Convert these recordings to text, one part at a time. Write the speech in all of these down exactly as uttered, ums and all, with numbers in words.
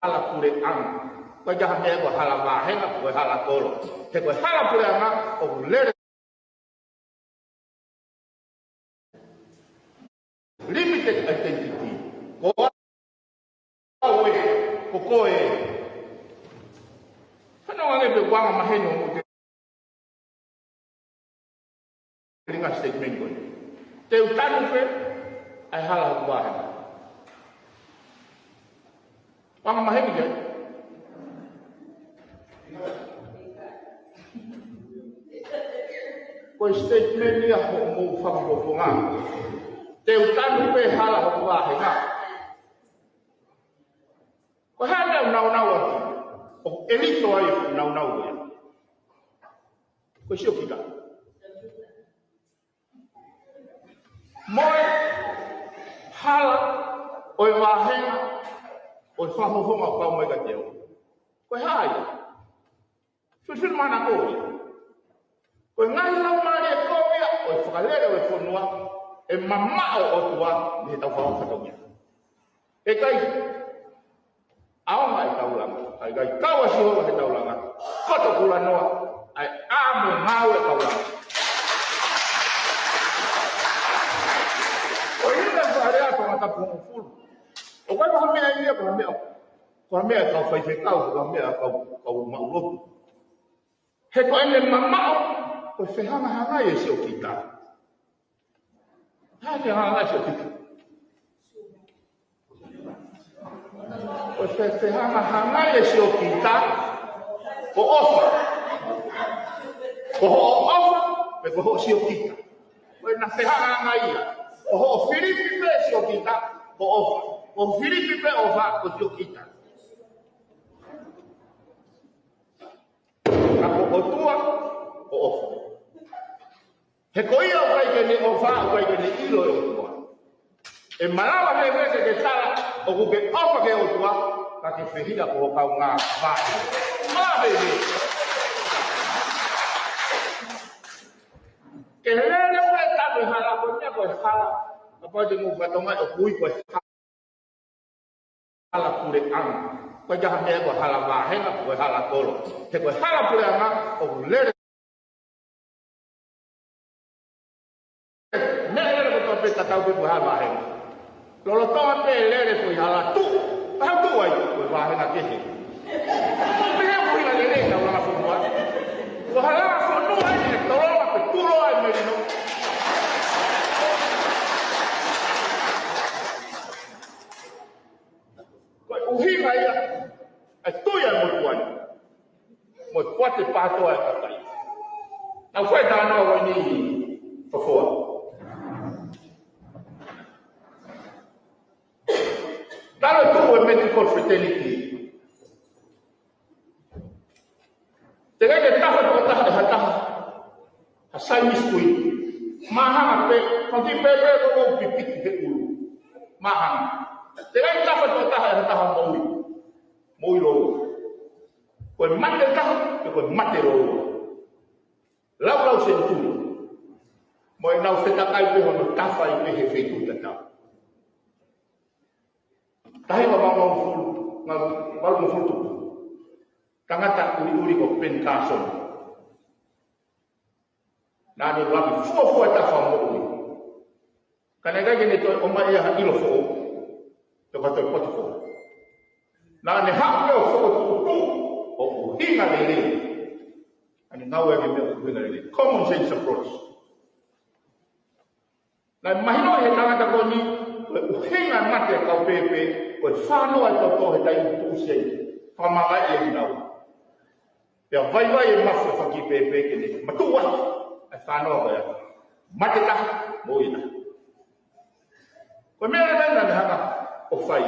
hala puleʻanga. ʻOku ʻikai ha meʻa ko e hala vāhenga, ko e hala kolo. He ko e hala puleʻanga ʻoku lele limited identity. Ko au ē, ko koe ē. Fanongo ange pē ʻoku angamaheni hoʻomou telinga statement ko ē. Te u tanu pē ʻa e hala hoku vāhenga. Angamaheni ke. Ko e statement ia hoʻomou fakafofonga. Te u tanu pē hala hoku vāhenga. Ko e hā e meʻa ʻoku naunau atu? ʻOku ʻelito ai ʻeku naunau ia. Ko e siokita. Mo e hala ʻo e vāhenga ʻo e fakafofonga ʻoku kau mai kiate au. Ko e hā ia? Filifili manako ia. Ko e ngaahi laumālie kovi ia ʻo e fakalele ʻo e fonua ʻe mamaʻo ʻOtua mei heʻetau fakafatongia. ʻE ʻikai ʻaonga ʻetau langa, ʻe ʻikai kau ʻa Sihova heʻetau langa, koto kulanoa ʻa e ʻā mo e ngāue ʻetau langa. ʻOku ʻi ai e fakalea Tongatapu hongofulu. ʻOku ʻikai ko ha meʻa ia, ko ha meʻa, ko ha meʻa kau faifekau, ko ha meʻa kau, kau maʻu lotu. He ko ʻene mamaʻo, ko e fehangahangai e siokita. Hā e fehangahangai e siokita? Ko e fe-, fehangahangai e siokita, ko ʻofa. Ko hoʻo ʻofa, pe ko hoʻo siokita. Ko ʻena fehangahangai ia. Ko hoʻo filipi pē siokita, ko ʻofa. Ko hoʻo filipi pē ʻofa, ko siokita. Ka ko ʻOtua, ko ʻofa. He ko ia ʻoku ʻikai ke ne ʻofa, ʻoku ʻikai ke ne ʻilo e ʻOtua. ʻE malava fēfē ke ke tala ʻoku ke ʻofa ki he ʻOtua, ka ke fehiʻa ko ho kaungā vāhenga? Malava fēfē. Ke lele pē ʻetau hala, ko e meʻa ko e hala. Kapau te mou fatongia ʻoku ui ko e hala. Hala puleʻanga. ʻOku ʻikai ha meʻa ko e hala vāhenga, ko e hala kolo. He ko e hala puleʻanga ʻoku lele. Meʻa lele kotoa pē tatau pē ko e hala vāhenga. Lolotonga pē lele ko e hala tuʻu. Pea tuʻu ai ko e vāhenga kehe. Pea ʻoku ʻuhinga lelei ʻetau langa fonua. Ko e hala fonua ʻe tolonga pē tuʻu ai melino. Ko e ʻuhinga ia, ʻa e tui ʻa e motuʻa ni. Mo e poate pātoa ʻa e kakai. Naʻa ku fai talanoa ko eni Fofoa. Talu e tuʻu e medical fraternity. Teʻeki ke tafa tokotaha ʻe ha taha ha saini sikuini. Māhanga pē, faki pē pē ko ʻo pipiki he ʻulu. Māhanga. Teʻeki tafa tokotaha ʻe ha taha moʻui. Moʻui lōua. Ko e mate taha, pe ko e mate lōua. Laulau senituli. Mo ʻenau fetakai pē hono tafa ai pē he feituʻu tatau. Taha hiva valu noa fulu, valu noa fulu tupu. Tangata ʻuliʻuli ko Ben Carson. Naʻa ne ʻuluaki fuofua e tafa moʻui. Ka naʻe ʻikai ke ne toe ʻomai ʻe ia ha ʻilo foʻou. Toka toe potu foʻou. Naʻa ne haʻu pē ʻo fokotuʻutuʻu ʻo ʻuhinga lelei. Naʻa ne ngāueʻaki e meʻa ʻuhinga lelei. Common sense approach. Naʻe mahino he tangata ko eni, ko e ʻuhinga e mate ʻa e kau pēpē, ko e fānoa e toto he taimi tuʻusi ai, fakamavaeʻi e hinau. Pea vaivai e mafu e faki pēpē ke ne matuʻuaki e fānoa ko ia. Mate taha, moʻui taha. Ko e meʻa leva ena naʻa ne hanga ʻo fai.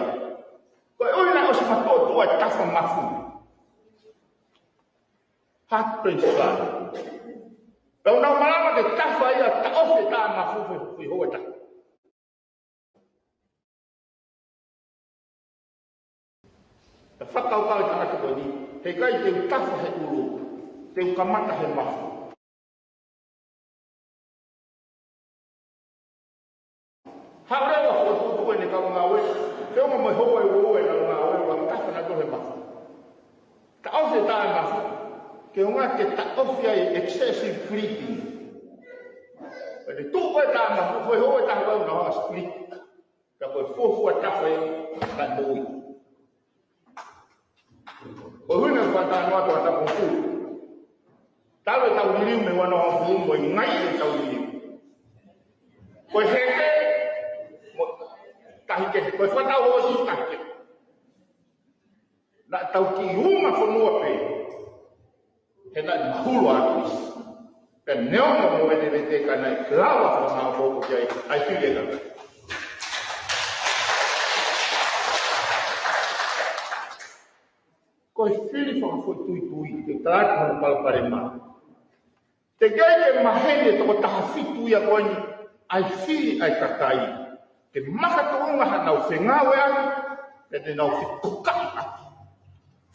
Koeʻuhi naʻe ʻosi matuʻotuʻa e tafa mafu. Heart transplant. Pea ʻoku nau malava ke tafa ia taʻofi e tā mafu fe fui hoa taha. Pea fakakaukau e tangata ko eni, heʻikai te u tafa he ʻulu, te u kamata he mafu. Haʻu leva ʻo fokotuʻutuʻu ʻene kau ngāue, feʻunga mo e houa ʻe uaua ʻenau ngāue, ʻo tafa nautolu he Taʻofi e taʻemafu, ke ʻuhinga ke taʻofi ai e excessive bleeding. Pea te tuʻu ko ē taʻemafu, ko e hō e taha ko ē ʻoku nau hanga ʻo split. Pea ko e fuofua tafe ʻa e moʻui. Ko e ʻuhinga ʻoku faʻa talanoa atu ʻa e Tapu Hū. Talu ʻetau liliu mei he ua noa hongofulu mo e ngaahi ʻetau liliu. Ko e heke, mo e tahi kehe, ko e fakatau hoosi tahi kehe. Naʻa tau kiʻi uma fonua pē, he naʻe mahulu ʻa ʻApisi. Pea neongo mo e vete ka naʻe lava fakamaopoopo ki ai ʻa e fili ʻa e kakai. Ko e fili fakafoʻituitui, ke tala atu hono palopalema. Teʻeki ke maheni e toko taha fitu ia ko eni, ʻa e fili ʻa e kakai. Ke makatuʻunga haʻanau fengāueʻaki, pea te nau fekukaʻi ʻaki.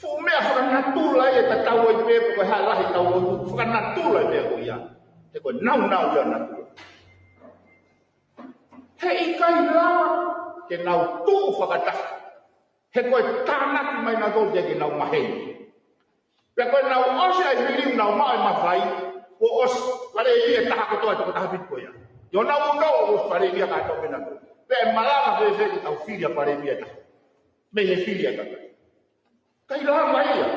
Fuʻu meʻa fakanatula ia, tatau ai pē pe ko e hā e lahi ʻetau lotu, fakanatula e meʻa ko ia. He ko e nāunau ia ʻo natula. Heʻikai lava ke nau tuʻu fakataha. He ko e tānaki mai nautolu ke nau maheni. Pea ko ʻenau ʻosi ʻa e liliu nau maʻu e mafai, kuo ʻosi Palēmia ʻe taha kotoa e toko taha fitu ko ia. ʻI honau ʻuto ʻoku ʻosi Palēmia kātoa pē nautolu. Pea ʻe malava fēfē ke tau fili ʻa Palēmia ʻe taha mei he fili ʻa e kakai? ʻIkai lava ia.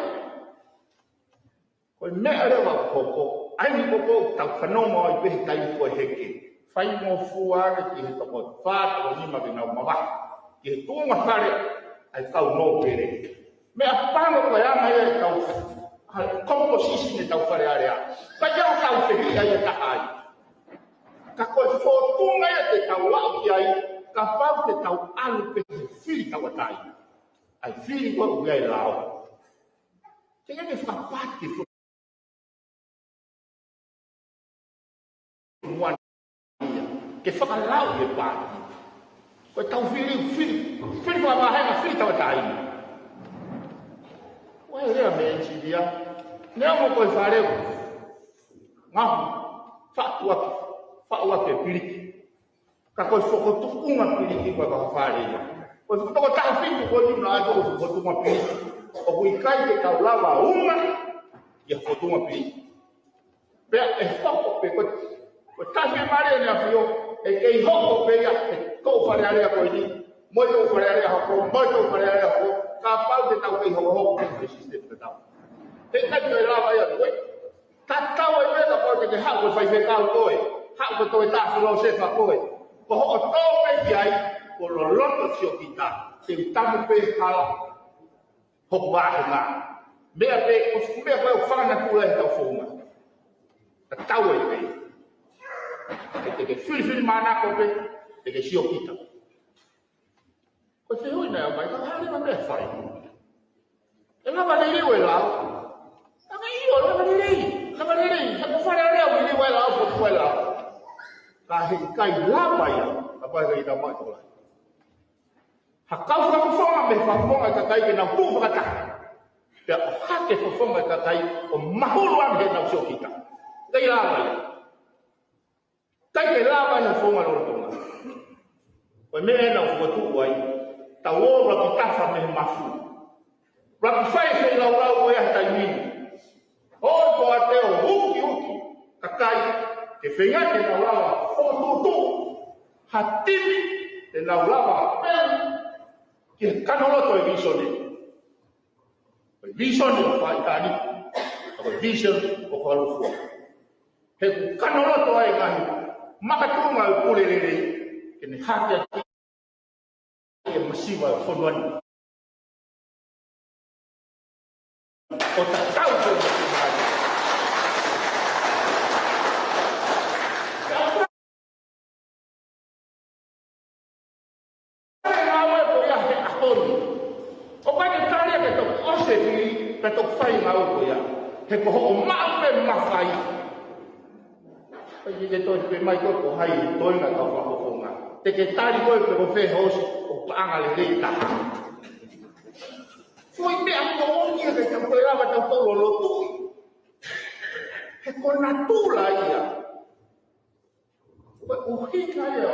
Ko e meʻa leva ʻoku hoko, ʻa eni ʻoku tau fanongo ai pē he taimi ko e heke. Faingofua ange ki he toko fā, toko nima ke nau mavahe ki he tuʻunga fale ʻa e kau nōpele. Meʻapango ko e anga ia ʻetau, ʻa e composition ʻetau Fale Alea. Pea ʻikai ke tau fehiʻa ia taha ai. Ka ko e fōtunga ia te tau aʻu ki ai, kapau te tau ʻalu pē he fili tauʻatāina. ʻA e fili ko ē ʻoku ʻi ai e lao. Teʻeki ke fakapati fo-, muan ia. Ke fakalauʻi e paati. Ko ʻetau fili, fili, fili fakavahenga, fili tauʻatāina. Ko e lea mei he ʻenisinia. Neongo ko e fale ʻoku ngaohi, faʻu ʻaki, faʻu ʻaki e piliki. Ka ko e fokotuʻunga piliki ko e fakafale ia. Ko e toko taha fitu ko eni naʻa tau fokotuʻunga piliki. ʻOku ʻikai ke tau lava uma ia fokotuʻunga piliki. Pea ʻe hoko pē ko e, ko e tahi e mali ʻEne ʻAfio, ʻe kei hoko pē ia he ʻetau Fale Alea ko eni, mo e ʻetau Fale Alea hoko, mo e ʻetau Fale Alea hoko, kapau te tau kei hokohoko ki he system tatau. Heʻikai ke lava ia ko e tatau ai pē kapau te ke haʻu ko e faifekau koe, haʻu ko e toe tā filōsefa koe. Ko hoʻo tō pē ki ai, ko e loloto siokita, te u tamu pē hala hoku vāhenga. Meʻa pē, ko e fuʻu meʻa ko ē ʻoku fakanatula ʻi heʻetau founga. Tatau ai pē. He te ke filifilimānako pē, te ke siokita. Ko e fehuʻi naʻe ʻomai, ka hā leva e meʻa ʻe fai? ʻE lava liliu e lao? Ka ʻio, lava lelei, lava lelei. He ko e Fale Alea ʻoku liliu e lao, fokotuʻu e lao. Ka heʻikai lava ia, kapau heʻikai tau maʻu e tokolahi. Ha kau fakafofonga mei he fakafofonga ʻo e kakai ke nau tuʻu fakataha. Pea ʻohake e fofonga ʻo e kakai ʻo mahulu ange heʻenau siokita. ʻIkai lava ia. ʻIkai ke lava ia he founga lolotonga. Ko e meʻa ena ʻoku fokotuʻu ai, tau ō ʻo ʻuluaki tafa mei he mafu. ʻUluaki fai e feilaulau ko ia he taimi ni. ʻO ko ʻete ō ʻo ukiuki kakai ke feinga ke nau lava ʻo tuʻutuʻu ha timi te nau lava pē ki he kanoloto e visone. Ko e visone ʻoku faʻitani, ko e visone ʻoku fakalūkufua. He ʻoku kanoloto ai e ngaahi makatuʻunga ʻo e pule lelei, ke ne hake ʻaki e masiva ʻo e fonua ni. ʻO tatau pē mo e masiva ni. Ngāue ko ia he ʻaho ni. ʻOku ʻikai ke tali ia ke toki ʻosi e fili, pea toki fai e ngāue ko ia. He ko hoʻo maʻu pē mafai. ʻIkai ke toe pehē mai koe ko hai e toenga ʻo e kau fakafofonga. Te ke tali koe pe ko fē hoosi ʻoku paʻanga lelei taha. Foʻi meʻa ko ia ke tau toe lava ʻo tau tau lolotuʻi. He ko e natula ia. Ko e ʻuhinga ia.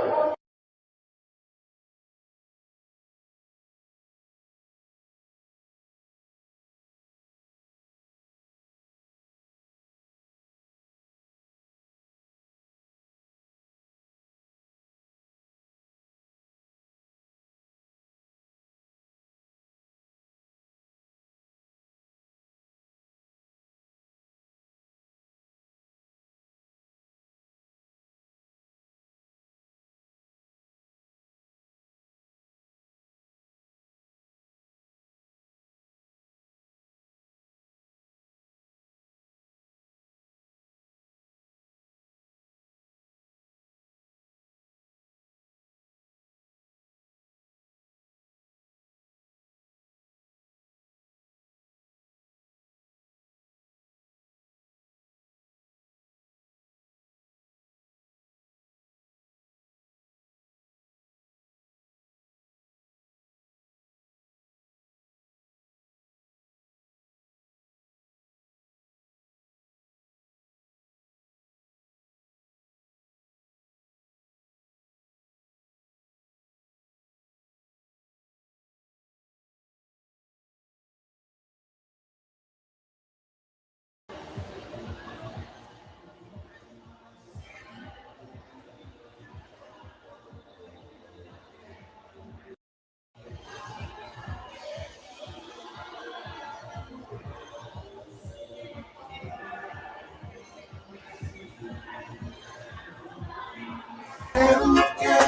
Seuke,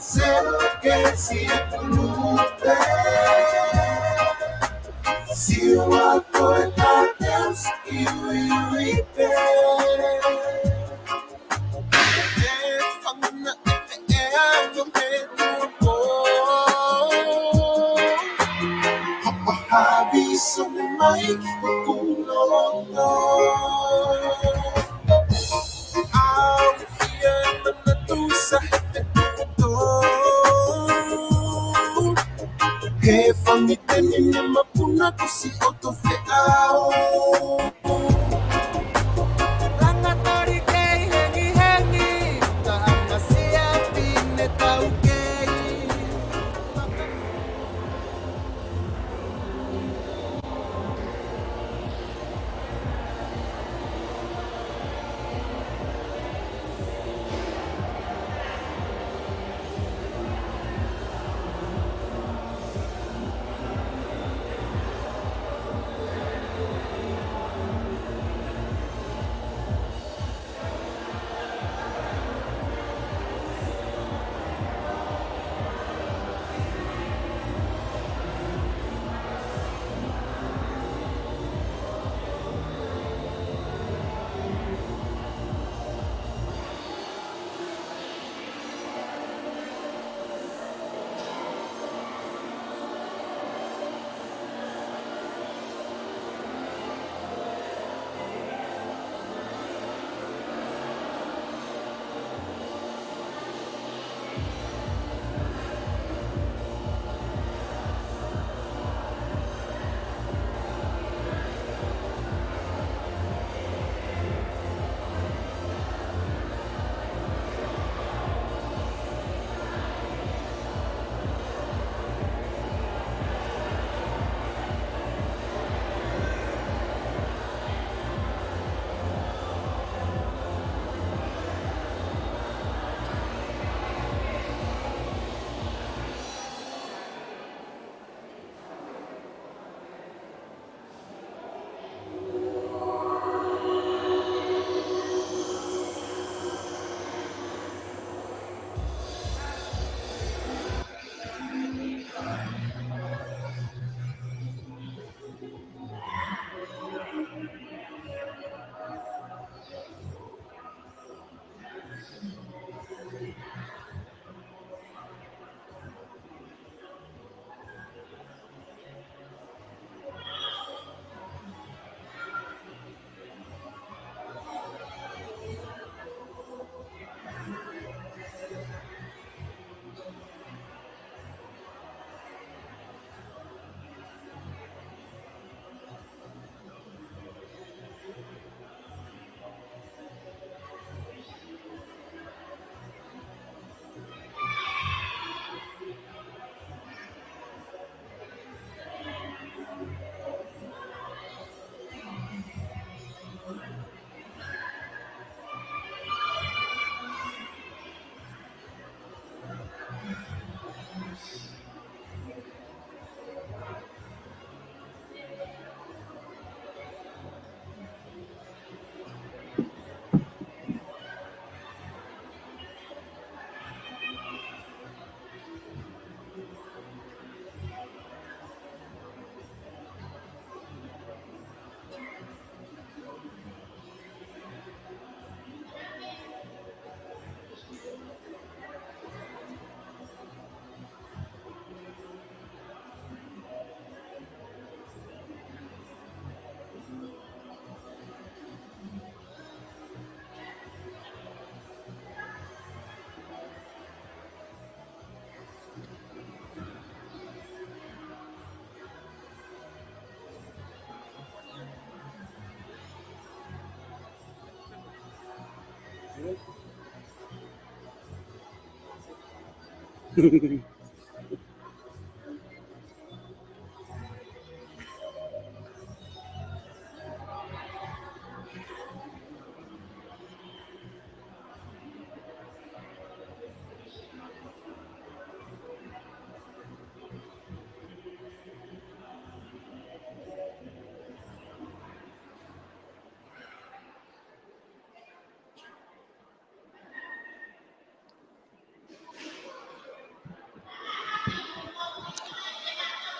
seuke, sipulupe. Siua ko e tateusi kiuiuipe. E fanguna e e a to me tuko. Hapa havi so me mai ki kukuloto. Au ia manatu sa he fetuto. He fangiteni ne mapuna kusi oto feʻao. Langatori kei hengihengi, ka anga sia pine taukei.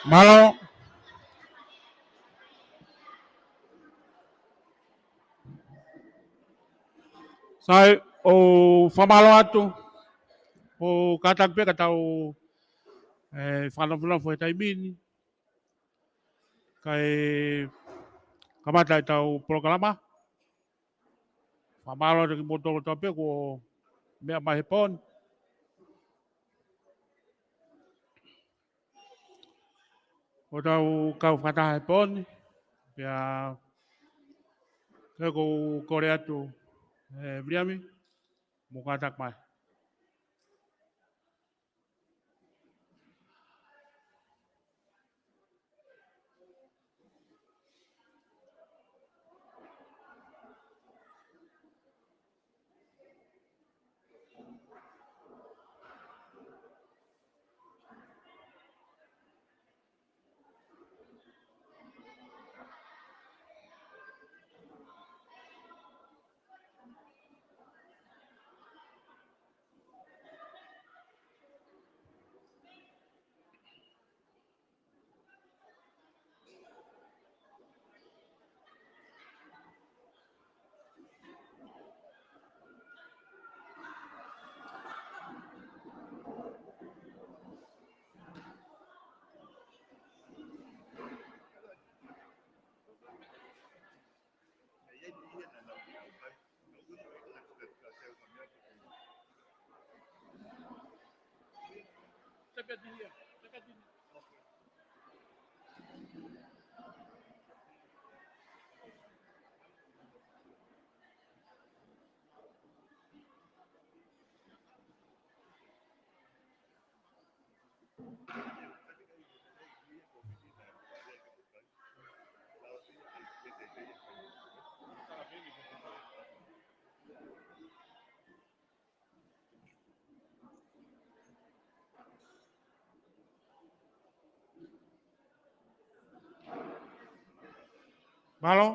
Mālō. Sai, ʻoku fakamālō atu. ʻOku kātaki pē ka tau, ē, fakanofo he taimi ni. Kae kamata ʻetau polokalama. Fakamālō atu kimoutolu kotoa pē kuo meʻa mai he pō ni. ʻOku tau kau fakataha he pō ni, pea ʻoku ou kole atu, ē, Viliami, mo kātaki mai. Mālō.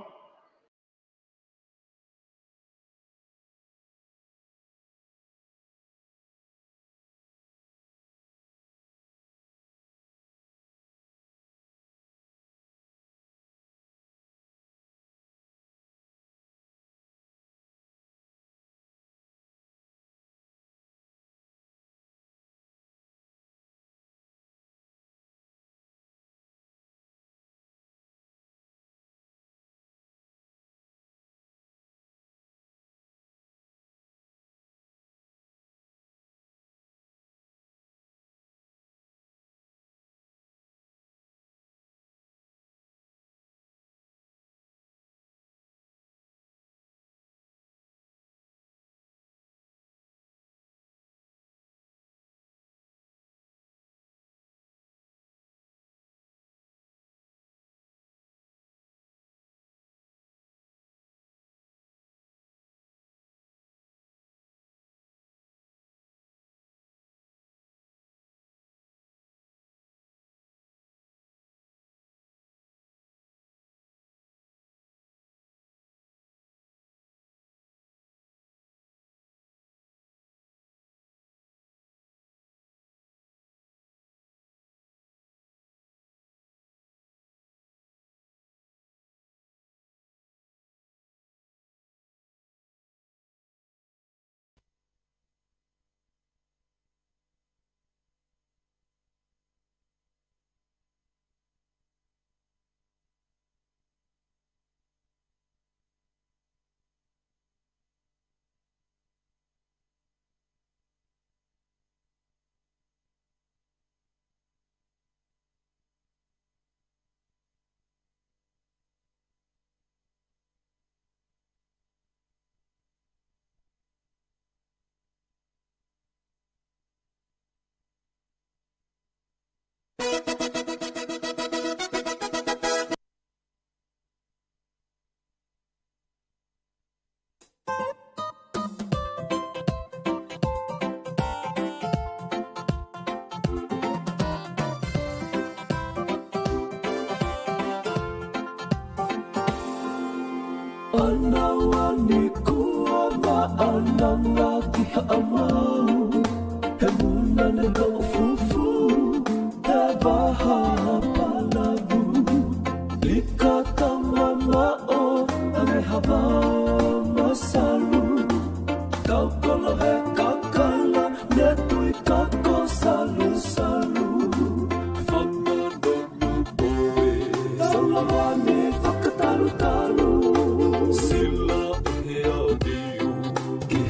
ʻAna ʻa ni kuo maʻananga ki Haʻamau, he muna ne toʻo fufū, he vaha pa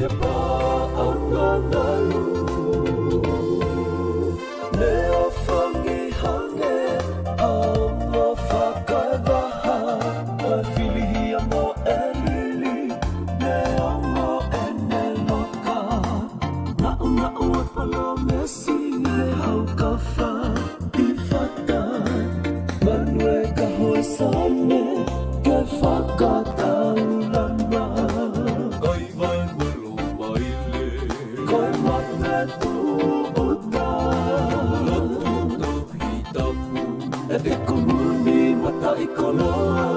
Pea ʻauna nalu, ne ʻofangi hangē ha ongo fakaevaha, ʻo e filihia mo e lili, ne ongo ʻene loka. Naʻunaʻu ʻa e palōmesi, ne haukafa ʻi fata. Manueka Hoesane ke fakataulama. Kai vai melo maile. Kai mate tuʻuta. Lotu tohi tapu. ʻEte komuni mataʻikoloa.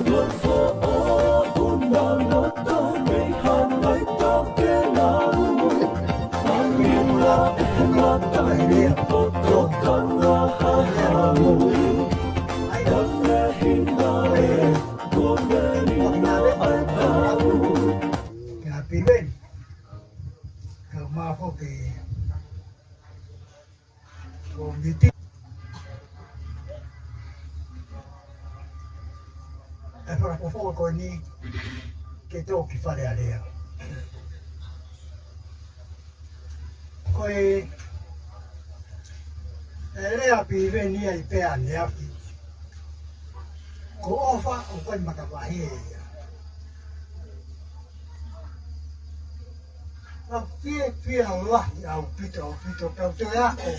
Lofo o una lota mei hangai tokelau. Anina e mata i poto kanga hahau. Kone hina e, kone hina e tau. Kia Piveni. Ka mafoke. Ko miti. E fakafofonga ko eni ke tō ki Fale Alea. Ko e, e lea Piveni ia ʻi pea ne afi. Ko ʻOfa ʻoku ʻikai manavahē ia. Naʻe fiefia lahi ʻaupito, ʻaupito, tau toe ako,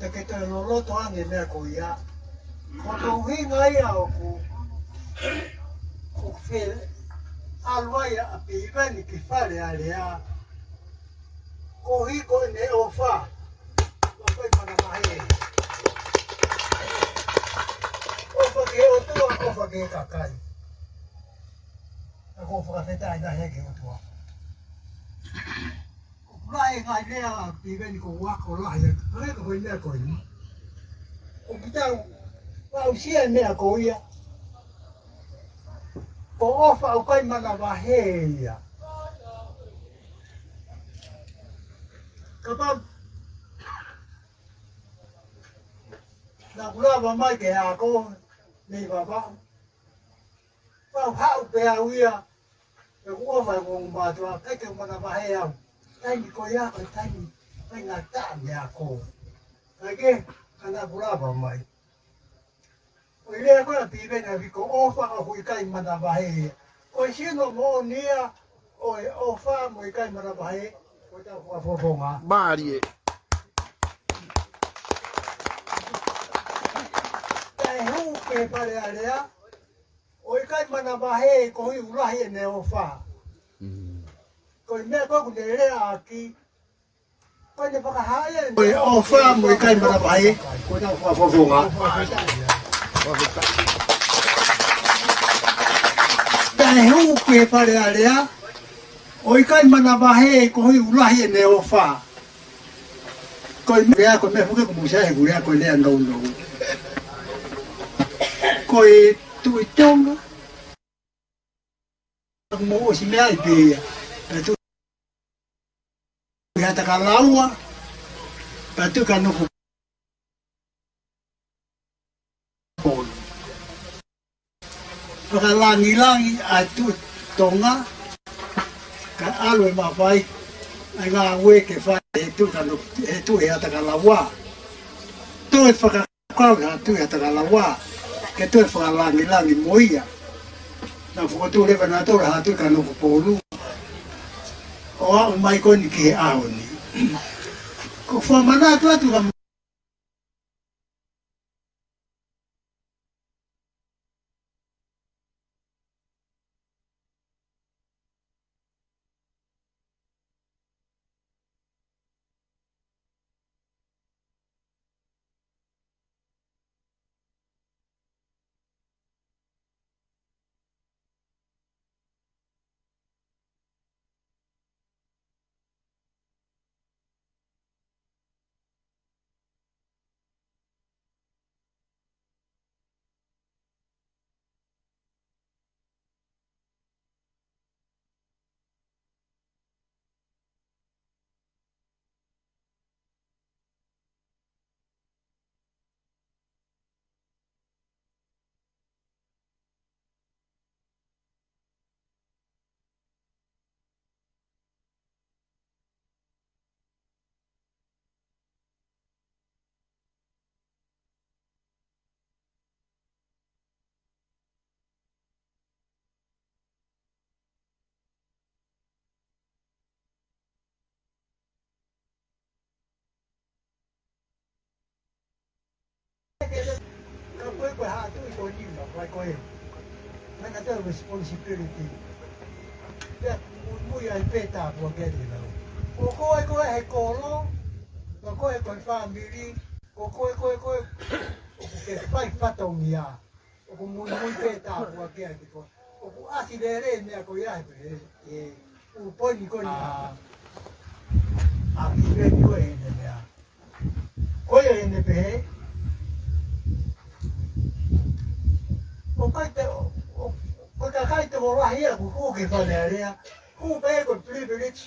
te ke toe loloto ange meʻa ko ia. Ko e ʻuhinga ia ʻoku, ʻoku fie ʻalu ai ʻa Piveni ki Fale Alea. Koeʻuhi ko ʻene ʻofa. ʻOku ʻikai manavahē. ʻOfa ki he ʻOtua, ʻofa ki he kakai. ʻOku ou fakafetaʻi lahi ki he ʻOtua. ʻOku lahi e ngaahi lea ʻa Piveni ʻoku ou ako lahi atu. Hangē ko e meʻa ko eni. ʻOku tau aʻusia e meʻa ko ia. Ko ʻOfa ʻoku ʻikai manavahē ia. Kapau naʻa ku lava mai ke ako mei Vavaʻu. Pau haʻu pē au ia, ʻeku ʻofa ʻeku ongo mātuʻa, ʻikai ke manavahē au. Taimi ko ia, ko e taimi, taimi ngata meʻa ko. Kae kehe, ka naʻa ku lava mai. ʻO e lea ko ē ʻa Piveni ʻa Viko, ʻOfa ʻoku ʻikai manavahē. Ko e sino moʻoni ia ʻo e ʻofa mo e ʻikai manavahē, ko ʻetau fakafofonga. Mālie. Taʻe hū ki Fale Alea, ʻo ʻikai manavahē koeʻuhi ʻoku lahi ʻene ʻofa. Mm. Ko e meʻa ko ē ʻoku ne lea ʻaki, ko ʻene fakahā ia ʻene ʻofa mo e ʻikai manavahē, ko ʻetau fakafofonga. Taʻe hū ki Fale Alea, ʻo ʻikai manavahē koeʻuhi ʻoku lahi ʻene ʻofa. Ko e meʻa, ko e meʻa foki ʻoku mou saiʻia he ʻoku lea ko e lea nounou. Ko e Tuʻi Tonga. Mou ʻosi meaʻi pē ia. Pea tuʻu ʻi Haʻatakalaua. Pea tuʻu Kanokupolu. Fakalangilangi ʻa e Tuʻi Tonga, kae ʻalu e mafai ʻa e ngāue ke fai he Tuʻi Kano-, he Tuʻi Haʻatakalaua. Toe fakakau ha Tuʻi Haʻatakalaua, ke toe fakalangilangi mo ia. Naʻa fokotuʻu leva naʻa toe ha Tuʻi Kanokupolu. ʻO aʻu mai ko eni ki he ʻaho ni. Ko e fakamanatu atu ka Ko e, ko e haʻa tuʻi ko Nima, ko e, ko e. Naʻa na toe responsibility. Pea muimui ai pē tāpuaki ʻa e lau. Ko koe, ko e he kolo, ko koe, ko e fāmili, ko koe, ko e, ko e, ʻoku ke fai fatongia. ʻOku muimui pē tāpuaki ʻa e ki koe. ʻOku ʻasi lelei meʻa ko ia he pehē, ʻū poini ko eni ʻa, ʻa ki pē ni ko e ʻene meʻa. Ko ia ʻene pehē. ʻOku ʻikai te, ʻo, ʻo, ʻoku ʻikai te ʻo lahi ia ʻoku hū ki Fale Alea. Hū pē ko e privilege.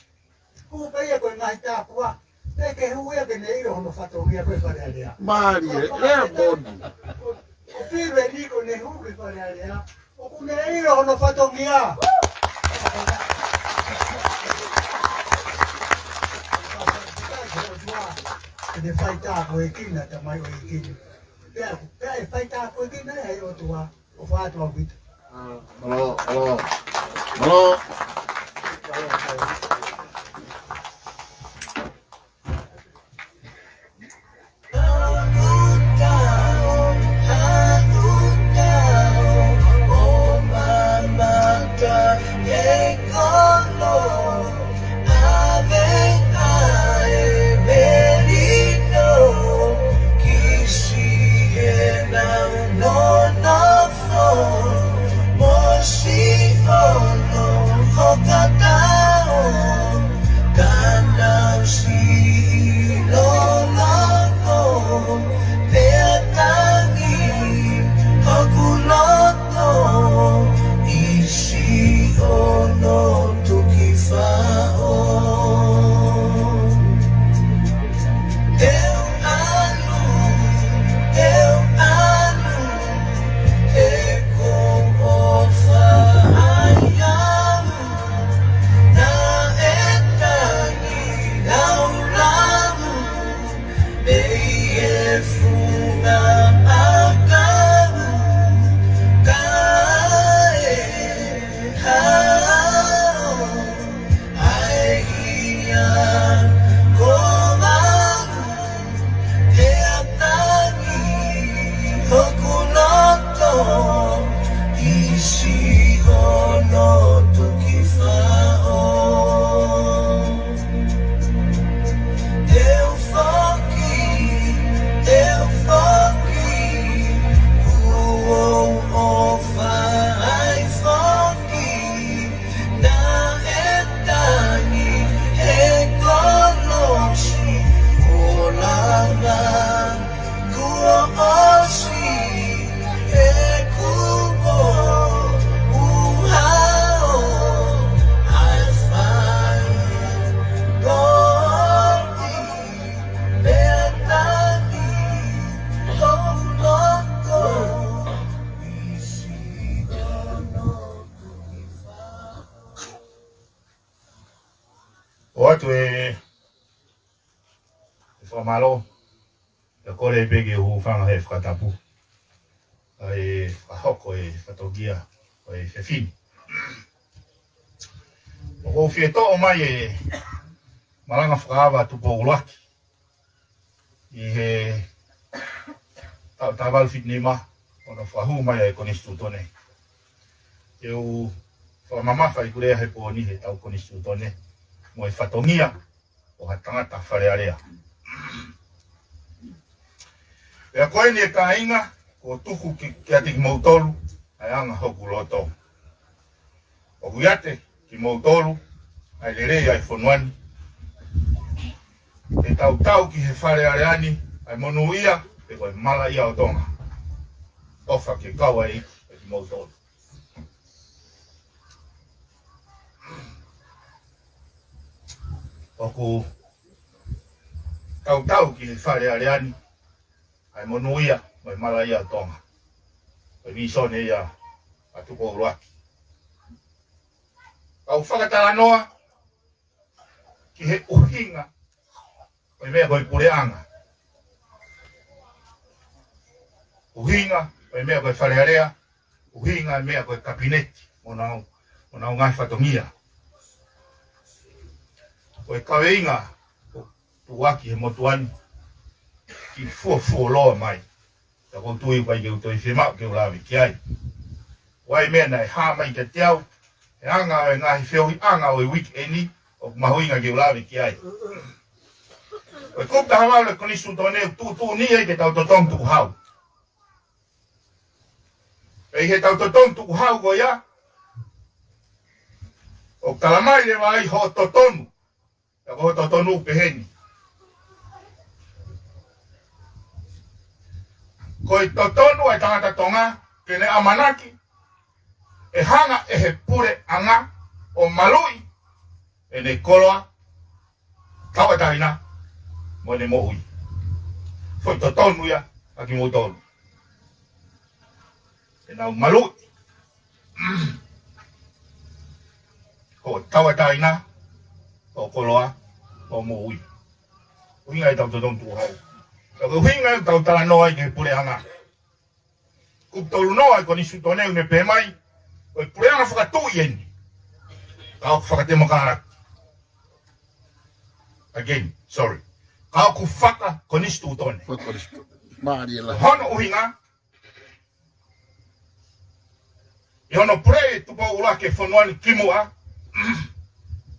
Hū pē ia ko e ngaahi tāpuaki. Pea ke hū ia ke ne ʻilo hono fatongia ko e Fale Alea. Mālie, lea moʻoni. ʻO, ʻo pile ni ko ne hū ki Fale Alea. ʻOku ne ʻilo hono fatongia. Ke ne fai tāpuekina, tamai ʻo e kini. Pea, pea ʻe fai tāpuekina ʻe he ʻOtua. ʻO fatu au kita. Mālō, mālō. Mālō. ʻOatu e, e fakamālō, ʻe kole pē ke u hūfanga he fakatapu. ʻA e fakahoko e fatongia ʻo e fefine. ʻOku ou fie toʻo mai e malanga fakaava Tupou ʻUluaki. ʻI he taʻu taha valu fitu nima, ʻo ne fakahū mai ai e Konisitūtone. Te u fakamamafa ʻeku lea he pō ni he tau Konisitūtone, mo e fatongia ʻo ha tangata Fale Alea. Pea ko eni e kāinga, kuo tuku ki, kiate kimoutolu ʻa e anga hoku loto. ʻOku ʻiate kimoutolu ʻa e lelei ʻa e fonua ni. Ke tautau ki he Fale Alea ni ʻa e monūʻia, pe ko e malaʻia ʻo Tonga. ʻOfa ke kau ai ʻa kimoutolu. ʻOku tautau ki he Fale Alea ni ʻa e monūʻia mo e malaʻia ʻo Tonga. Ko e vīsone ia ʻa Tupou ʻUluaki. Kau fakatalanoa ki he ʻuhinga ʻo e meʻa ko e puleʻanga. ʻUhinga ʻo e meʻa ko e Fale Alea, ʻuhinga e meʻa ko e kapineti, mo honau, mo honau ngaahi fatongia. Ko e kaveinga ʻoku tuʻuaki he motuʻa ni, kiʻi fuofuoloa mai. Ka ʻoku ou tui ʻoku ʻikai ke u toe fiemaʻu ke u lave ki ai. ʻOku ʻi ai e meʻa naʻe hā mai kiate au, he anga ʻo e ngaahi feohiʻanga ʻo e uike ni, ʻoku mahuʻinga ke u lave ki ai. Ko e kupu taha valu ʻo e Konisitūtone ʻoku tuʻutuʻuni ai ke tau totongi tukuhau. Pea ʻi heʻetau totongi tukuhau ko ia, ʻoku tala mai leva ai hoʻo totonu. Pea ko hoʻo totonu ʻoku peheni. Ko e totonu ʻa e tangata Tonga, ke ne ʻamanaki, ʻe hanga ʻe he puleʻanga ʻo maluʻi ʻene koloa, tauʻatāina, mo ʻene moʻui. Foʻi totonu ia ʻa kimoutolu. Ke nau maluʻi hoʻo tauʻatāina, hoʻo koloa, hoʻo moʻui. ʻUhinga ʻetau totongi tukuhau. Ka ko e ʻuhinga ʻetau talanoa ai ki he puleʻanga. Kupu tolu noa ʻo e Konisitūtone ʻoku ne pehē mai, ko e puleʻanga fakatuʻi eni. Ka ʻoku fakatemokalati. Again, sorry. Ka ʻoku fakakonisitūtone. Fakakonisitūtone. Mālie lahi. Hono ʻuhinga, ʻi hono puleʻi ʻe Tupou ʻUluaki e fonua ni kimuʻa,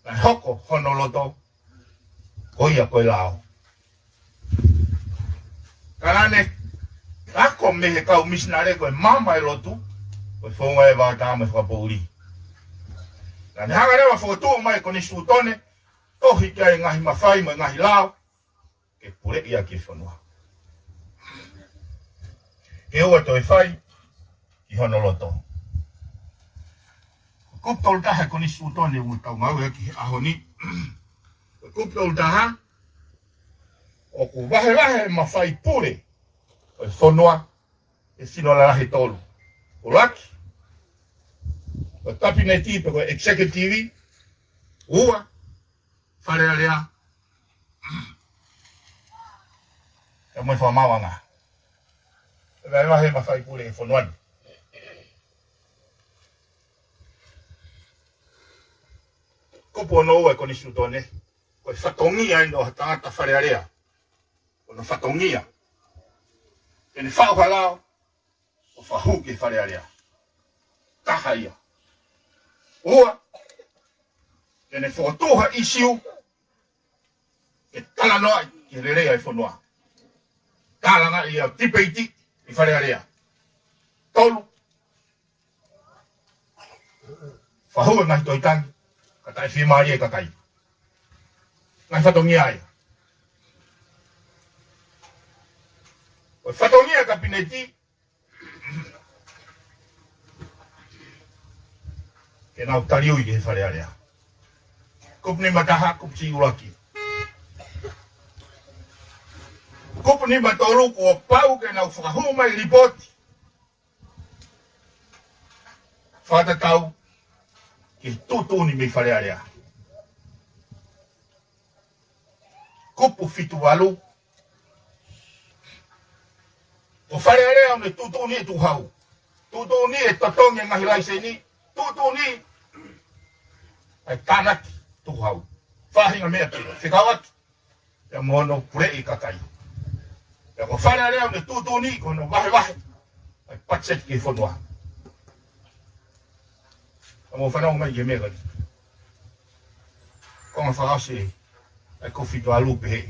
naʻe hoko hono loto ko ia ko e lao. Ka naʻa ne ako mei he kau misinale ko e maama e lotu, ko e founga e vātā mo e fakapoʻuli. Naʻa ne hanga leva ʻo fokotuʻu mai e Konisitūtone, tohi ki ai e ngaahi mafai mo e ngaahi lao, ke puleʻi ʻaki e fonua. Ke ʻoua toe fai ki hono loto. Kupu tolu taha ʻo e Konisitūtone ʻoku tau ngāueʻaki he ʻaho ni. Kupu tolu taha, ʻoku vahevahe e mafai pule ʻo e fonua ʻi he sino lalahi ʻe tolu. ʻUluaki, ko e Kapineti pe ko e Executive, ua, Fale Alea, pea mo e Fakamaauʻanga. Pea vahevahe e mafai pule ʻo e fonua ni. Kupu ono ua ʻo e Konisitūtone, ko e fatongia eni ʻo ha tangata Fale Alea. Ko hono fatongia ke ne faʻu ha lao ʻo fakahū ki he Fale Alea. Taha ia. Ua, ke ne fokotuʻu ha ʻīsiu ke talanoaʻi ki he lelei ʻa e fonua. Tālangaʻi ia ʻo tipeiti ʻi Fale Alea. Tolu, fakahū e ngaahi toitangi, ka taʻefiemālie e kakai. Ngaahi fatongia ia. Ko e fatongia e Kapineti, ke nau taliui ki he Fale Alea. Kupu nima taha, kupu siʻi ʻuluaki. Kupu nima tolu, kuo pau ke nau fakahū mai e lipooti fakatatau ki he tuʻutuʻuni mei Fale Alea. Kupu fitu valu, ko Fale Alea ʻoku ne tuʻutuʻuni e tukuhau. Tuʻutuʻuni e totongi e ngaahi laiseni. Tuʻutuʻuni ʻa e tānaki tukuhau. Faʻahinga meʻa ke fekauʻaki ia mo hono puleʻi e kakai. Pea ko Fale Alea ʻoku ne tuʻutuʻuni ko hono vahevahe ʻa e patiseti ki he fonua. Ka mou fanongo mai ki he meʻa ko eni. Konga fakaʻosi ʻa e kupu fitu valu pehē.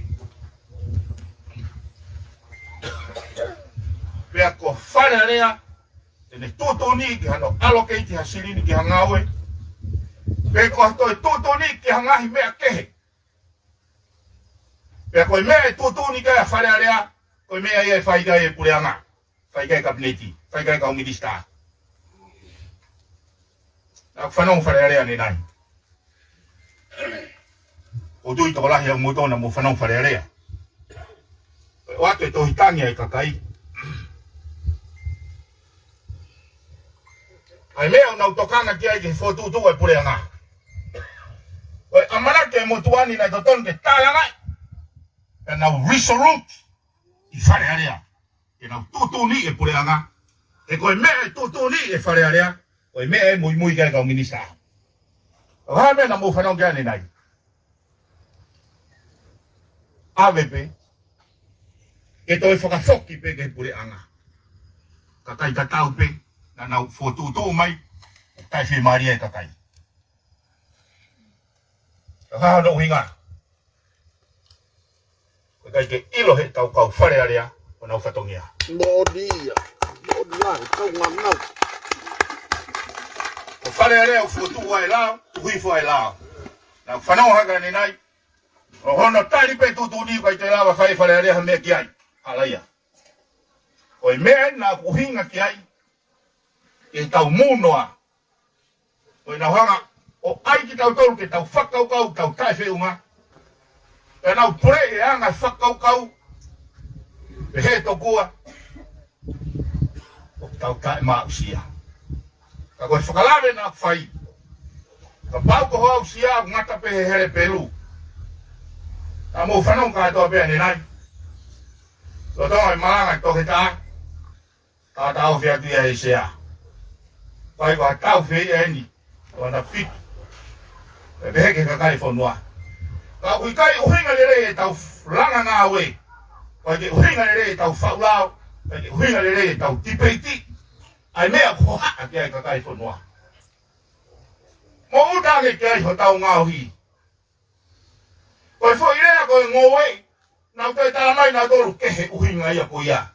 Pea ko Fale Alea te ne tuʻutuʻuni ke hano allocate ha silini ki ha ngāue, pe ko ha toe tuʻutuʻuni ki ha ngaahi meʻa kehe. Pea ko e meʻa ʻe tuʻutuʻuni ki ai ʻa Fale Alea, ko e meʻa ia ʻe fai ki ai e puleʻanga, fai ki ai e Kapineti, fai ki ai e kau minisitā. Naʻa ku fanongo Fale Alea ʻanenai. ʻOku ou tui tokolahi ʻa moutolu naʻa mou fanongo Fale Alea. ʻOatu e tohi tangi ʻa e kakai. ʻA e meʻa ʻoku nau tokanga ki ai ki he fokotuʻutuʻu ʻa e puleʻanga. Ko e ʻamanaki ʻa e motuʻa ni naʻe totonu ke tālangaʻi, ke nau resolute ʻi Fale Alea ke nau tuʻutuʻuni e puleʻanga. He ko e meʻa ʻe tuʻutuʻuni e Fale Alea, ko e meʻa ʻe muimui ki ai e kau minisitā. ʻO hā e meʻa naʻa mou fanongo ki ai ʻanenai? ʻAve pē, ke toe fakafoki pē ki he puleʻanga. kakai tatau pē, naʻa nau fokotuʻutuʻu mai, taʻefiemālie e kakai. Ka ko hono ʻuhinga, ʻoku ʻikai ke ʻilo ʻe heʻetau kau Fale Alea honau fatongia. Moʻoni ia. Moʻoni lahi, kau ngangau. Ko Fale Alea ʻoku fokotuʻu ai e lao, ʻoku hifo ai e lao. Naʻa ku fanongo hake ʻanenai, ʻo hono tali pē tuʻutuʻuni, ʻikai te lava fai ʻe Fale Alea ha meʻa ki ai. Hala ia. Ko e meʻa eni naʻa ku ʻuhinga ki ai, ke tau mūnoa. Ko ʻenau hanga ʻo ʻai kitautolu ke tau fakakaukau, tau taʻefeʻunga. Pea nau puleʻi e anga e fakakaukau, pehē tokua ʻoku tau taʻemāʻusia. Ka ko e fakalave naʻa ku fai, kapau ko hoʻo aʻusia ʻoku ngata pē he hele Pelu. Naʻa mou fanongo kātoa pē ʻanenai. Lolotonga e malanga ʻa e toketā, ka taʻofi atu ia ʻe he sea. Pea ko e tau fē ia eni, ʻo ana pitu. ʻE pehē ki he kakai e fonua. Ka ʻoku ʻikai ʻuhinga lelei ʻetau langa ngāue. ʻIkai ke ʻuhinga lelei ʻetau faʻu lao. ʻIkai ke ʻuhinga lelei ʻetau tipeiti. ʻA e meʻa ʻoku hohaʻa ki ai e kakai e fonua. Mou ʻuta ange ki ai hotau ngaohi. Ko e foʻi lea ko e ngoue, naʻa nau toe tala mai nautolu kehe ʻuhinga ia ko ia.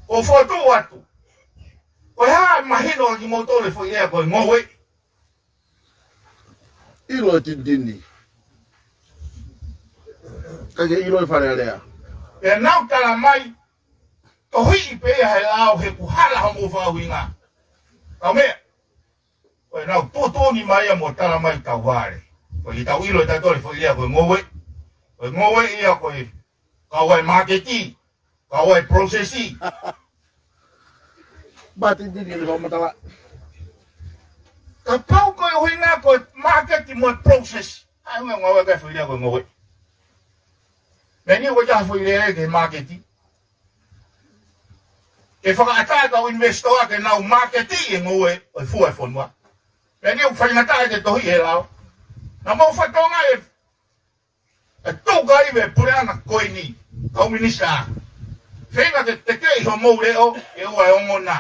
ʻOku fokotuʻu atu. Ko e hā e mahino ʻa kimoutolu e foʻi lea ko e ngoue? ʻIlo e tinitini. ʻIkai ke ʻilo ʻe Fale Alea. Pea nau tala mai, tohiʻi pē ia he lao he ʻoku hala hoʻomou fakaʻuhinga. Ka ko e meʻa, ko ʻenau tuʻutuʻuni mai ia mo tala mai tau vale. Ko ʻetau ʻilo ʻe tautolu e foʻi lea ko e ngoue. Ko e ngoue ia ko e kau ai e māketi, kau ai e process. Māketi ni ko matala. Kapau ko e ʻuhinga ko e māketi mo e process, ʻa e ʻuhinga ngoue, ʻikai foʻi lea ko e ngoue. Meʻa ni ʻoku ʻikai ha foʻi lea ki he māketi. Ke fakaʻatā e kau investor ke nau māketi e ngoue ʻo e fua e fonua. Meʻa ni ʻoku faingataʻa ke tohiʻi he lao. Naʻa mou fanongo e, e tuʻu kai e puleʻanga ko eni, kau minisitā. Feinga ke tekeʻi hoʻomou leʻo, ke ʻoua ʻe ongona.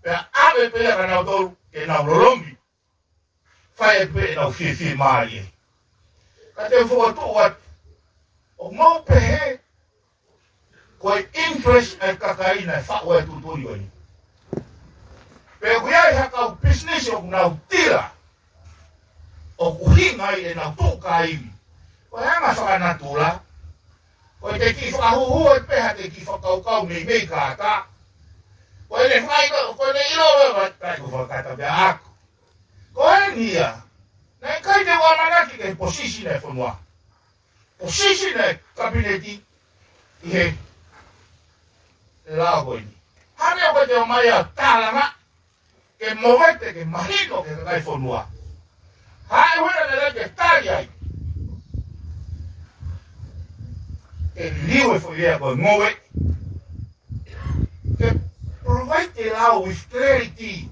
Pea ʻave pē ia kia nautolu, ke nau lolomi. Fai atu pē ʻenau fiefiemālie. Ka te u fokotuʻu atu, ʻoku mou pehē, ko e interest ʻa e kakai naʻe faʻu ai e tuʻutuʻuni ko eni. Pe ʻoku ʻi ai ha kau pisinisi ʻoku nau tila, ʻoku ʻuhinga ai ʻenau tuʻu kai. Ko e anga fakanatula, ko e te kiʻi fakahūhū atu pē ha te kiʻi fakakaukau meimei kākā. Ko ʻene fai ko, ko ʻene ʻilo ʻe vaka, ʻikai ko e fakakata pē ʻaʻaku. Ko eni ia, naʻe ʻikai te u ʻamanaki ki he position ʻa e fonua. Position ʻa e kapineti ʻi he lao ko eni. Hangē ʻoku ʻikai te u ʻomai ʻa e tālanga ke movete, ke mahino ki he kakai e fonua. Haʻu ʻa e ʻuhinga lelei ke tali ai. Ke liliu e foʻi lea ko e ngoue. Ke provide e lao with clarity.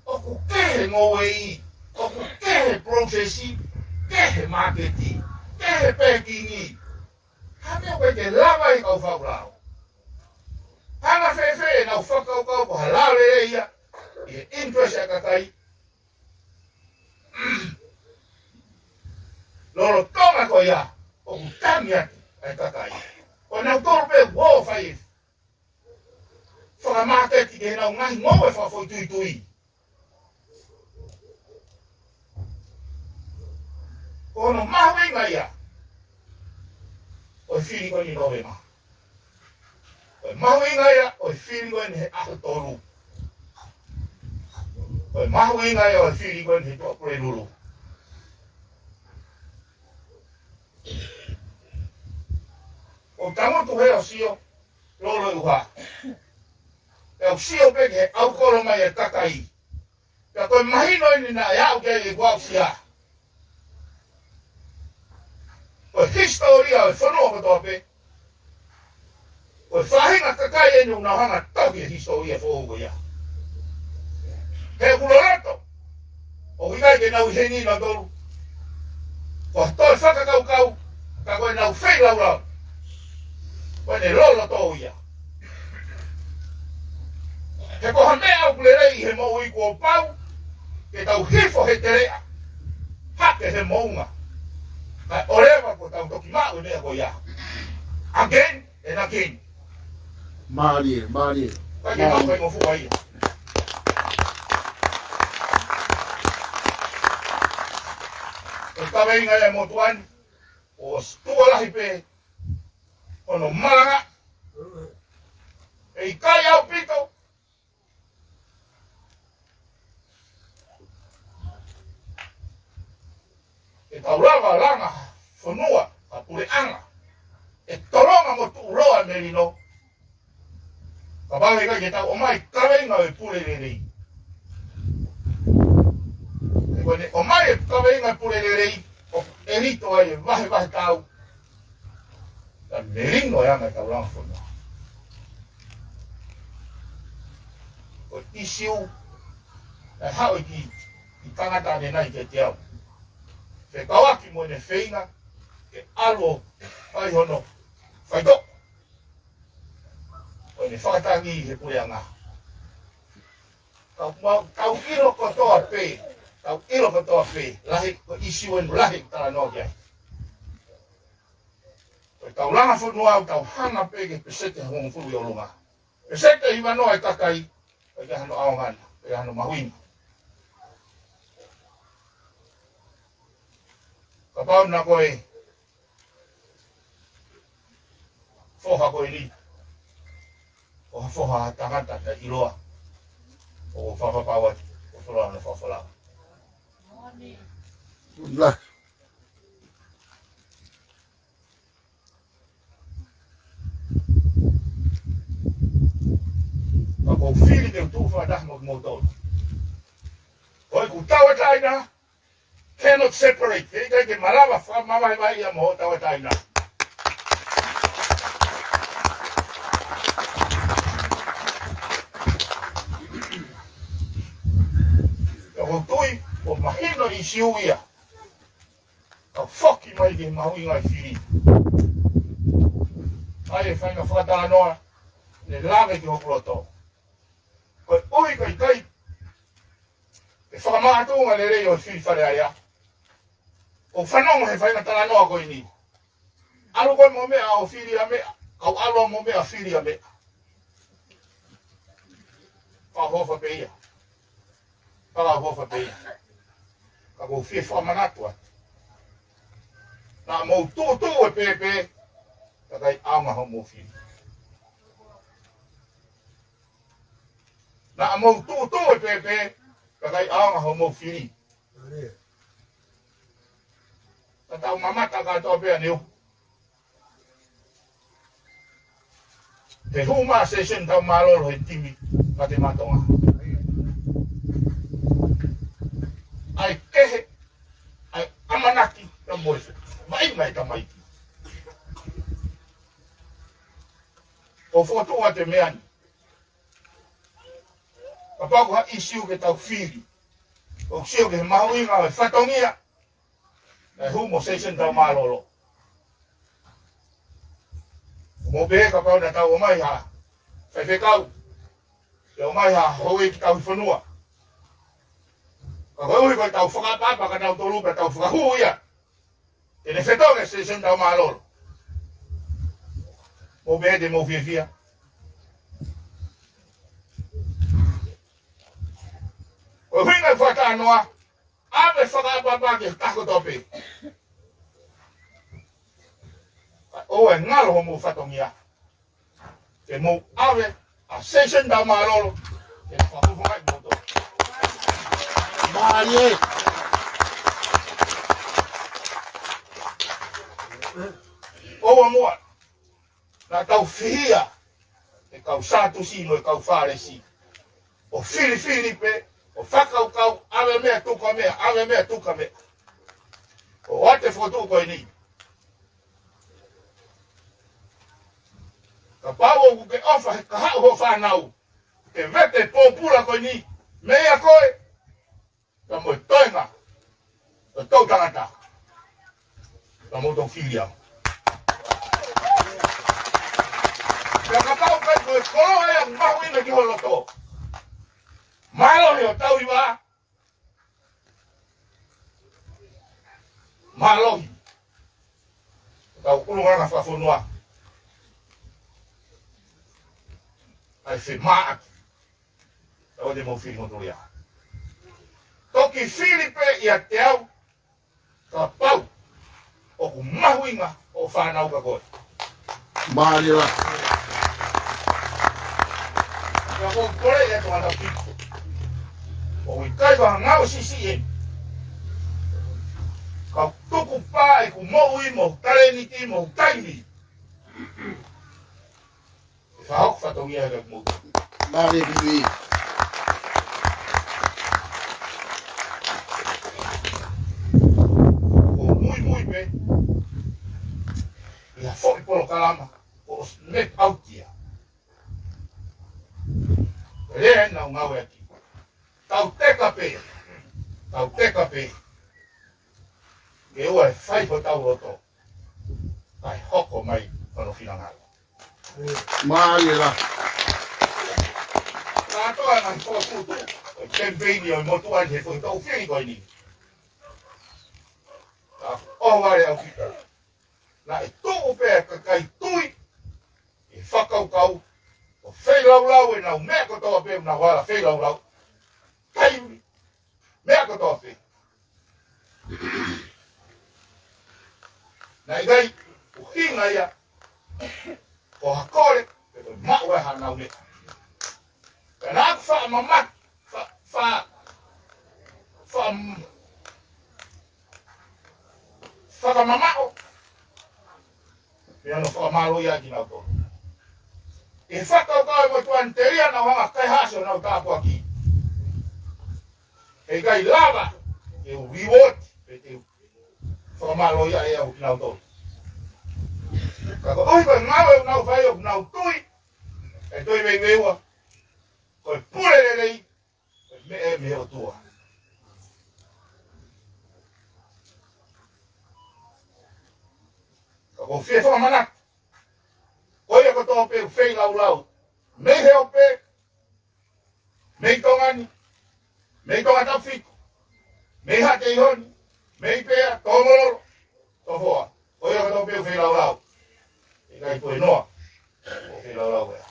ʻOku kehe e ngoueʻi, ʻoku kehe e process, kehe e māketi, kehe e pēkingi. Hangē ʻoku ʻikai ke lava ʻe he kau faʻu lao. Hanga fēfē ʻenau fakakaukau ko ha lao lelei ia, ʻi he interest ʻa e kakai. Lolotonga ko ia, ʻoku tangi atu ʻa e kakai. Ko nautolu pē ʻoku fai e fakamāketi ki heʻenau ngaahi ngoue fakafoʻituitui. Ko hono mahuʻinga ia ʻo e fili ko eni ʻi Nōvema. Ko e mahuʻinga ia ʻo e fili ko eni he ʻaho tolu. Ko e mahuʻinga ia ʻo e fili ko eni he Tuʻapulelulu. ʻOku tangutu hē ʻo sio, Lolo ʻUha. Pea u sio pē ki he ʻaukolo mai e kakai. Pea ko e mahino eni naʻe aʻu ki ai ʻeku aʻusia. Ko e hisitōlia ʻo e fonua kotoa pē. Ko e faʻahinga kakai eni ʻoku nau hanga ʻo tohi e hisitōlia foʻou ko ia. He ʻoku loloto, ʻoku ʻikai ke nau ʻi heni nautolu. Ko e toe fakakaukau, ka ko ʻenau feilaulau. Ko ʻene loloto ia. He ko ha meʻa ʻoku lelei ʻi he moʻui kuo pau ke tau hifo he teleʻa hake he moʻunga, kae ʻoua leva kuo tau toki maʻu e meʻa ko ia. Again and again. Mālie, mālie. Ka ke mau kai mo fua ia. Ko e kaveinga ia ʻa e motuʻa ni, ʻosi tuʻo lahi pē hono malanga. ʻE ʻikai ʻaupito ke tau lava langa fonua ʻa e puleʻanga ʻe tolonga mo tuʻuloa e melino, kapau heʻikai ke tau ʻomai kaveinga ʻo e pule lelei. He ko ʻene ʻomai e kaveinga pule lelei, ʻoku ʻelito ai e vahevahe tau, ka melino e anga ʻetau langa fonua. Ko e ʻisiū naʻe haʻu ki he tangata ʻanenai kiate au, fekauʻaki mo ʻene feinga ke ʻalu ʻo fai hono faitoʻo ʻo ʻene fakatangi he puleʻanga. Tau mau, tau ʻilo kotoa pē, tau ʻilo kotoa pē, lahi, ko e ʻisiū eni lahi ʻoku talanoa ki ai. Ko ʻetau langa fonua ʻoku tau hanga pē ki he peseti hongofulu ʻi ʻolunga. Peseti hivanoa e kakai, ʻikai hano ʻaonga na, ʻikai hano mahuʻinga. Kapau naʻa ko e foha ko eni, ko ha foha ʻa e tangata naʻe ʻiloa, ʻo fakapapau atu, ʻo folau na fakafolau. Ka ʻoku ou fili ke u tuʻu fakataha mo kimoutolu. Ko ʻeku tauʻatāina, cannot separate. Heʻikai ke malava fakamavahevahe ia mo hoʻo tauʻatāina. Ka ʻoku ou tui, ʻoku mahino e ʻisiū ia. Ka foki mai ki he mahuʻinga e fili. ʻAi e faʻahinga fakatalanoa, ne lave ki hoku loto. Ko e ʻuhi ka ʻikai ke fakamakatuʻunga lelei ʻo e fili Fale Alea, ʻoku fanongo he faʻahinga talanoa ko eni. ʻAlu koe mo meʻa ʻo fili ʻa meʻa, kau ʻalu mo meʻa fili ʻa meʻa. Fakaʻofoʻofa pē ia. Fakaʻofoʻofa pē ia. Ka ʻoku ou fie fakamanatu atu. Naʻa mou tuʻutuʻu e pēpē, ka ʻikai ʻaonga hoʻomou fili. Naʻa mou tuʻutuʻu e pēpē, ka ʻikai ʻaonga hoʻomou fili. Ka tau mamata kātoa pē ʻaneuhu. He hū mai ʻa Session Taumālolo he timi Mate Maʻa Tonga. ʻAi kehe, ʻai ʻamanaki, ka mo e vaʻinga e tamaiki. ʻOku ou fokotuʻu atu e meʻa ni. Kapau ko ha ʻisiū ke tau fili, ʻoku sio ki he mahuʻinga ʻo e fatongia, naʻe hū mo Session Taumālolo. Mou pehē kapau naʻa tau ʻomai ha faifekau, ke ʻomai ha houʻeiki tauhi fonua. Ka koeʻuhi ko ʻetau fakaʻapaʻapa ka tau tolu pē tau fakahū ia, te ne fetongi e Session Taumālolo. Mou pehē te mou fiefia. Ko e ʻuhinga e fakatalanoa, ʻave fakaʻapaʻapa ki he taha kotoa pē. ʻOua ʻe ngalo hoʻomou fatongia. Ke mou ʻave ʻa Session Taumālolo ke fakafofongaʻi moutolu. Mālie. ʻOua muʻa naʻa tau fihia ʻe he kau Sātusi mo e kau Fālesi ʻo filifili pē, ʻo fakakaukau, ʻave meʻa tuku meʻa, ʻave meʻa tuku meʻa. ʻOku ʻoatu e fokotuʻu ko eni. Kapau ʻoku ke ʻofa he kahaʻu hoʻo fānau, ke vete pōpula ko eni, meia koe, ka mo e toenga ʻo e toʻutangata, ka mo e toʻufili au. Pea kapau ʻoku ʻikai ko e koloa ia ʻoku mahuʻinga ki ho loto, Mālohi ʻo tau iva. Mālohi ʻo tau ʻulungaanga fakafonua. ʻAi fiemaʻu atu. Tau te mau fili mo tulia. Toki fili pē ʻiate au. Kapau ʻoku mahuʻinga hoʻo fānau ka koe. Mālie lā. Ka ko kore e tō ana piko. ʻOku ʻikai ko ha ngāue siʻisiʻi eni. Ka tuku pē ʻeku moʻui mo talēniti mo taimi. Fakahoko fatongia ke mou. Mālie Vivi. ʻO muimui pē ʻi ha foʻi polokalama ʻoku ʻosi map out ia. Lea ʻenau ngāue ʻaki. Tau teka pē. Tau teka pē. Ke ʻoua ʻe fai hotau loto. Kae hoko mai hono finangalo. Mālie lā. Kātoa ngaahi fokotuʻutuʻu ʻo e kemipeini ʻo e motuʻa ni he foʻi taʻu fili ko eni. Ka ʻohovale ʻaupito. Naʻe tuʻu pē ʻa e kakai tui ʻi he fakakaukau ʻo feilaulau ʻenau meʻa kotoa pē ʻoku nau ala feilaulau. Taimi, meʻa kotoa pē. Naʻe ʻikai ʻuhinga ia ko ha kole pe ko e maʻu ʻa haʻanau meʻa. Ka naʻa ku faʻa mamata, fa, fa, fa, fakamamaʻo. Pea naʻa ku fakamālō ia kinautolu. ʻI he fakakaukau ʻa e motuʻa ni telia naʻa ku hanga ʻo kaihasi honau tāpuaki. He ʻikai lava ke u reward pe te u fakamālō ia ʻe au kinautolu. Ka ko e ʻuhi ko e ngāue ʻoku nau fai ʻoku nau tui, ʻe toe veiveiua, ko e pule lelei, ko e meʻa mei he ʻOtua. Ka ʻoku ou fie fakamanatu, ko ia kotoa pē ʻoku feilaulau, mei he ope, mei Tonga ni, mei Tongatapu fitu, mei Haʻateiho ni, mei Pea, Tongololo, Tofoa. Ko ia kotoa pē ʻoku feilaulau. ʻIkai ko e noa. ʻOku feilaulau ia.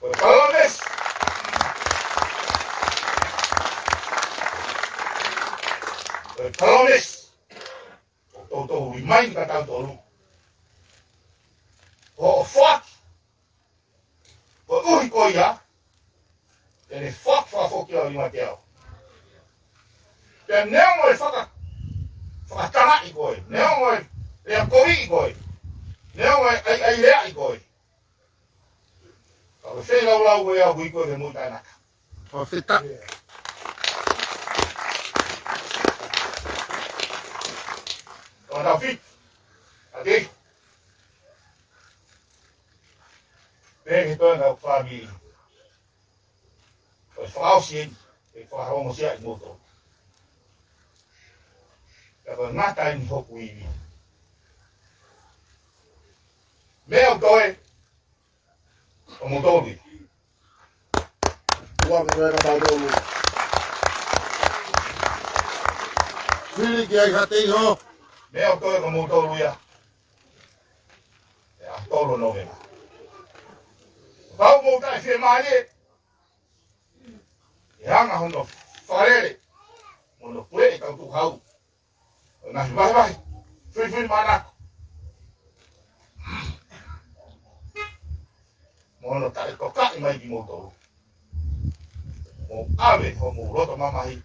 Ko e palōmesi. Ko e palōmesi. ʻOku toutou remind kitautolu. Ko hoʻo foaki. Ko e ʻuhi ko ia, te ne foaki fakafoki ʻo lima te au. Pea neongo e faka, fakatangaʻi koe, neongo e lea koviʻi koe, neongo e ʻaiʻaileaʻi koe. Ka ko e feilaulau ko ia ʻoku ui koe ke mui taʻengata. Fakafetaʻi. Tongatapu fitu. ʻAtei. Pehē ki he toenga ʻo e fāmili. Ko e fakaʻosi eni, ʻe fakaongosia ʻi moto. Ka ko e ngata eni hoku ivi. Meʻa ʻoku toe, ʻo moutolu ia. Ua me ka tautolu. Fili ki ai Haʻateiho. Meʻa ʻoku toe ko moutolu ia. ʻE ʻaho tolu Nōvema. Pau mou taʻe fiemālie. ʻE hanga hono fakalele. Mo hono puleʻi ʻetau tukuhau. ʻO e ngaahi vahevahe. Fuifui manako. Mo hono taʻetokaʻi mai kimoutolu. Mou ʻave homou loto mamahi.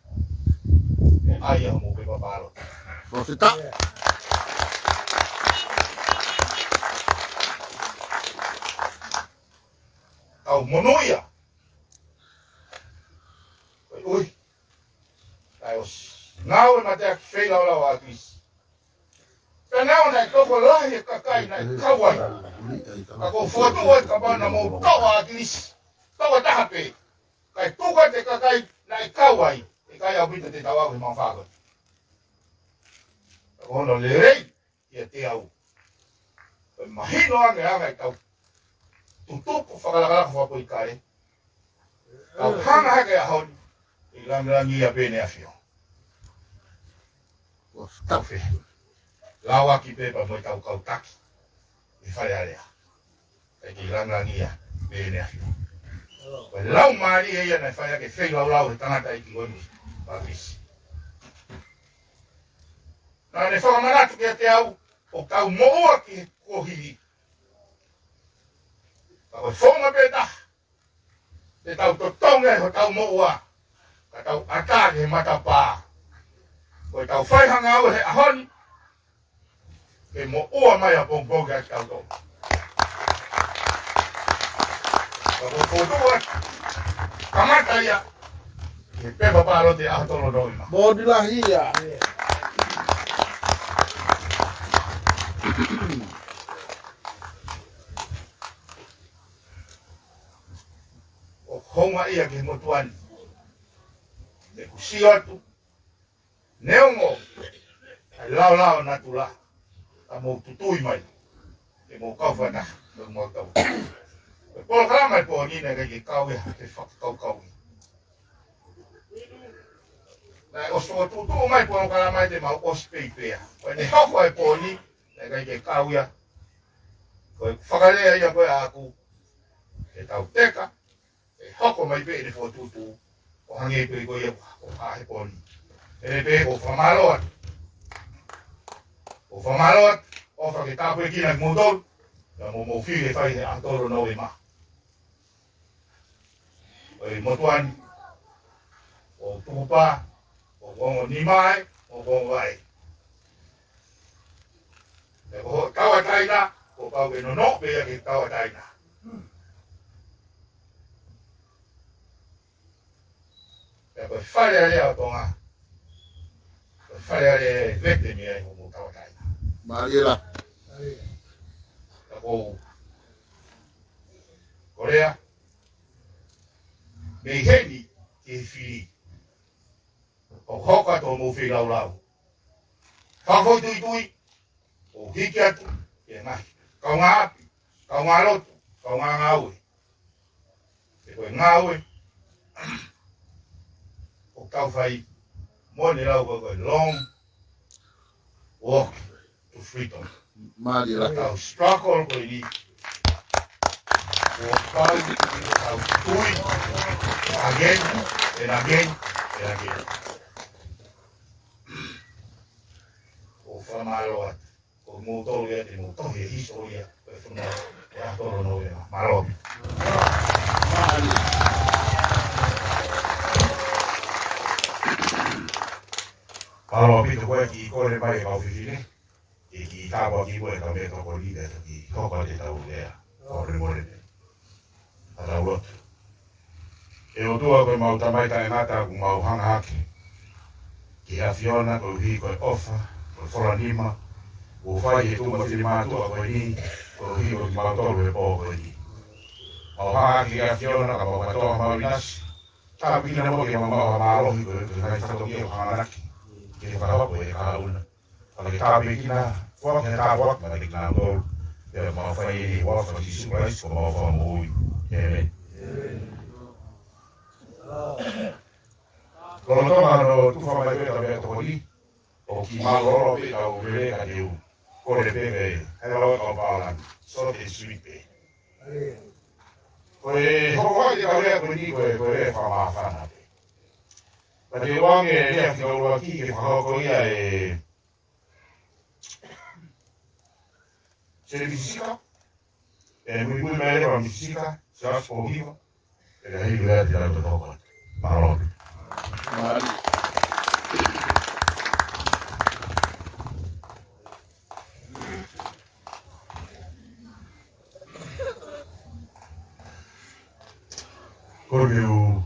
Mo ʻai homou pepa pāloti. Fakafetaʻi. Tau monūʻia. Ko e ʻuhi. Kae ʻosi. Ngāue mateaki feilaulau ʻa ʻAkilisi. Pea neongo naʻe tokolahi e kakai naʻe kau ai. Ka ʻoku ou fokotuʻu ai kapau naʻa mou toʻo ʻa ʻAkilisi. Tokotaha pē. Kae tuku atu e kakai naʻe kau ai. ʻIkai ʻaupito te tau aʻu he mafako. Ka ko hono lelei. ʻIate au. ʻOku mahino ange ʻa e anga ʻetau tutupu fakalakalaka fakapolitikale. Tau hanga hake ʻaho ni. Langilangiʻia pē ʻEne ʻAfio. Tau fehuʻi. Lau ʻaki pē pea mo ʻetau kau taki ʻi Fale Alea. ʻIkai ke langilangiʻia pē ʻEne ʻAfio. Ko e lau mālie ia naʻe fai ʻaki e feilaulau ʻe he tangataʻeiki ko eni, Papisi. Naʻa ne fakamanatu kiate au, ʻoku tau moʻua ki he kuohili. Ka ko e founga pē taha te tau totongi ai hotau moʻua, ka tau ʻatā ki he matapā. Ko ʻetau fai ha ngāue he ʻaho ni, ke moʻua mai ʻapongipongi ʻa kitautolu. Ka ko e fotu atu, kamata ia he pepa pālote ʻaho tolu Nōvema. Moʻoni lahi ia. ʻOku houngaʻia ki he motuʻa ni ʻeku sio atu, neongo ʻa e laolao natula, ka mou tutui mai ke mou kau fakataha mo kimoutolu. Ko e polokalama ʻo e pō ni naʻe ʻikai ke kau ia he fakakaukau ia. Naʻe ʻosi fokotuʻutuʻu mai polokalama ia te mau ʻosi peipea. Ko ʻene hoko ʻa e pō ni, naʻe ʻikai ke kau ia. Ko e fakalea ia ko ē ʻaʻaku, ke tau teka, ʻe hoko mai pē ʻene fokotuʻutuʻu, ʻo hangē pē ko ia ʻoku hā he pō ni. Pea pehē ʻoku ou fakamālō atu. ʻOku ou fakamālō atu, ʻofa ke tāpuekina kimoutolu, pea mo hoʻomou fili ke fai he ʻaho tolu Nōvema. ʻOi motuʻa ni, ʻoku tukupā, ʻoku ongo nima ai, ʻoku ongo vaʻe. Pea ko hoʻo tauʻatāina, kuo pau ke nonoʻo pē ia ki he tauʻatāina. Pea ko e Fale Alea ʻo Tonga, ko e Fale Alea ʻe vete mei ai hoʻomou tauʻatāina. Mālie lahi. Pea ko Kolea, mei heni ki he fili, ʻoku hoko atu hoʻomou feilaulau. Fakafoʻituitui, ʻo hiki atu ki he ngaahi kaungāʻapi, kaungālotu, kaungāngāue. He ko e ngāue ʻoku tau fai, moʻoni e lau ko e long walk to freedom. Mālie lahi. Tau struggle ko eni. ʻOku pau ke tau tui again and again and again. ʻOku ou fakamālō atu. Ko kimoutolu ia te mou tohi e hisitōlia ʻo e fonua he ʻaho tolu Nōvema. Mālō. Mālō ʻaupito koe ki he kole mai ʻa e kau fefine. Ke kiʻi tāpuaki mo e kau meʻatokoni ke toki hoko atu ʻetau lea fakamolemole. Tau lotu. ʻE ʻOtua ko homau Tamai taʻengata, ʻoku mau hanga hake ki he ʻAfiona koeʻuhi ko e ʻofa, ko e folanima kuo fai ʻe he tuʻu mo e finemātuʻa ko eni, koeʻuhi ko kimautolu he pō ko eni. Mau hanga hake ki he ʻAfiona ka mau kātoa mau ʻinasi. Tāpuekina muʻa ke mau maʻu ha mālohi ko e ngaahi fatongia ʻoku hanganaki ke fakahoko ʻe he kahaʻu na. Pea ke tāpuekina, foaki ha tāpuaki maʻa kinautolu. Pea mau fai eni he huafa ʻo Sīsū Kalaisi ko homau Fakamoʻui. ʻĒmeni. Lolotonga hono tufa mai ko ē ʻetau meʻatokoni, ʻoku kiʻi mālōlō pē ʻetau lele ka te u kole pē ke, he lau ʻa e kau Pālangi, short and sweet pē. Ko e hokohoko ʻetau lea ko eni ko e, ko e lea fakamāfana pē. Pea te u ʻoange e lea fika ʻuluaki ke fakahoko ia ʻe Sele Misisika, ʻe muimui mai leva Misisika, Siaosi Pōhiva, ʻe ka hili lea te tau toki hoko atu. Mālō. Mālō. Kole ke u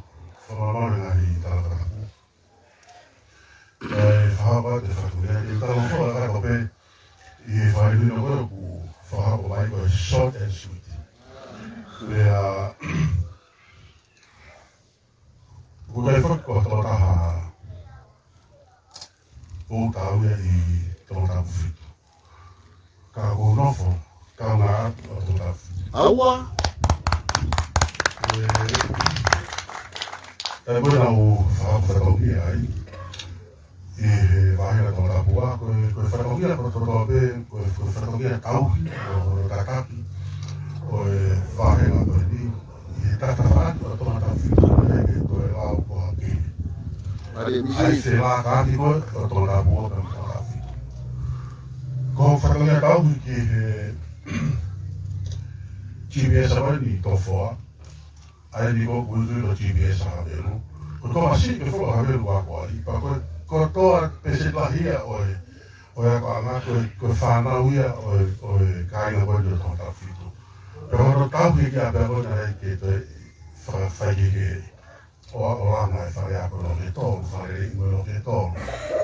fakamālō he ngaahi talanoa. ʻE fakahoko atu e fatongia, ʻe tau fakahoko pē ʻi he fainino ko ē ʻoku fakahoko mai ko e short and sweet. Pea, ʻoku ʻikai foki ko ha tokotaha ʻoku tau ia ʻi Tongatapu fitu. Ka ʻoku ou nofo kaungāʻapi ʻo Tongatapu fitu. ʻAua. ʻE, ʻE, ko e lau fakafetaʻia ai ʻi he vahenga Tongatapu, ko e, ko e fatongia kotoa pē, ko e, ko e fatongia tauhi ʻo, ʻo e tataki ʻo e vahenga ko eni ʻi he tatafaʻaki ʻo Tongatapu fitu, ʻe ʻikai ke toe lau ko ha kehe. Mālie Misi. ʻAi felākaʻaki ko ē ʻo Tongatapu pea mo Tongatapu fitu. Ko e fatongia tauhi ki he G P S ko eni ʻi Tofoa, ʻa eni ko ē ʻoku ui ko e G P S ʻa Havelu. Ko e tokosiʻi pē foki ʻa Havelu ʻo ako ai. Pea ko e, ko e kotoa pē se lahi ia ʻo e, ʻo e akoʻanga ko e, ko e fānau ia ʻo e, ʻo e kāinga ko eni ʻo Tongatapu fitu. Pea ko hono tauhi ki ʻapi ko ē naʻe ʻikai ke toe fa-, fai kehekehe. ʻO, ʻo langa e fale ako ʻi loto ki he tolu, fale lelei mo e loto ki he tolu.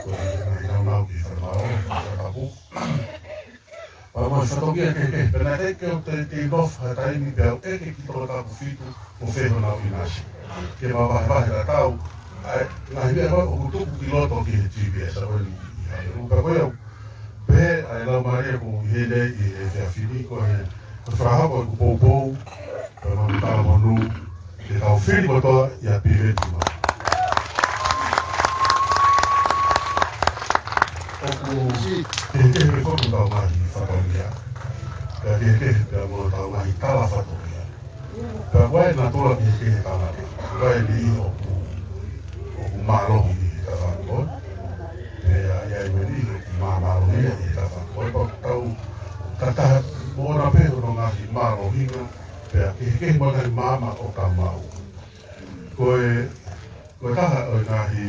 Ko e ngaahi naunau ki he fale māʻolunga, fale tapu. Pea mo e fatongia kehekehe, pea naʻe ʻikai ke u toe kei nofo ha taimi pea u ʻeke ki Tongatapu fitu ʻo fē honau ʻinasi. Ke ma vahevahe tatau ʻa e ngaahi meʻa ko ē ʻoku tuku ki loto ki he G P S ko eni ʻi Havelu. Pea ko ia, pea ʻa e laumālie ʻoku ʻi heni ʻi he efiafi ni ko e, ko e fakahoko ʻeku poupou, pea mo e talamonū, ke tau fili kotoa ʻia Piveni Tuʻimala. ʻOku kehekehe pē foki hotau ngaahi fatongia, pea kehekehe pē mo hotau ngaahi tala fatongia. Pea ko e natula kehekehe tangata, ko e niʻihi ʻoku, ʻoku mālohi ʻi he tafaʻaki ko ē, pea ʻi ai mo e niʻihi ʻoku māmālohi ʻi he tafaʻaki ko ē, pea ʻoku tau kataha mo ʻona pē hono ngaahi mālohinga, pea kehekehe mo e ngaahi maama ʻoku tau maʻu. Ko e, ko e taha ʻo e ngaahi,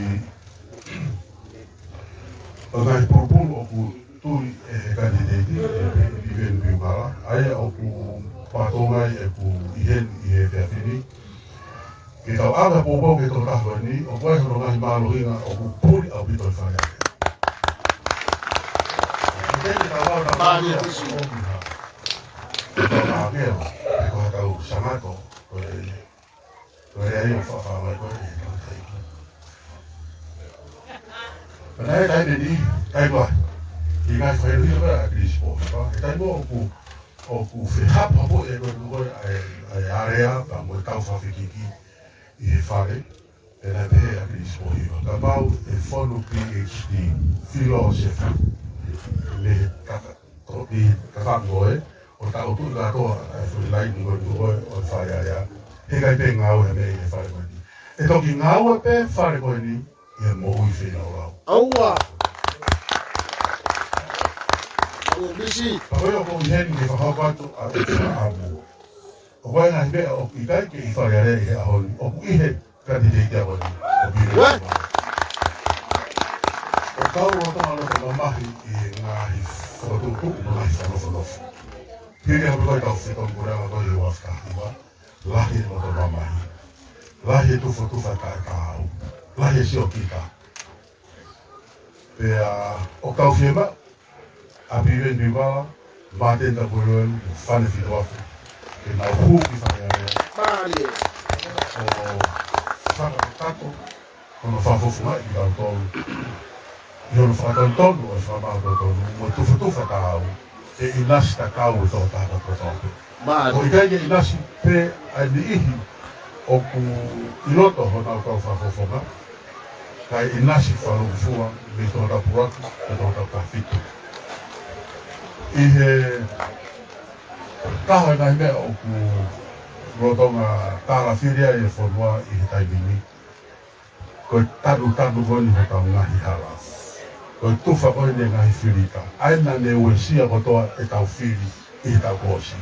ʻo e ngaahi pulupulu ʻoku tui ʻe he kanititeiti, ʻe Piveni Tuʻimala, ʻa ia ʻoku pātōnga ai ʻeku ʻi heni ʻi he efiafi ni. Ke tau ʻave ha poupou ki he tokotaha ko eni, ʻoku ʻi ai hono ngaahi mālohinga ʻoku puli ʻaupito ʻi Fale Alea. Ke tau ʻave ha mālohinga ʻoku ʻi ha, ʻi ha ʻāngelo, pe ko ha kau sangato, ko e Ko e lea ia ʻoku faʻa fai mai ko ē ʻe he tangataʻeiki. Pea naʻe ʻi ai e taimi ni, ʻi ai ko ē, ʻi he ngaahi faʻahinga ko ē ʻa Kilisi Pōhiva, ʻi he taimi ʻoku, ʻoku fehapohapo ʻe ko ē ko ē ʻa e, ʻa e alea, pea mo e tau fakafekiki ʻi he fale, pea naʻe pehē ʻe Kilisi Pōhiva, kapau ʻe fonu PhD, filōsefa, mei he kaka, Ko e kakato ē, ʻo tau tuʻu kātoa ʻa e foʻi laini ko eni ʻo e, ʻo e Fale Alea. Heʻikai pē ngāue ha meʻa ʻi he fale ko eni. ʻE toki ngāue pē fale ko eni ʻi he moʻui feilaulau. ʻAua. ʻAua, Misi. Pea ko ia ʻoku ou ʻi heni ke fakahoko atu ʻa e fakaʻamu. ʻOku ʻi ai e ngaahi meʻa ʻoku ʻikai ke ʻi Fale Alea ʻi he ʻaho ni, ʻoku ʻi he kanititeiti ko eni, ʻo Piveni. What? ʻOku tau lolotonga loto mamahi ʻi he ngaahi fokotuʻutuʻu mo e ngaahi fakanofonofo. Pili ʻa e meʻa ko ē ʻoku tau fetong pule anga ko ē ʻi he uafu taha hiva, lahi e loto mamahi, lahi e tufotufa taʻetaau, lahi e siokita. Pea ʻoku tau fiemaʻu ʻa Piveni Tuʻimala, Māteni Tapueluelu, mo Fane Fituafu, ke nau hū ki Fale Alea. Mālie. ʻO fakakakato hono fakafofongaʻi kitautolu ʻi hono fakatonutonu ʻo e fakamaau totonu mo e tufotufa taau, ʻe ʻinasi tatau e tokotaha kotoa pē. Mālie. ʻOku ʻikai ke ʻinasi pē ʻa e niʻihi ʻoku ʻi loto honau kau fakafofonga, kae ʻinasi fakalūkufua mei Tongatapu ʻuluaki ki Tongatapu taha fitu. ʻI he taha e ngaahi meʻa ʻoku lolotonga tālafili ai e fonua ʻi he taimi ni, ko e tanutanu ko eni hotau ngaahi hala. Ko e tufa ko eni e ngaahi filita. ʻA ē naʻa ne uesia kotoa ʻetau fili ʻi heʻetau koosi.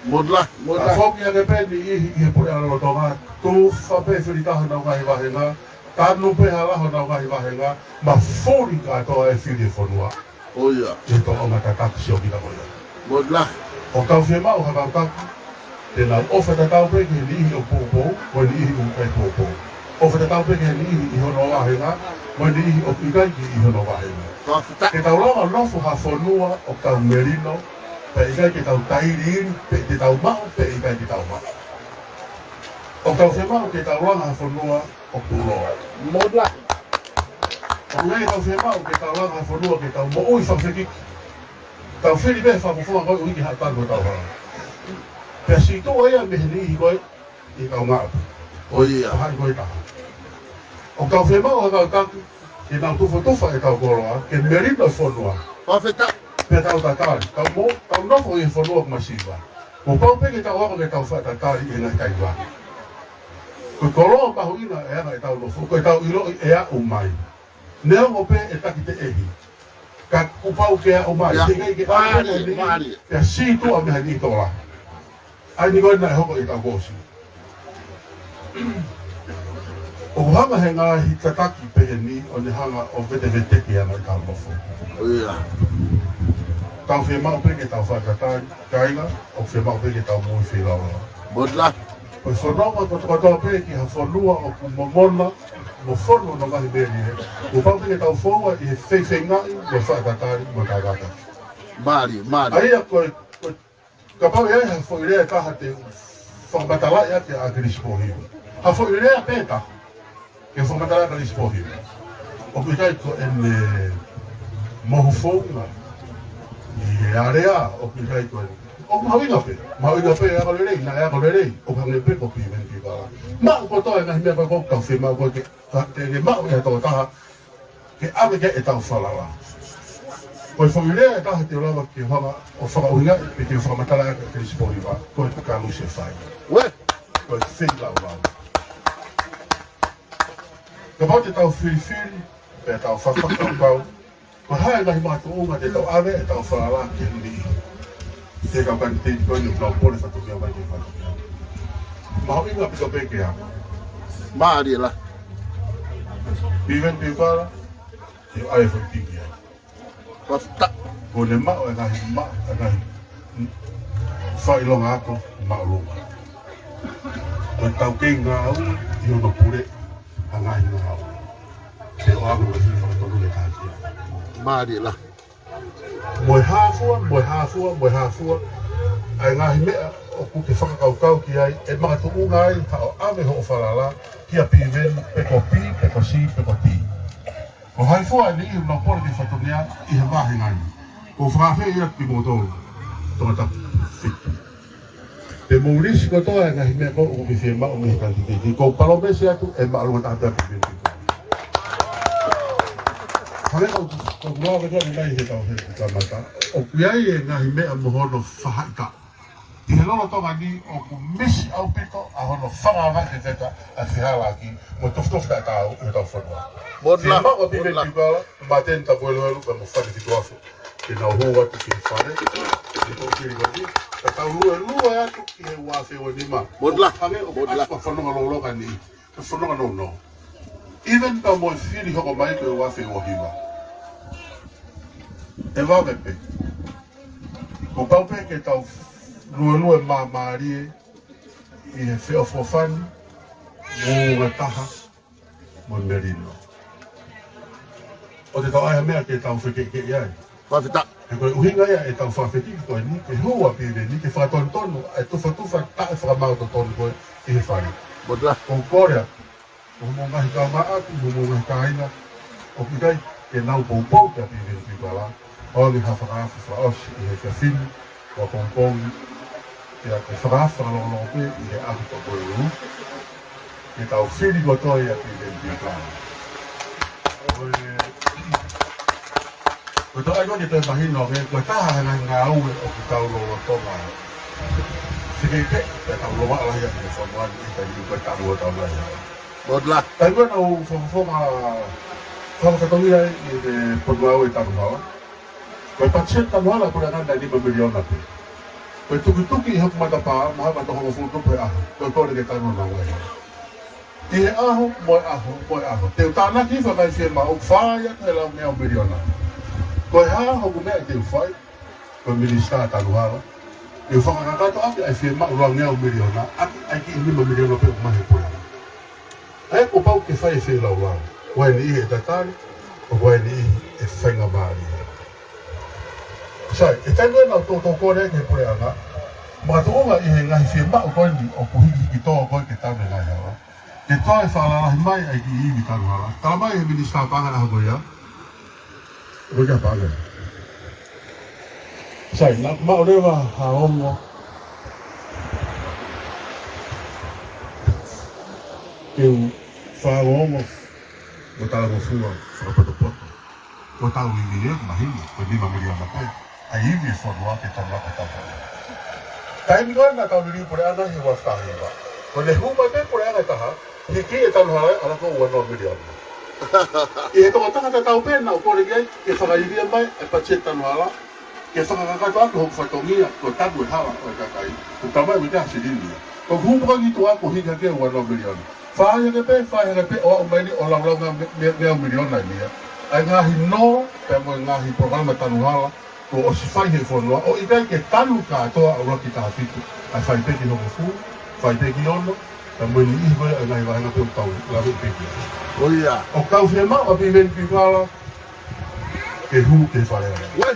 Mola, mola. Ka foki ange pē niʻihi ʻi he puleʻanga lolotonga, tufa pē filita honau ngaahi vahenga, tanu pē hala honau ngaahi vahenga, mafuli kātoa e fili e fonua. ʻOia. ʻI he tōʻonga tataki siokita ko ia. Mola. ʻOku tau fiemaʻu ha kau taki te nau ʻofa tatau pē ki he niʻihi ʻoku poupou, mo e niʻihi ʻoku ʻikai poupou. ʻOfa tatau pē ki he niʻihi ʻi hono vahenga, mo e niʻihi ʻoku ʻikai ke ʻi hono vahenga. Fakafetaʻi. Ke tau langa ʻo nofo ha fonua ʻoku tau melino, pea ʻikai ke tau tailiili, pe te tau maʻu, pe ʻikai ke tau maʻu. ʻOku tau fiemaʻu ke tau langa ha fonua ʻoku tuʻuloa. Mola. ʻOku ʻikai ke tau fiemaʻu ke tau langa ha fonua ke tau moʻui fakafekiki. Tau fili pē fakafofonga ko ē ʻuhi ki he haʻutanu ʻo ʻetau hala. Pea siʻi tuʻu ia mei he niʻihi ko ē ʻi he kaungāʻapi. ʻOia. Ko hai ko ē taha. ʻOku tau fiemaʻu ha kau taki ke nau tufatufa ʻetau koloa, ke melino e fonua. Fakafetaʻi. Pea tau tatali, tau mo, tau nofo ʻi he fonua ʻoku masiva. Kuo pau pē ke tau ako ke tau fakatatali ʻi he ngaahi taimi. Ko e koloa mahuʻinga e anga ʻetau nofo, ko ʻetau ʻiloʻi ʻe aʻu mai. Neongo pē ʻe taki teʻehi, ka kuo pau ke aʻu mai. Ia. Teʻeki ke aʻu mai. Mālie, ni, mālie. Pea sītuʻa mei ha niʻihi tola. ʻA ia ko eni naʻe hoko ʻi he taʻu kuo ʻosi. ʻOku hanga he ngaahi tataki pehē ni ʻo ne hanga ʻo veteveteki ʻa e ngaahi tau nofo. ʻIo. Tau fiemaʻu pē ke tau fakatatali, kāinga, ʻoku fiemaʻu pē ke tau moʻui feilaulau. Moʻoni lā. Ko e fononga kotokotoa pē ki ha fonua ʻoku momona, mo fonu hono ngaahi melie, kuo pau pē ke tau foua ʻi he feifeingaʻi mo e fakatatali mo e kākaka. Mālie, mālie. ʻA ia ko e, ko e Kapau ʻe ʻi ai ha foʻi lea ʻe taha te u fakamatalaʻi ʻaki ʻa ʻAkilisi Pōhiva. Ha foʻi lea pē ʻe taha ke u fakamatalaʻi ʻa ʻAkilisi Pōhiva. ʻOku ʻikai ko ʻene mohu founga ʻi he alea, ʻoku ʻikai ko ʻene. ʻOku mahuʻinga pē, mahuʻinga pē, ako lelei, naʻe ako lelei, ʻoku hangē pē ko Piveni Piukala. Maʻu kotoa e ngaahi meʻa ko ē ʻoku tau fiemaʻu ko ē ke, ka te ne maʻu ʻe ha tokotaha ke ʻave ki ai ʻetau falala. Ko e foʻi lea ʻe taha te u lava ke u hanga ʻo fakaʻuhingaʻi pe ke u fakamatalaʻi ʻaki ʻa ʻAkilisi Pōhiva, ko e kalusefai. Ue! Ko e feilaulau. Kapau te tau filifili, pea tau fakakaukau, ko e hā e ngaahi makatuʻunga te tau ʻave ʻetau falala ki he niʻihi. Te kau kaniteni ko eni ʻoku nau pole fatongia mai ke fatongia. Mahuʻinga pito pē ke ako. Mālie lā. Piveni Piukala, te u ʻai e foʻi tiki ai. Fakafetaʻi. Kuo ne maʻu e ngaahi ma-, e ngaahi fakaʻilonga ako māʻolunga. Ko e taukei ngāue ʻi hono pule ʻa e ngaahi ngāue. Te u ako mo e fili fakatonu le kātia. Mālie lā. Mo e hā fua, mo e hā fua, mo e hā fua ʻa e ngaahi meʻa ʻoku ke fakakaukau ki ai, ʻe makatuʻunga ai haʻo ʻave hoʻo falala kia Piveni, pe ko P, pe ko C, pe ko T. Ko hai fua e niʻihi ʻoku nau pole ke fatongia ʻi he vāhenga ni. Ko e fakaafeʻi atu kimoutolu, Tongatapu fitu. Te mou lisi kotoa e ngaahi meʻa ko ē ʻoku ke fiemaʻu mei he kaniteni. Ko e palōmesi atu ʻe māʻolunga taha pē ʻa Piveni. Hangē ko, ko e koloa ko eni ʻoku ʻi ai he tau he kamata. ʻOku ʻi ai e ngaahi meʻa mo hono faʻahitaʻu. ʻI he lolotonga ni ʻoku misi ʻaupito ʻa hono fakaava ke teta ʻa e fehālaaki mo e tofitofi taʻetaau ʻi hotau fonua. Moʻoni lā, fiemaʻu ʻa Piveni Piukala, Māteni Tapueluelu, pea mo Fani Fituafu ke nau hū atu ki he fale, ʻi he ʻosi ni, ka tau luelue atu ki he ua afe ua nima. Moʻoni lā. Hangē ʻoku ʻasi ko e fononga loloka ni, ko e fononga nounou. Even ka mo e fili hoko mai ko e ua afe ua hiva. ʻE vave pē. Kuo pau pē ke tau luelue māmālie ʻi he feʻofoʻofani, moʻunga taha, mo e melino. ʻOua te tau ʻai ha meʻa ke tau fekeʻikeʻi ai. Fakafetaʻi. He ko e ʻuhinga ia ʻetau fakafekiki ko eni, ke hū ʻa Piveni, ke fakatonutonu ʻa e tufatufa taʻefakamaau totonu ko ē ʻi he fale. Moʻoni lā. Ko e kole atu, ko hoʻomou ngaahi kaungāʻapi, hoʻomou ngaahi kāinga, ʻoku ʻikai ke nau poupou kia Piveni Piukala, ʻo ne ha fakaafe fakaʻosi ʻi he efiafi ni, ʻo poupou ni, ke ʻai ke fakaafe fakalongolongo pē ʻi he ʻaho Tokoulu, ke tau fili kotoa ʻa Piveni Piukala. Ko e, ko e toe ʻai ko ē ke toe mahino ange, ko e taha e ngaahi ngāue ʻoku tau lolotonga. Sike ke, ke tau lolotonga lahi ʻi he fonua ni, ʻi he taimi ko ē ʻoku tau lolotonga lahi. Moʻoni lā. Taimi ko ē naʻa ku fakafofonga, fakafofonga ai ʻi he potungāue Tanuhala. Ko e patiseti Tanuhala ʻa e puleʻanga naʻe nima miliona pē. Ko e tukituki ʻi hoku matapā, mahalo ko e toko hongofulu tupu he ʻaho. Ko e kole ke tanu naʻa ku ʻai. ʻI he ʻaho, mo e ʻaho, mo e ʻaho. Te u tānaki hifo ʻa e ngaahi fiemaʻu, fai atu e laungeau miliona. Ko e hā hoku meʻa te u fai, ko e minisitā Tanuhala. Te u fakakakato ʻaki ʻa e fiemaʻu laungeau miliona, ʻaki ʻa e kiʻi nima miliona pē ʻoku ʻomai he puleʻanga. ʻA ia kuo pau ke fai e feilaulau. Ko e niʻihi ʻe tatali, ʻo ko e niʻihi ʻe faingamālie. Sai, ʻi he taimi ʻoku nau toutou kole ai ki he puleʻanga, makatuʻunga ʻi he ngaahi fiemaʻu ko eni ʻoku hikihiki tō ko ē ke tau ne ngaahi hala. Ke toe fakalalahi mai ʻa e kiʻi ivi Tanuhala. Tala mai ʻe he minisitā paʻanga ʻaho ko ia. Ko ia paʻanga. Sai, naʻa ku maʻu leva ha ongo. Ke u fakaongo Ko e talangofua fakapotopoto. Ko e tau ivi ʻe mahino, ko e nima miliona pē. ʻA e ivi ʻe fonua ke tau laka tau fonua. Taimi ko ē naʻa tau liliu puleʻanga he ua afe taha hiva. Ko ʻene hū mai pē puleʻanga ʻe taha, hiki e tanu hala ʻa e ʻalu ko ua noa miliona. ʻI he tokotaha tatau pē naʻa ku kole ki ai, ke fakaivia mai e patiseti tanu hala, ke fakakakato atu hoku fatongia, ko e tanu e hala ʻo e kakai. Ko e tamai ʻo e taha silini. Ko e hū pē ki tuʻa ko e hiki hake ua noa miliona. Fai hake pē, fai hake pē, ʻo aʻu mai ni ʻo laulau ngaahi me-, me-, meʻa miliona ni ia. ʻA e ngaahi nō, pea mo e ngaahi polokalama tanu hala, kuo ʻosi fai he fonua, ʻo ʻikai ke tanu kātoa ʻa e ʻuluaki taha fitu. ʻA e fai pē ki hongofulu, fai pē ki ono, pea mo e niʻihi ko ē ʻa e ngaahi vāhenga pē ʻoku tau lave pē ki ai. ʻO ia. ʻOku tau fiemaʻu ʻa Piveni Piukala, ke hū ki he Fale Alea. Uē.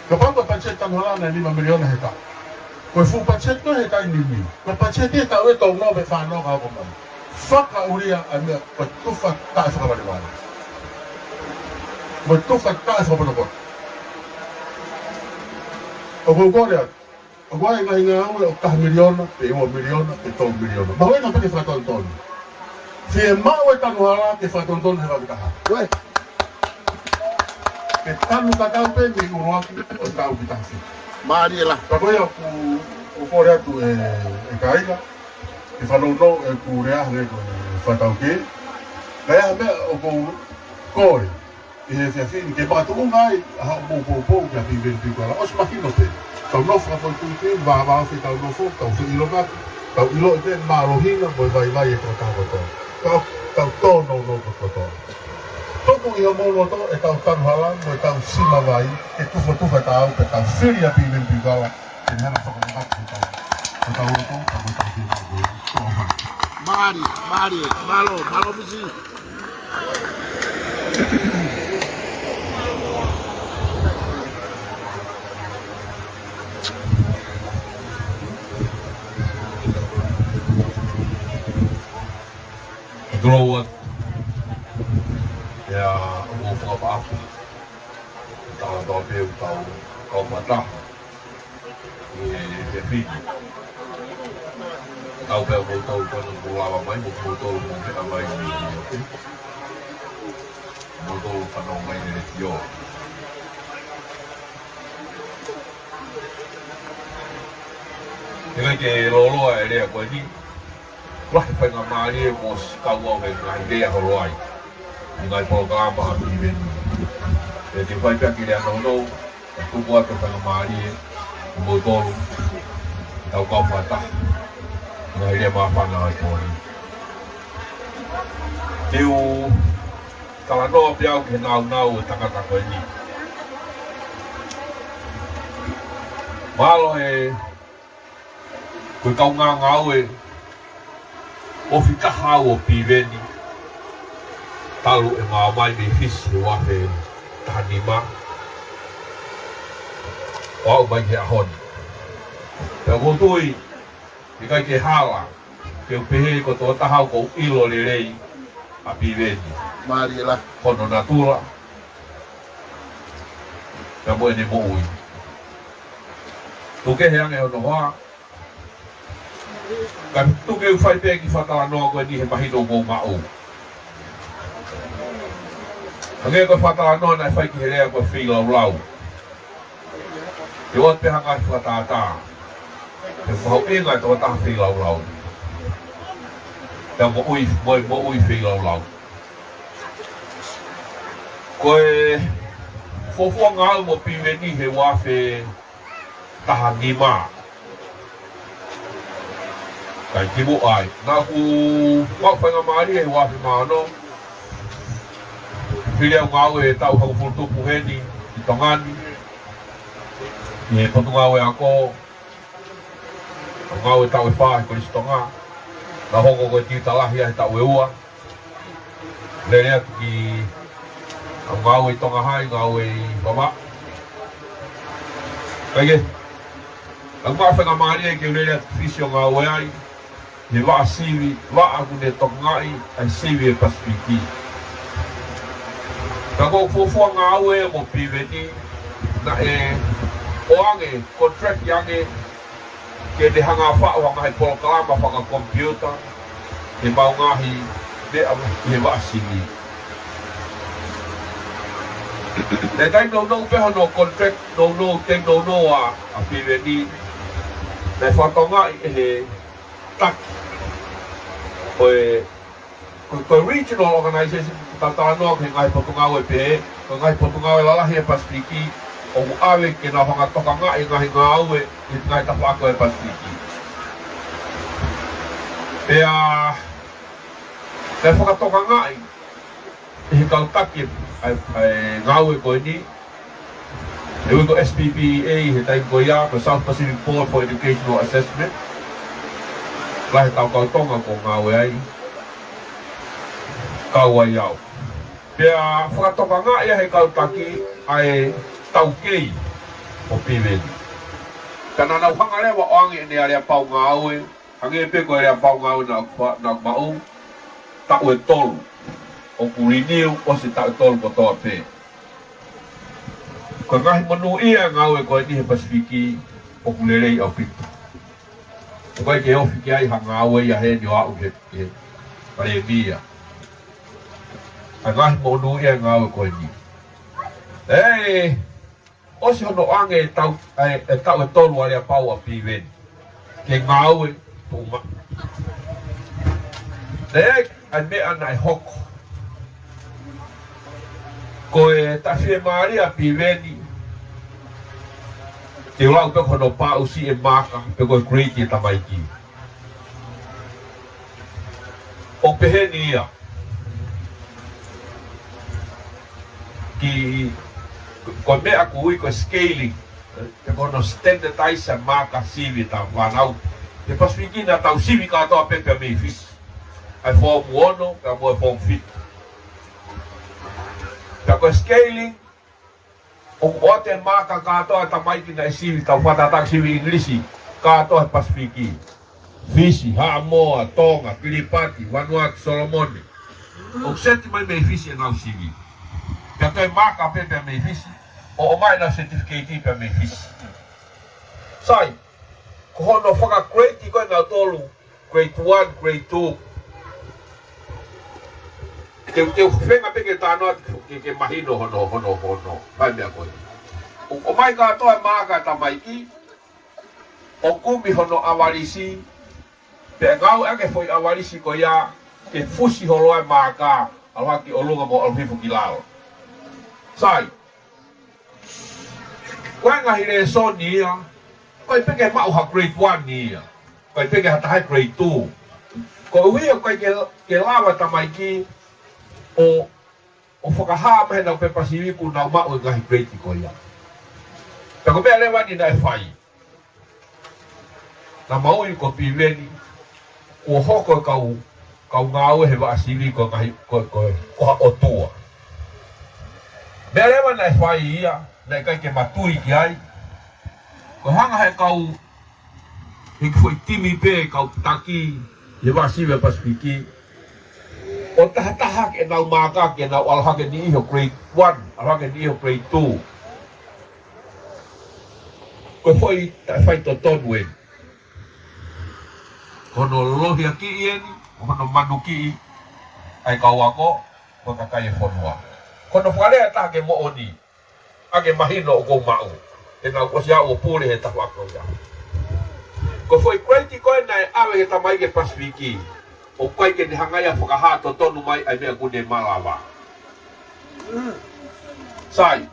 Kapau ko e patiseti tanu hala naʻe nima miliona he taʻu. Ko e fuʻu patiseti ko ē he taimi ni. Ko e patiseti he taʻu ʻe tolu noa pe fā noa ka hoko mai. Fakaʻulia ʻa e meʻa ko e tufa taʻefakavalevale. Mo e tufa taʻefakapotopoto. ʻOku ou kole atu. ʻOku ʻi ai e ngaahi ngāue ʻoku taha miliona, pe ua miliona, pe tolu miliona. Mahuʻinga pē ke fakatonutonu. Fiemaʻu e tanu hala ke fakatonutonu he ua afe taha. Uē. Ke tanu tatau pē mei ʻuluaki ʻo taʻu ki taha fitu. Mālie lahi. Pea ko ia ʻoku, ʻoku ou kole atu e, e kāinga, ke fanongo ʻeku lea hangē ko e fakataukei. Ka ʻi ai ha meʻa ʻoku ou kole ʻi he efiafi ni ke makatuʻunga ai ʻa hoʻomou poupou kia Piveni Piukala. ʻOsi mahino pē. Tau nofo fakafoʻituitui, vāvāofi ʻetau nofo, tau feʻiloaki, tau ʻiloʻi pē mālohinga mo e vaivai e tokotaha kotoa. Tau, tau tōnounou kotoa. Tuku ʻi homou loto ʻetau tanu hala mo ʻetau sima vai, ke tufotufa taau pea tau fili ʻa Piveni Piukala. Ke ne hanga ʻo fakamanatu hotau, hotau loto, pea mo ʻetau fiemaʻu. Mālie, mālie, mālō, mālō Misi. Tulou atu. ʻIa, ʻoku ou fakaʻapaʻapa. Tau tau pē ʻoku tau kau fakataha ʻi he efiafi ni. Tau pē ʻoku tau kona kuo lava mai, mo ʻoku tau mo meʻa mai ni, ni, oke. Mo tau fanongo mai he letiō. Teʻeki ke lōloa e lea ko eni. Lahi e faingamālie mo e kau au he ngaahi lea holo ai ʻi he ngaahi polokalama ʻa Piveni. Pea te u fai pē ʻa e kiʻi lea nounou, ʻo tuku atu e faingamālie, ʻo moutolu, tau kau fakataha, ngaahi lea māfana ai pōni. Te u talanoa pē au ki he nāunau ʻo e tangata ko eni. Mahalo he ko e kaungā ngāue ofi taha au ʻo Piveni, talu ʻema ō mai mei Fisi he ua afe taha nima, ʻo aʻu mai ki he ʻaho ni. Pea ʻoku ou tui, ʻikai ke hala ke u pehē ko e tokotaha ʻoku ou ʻilo lelei ʻa Piveni. Mālie lahi. Hono natula, pea mo ʻene moʻui. Tuku kehe ange hono hoa, ka tuku ke u fai pē e kiʻi fakatalanoa ko eni he mahino ʻoku ou maʻu. Hangē ko e fakatalanoa naʻe fai ki he lea ko e feilaulau. Te u ʻoatu pē ha ngaahi fakatātā. He mahuʻinga e tokotaha feilaulau. Pea moʻui, mo, moʻui feilaulau. Ko e fuofua ngāue mo Piveni he ua afe taha nima. Kae kimuʻa ai, naʻa ku maʻu faingamālie he ua afe mā ono, fili au ngāue he taʻu hongofulu tupu heni ʻi Tonga ni, ʻi he Potungāue Ako, ʻo ngāue taʻu ʻe fā he Kolisi Tonga, naʻe hoko ko e tiuta lahi ia he taʻu ʻe ua. Lele atu ki heʻeku ngāue ʻi Tonga Hai, ngāue ʻi Vavaʻu. Kae kehe, naʻa ku maʻu faingamālie ke u lele atu ki Fisi ʻo ngāue ai, he vaʻa sivi, vaʻa ʻoku ne tokangaʻi ʻa e sivi ʻo e Pasifiki. Ka ko e fuofua ngāue mo Piveni, naʻe ʻoange, contract ange, ke ne hanga ʻo faʻu ha ngaahi polokalama fakakomipiuta, ʻemau ngaahi meʻa ʻi he vaʻa sivi. Naʻe taimi nounou pē hono contract nounou, taimi nounou ʻa, ʻa Piveni. Naʻe fakatokangaʻi ʻe he taki ʻo e, ko, ko e regional organization, tatanoa ki he ngaahi potungāue pehē, ko e ngaahi potungāue lalahi ʻi he Pasifiki, ʻoku ʻave ke nau hanga ʻo tokangaʻi e ngaahi ngāue ʻi he ngaahi tafaʻaki ʻo e Pasifiki. Pea naʻe fakatokangaʻi ʻe he kau taki ʻa e, ʻa e ngāue ko eni, ʻe ui ko e S P P A ʻi he taimi ko ia, ko e South Pacific Board for Educational Assessment. Lahi ʻetau kau Tonga ʻoku ngāue ai, kau ai au. Pea fakatokangaʻi ʻe he kau taki ʻa e taukei ʻo Piveni. Ka naʻa nau hanga leva ʻo ʻoange ʻene aleapau ngāue, hangē pē ko e aleapau ngāue naʻa ku fa-, naʻa ku maʻu, taʻu ʻe tolu. ʻOku renew ʻosi taʻu ʻe tolu kotoa pē. Ko e ngaahi monūʻia e ngāue ko eni he Pasifiki ʻoku lelei ʻaupito. ʻOku ʻikai ke ofi ki ai ha ngāue ia heni ʻo aʻu he, he palēmia. Ko e ngaahi monūʻia e ngāue ko eni. ʻE, ʻosi hono ʻoange e tau, e, e taʻu ʻe tolu aleapau ʻa Piveni ke ngāue tuʻumaʻu. Naʻe ʻi ai e meʻa naʻe hoko. Ko e taʻefiemālie ʻa Piveni, te u lau pē ko hono pāʻusiʻi e maaka, pe ko e grade e tamaiki. ʻOku pehē ni ia. Ki, ko e meʻa ʻoku ui ko e scaling, pe ko hono standardize e maaka sivi ʻetau fānau. He Pasifiki naʻa tau sivi kātoa pē pea mei Fisi. ʻA e form ono, pea mo e form fitu. Pea ko e scaling, ʻoku ʻoatu e maaka kātoa e tamaiki naʻe sivi, tau fakatatau ki he sivi ʻIngilisi, kātoa he Pasifiki. Fisi, Haʻamoa, Tonga, Kilipati, Vanuatu, Solomone. ʻOku seti mai mei Fisi ʻenau sivi. Pea toe maaka pē pea mei Fisi, ʻo ʻomai ʻenau certificate pea mei Fisi. Sai, ko hono fakagrade ko ē ʻa nautolu, grade one, grade two. Te u, te u feinga pē ke talanoa ke, ke mahino hono, hono, hono fai meʻa ko ē. ʻO, ʻomai kātoa e maaka e tamaiki, ʻo kumi hono ʻavalisi, pea ngāueʻaki e foʻi ʻavalisi ko ia ke fusi holo ai e maaka, ʻalu hake ki ʻolunga mo ʻalu hifo ki lalo. Sai. Ko e ngaahi lēsoni ia, ʻoku ʻikai pē ke maʻu ha grade one ia. ʻOku ʻikai pē ke ha taha grade two. Koeʻuhi ʻoku ʻikai ke, ke lava e tamaiki ʻo, ʻo fakahā mai heʻenau pepa sivi kuo nau maʻu e ngaahi grade ko ia. Pea ko e meʻa leva eni naʻe fai. Naʻa mau ui ko Piveni, kuo hoko e kau, kau ngāue he vaʻa sivi ko e ngaahi, ko, ko, ko ha ʻotua. Meʻa leva naʻe fai ia, naʻe ʻikai ke ma tui ki ai. Ko e hanga he kau, he kiʻi foʻi timi pē kau taki he vaʻa sivi ʻa e Pasifiki, ʻo tahataha ke nau maaka ke nau ʻalu hake e niʻihi ʻo grade one, ʻalu hake e niʻihi ʻo grade two. Ko e foʻi taʻefaitotonu eni. Ko hono lolohiakiʻi eni, ko hono manukiʻi ʻa e kau ako, ko e kakai e fonua. Ko hono fakalea ʻe taha ke moʻoni, ʻa ke mahino ʻoku ou maʻu. He naʻa ku ʻosi aʻu ʻo pule he tafaʻaki ko ia. Ko e foʻi grade ko ē naʻe ʻave ki he tamaiki he Pasifiki, ʻoku ʻikai ke ne hanga ia ʻo fakahā totonu mai ʻa e meʻa kuo ne malava. Sai.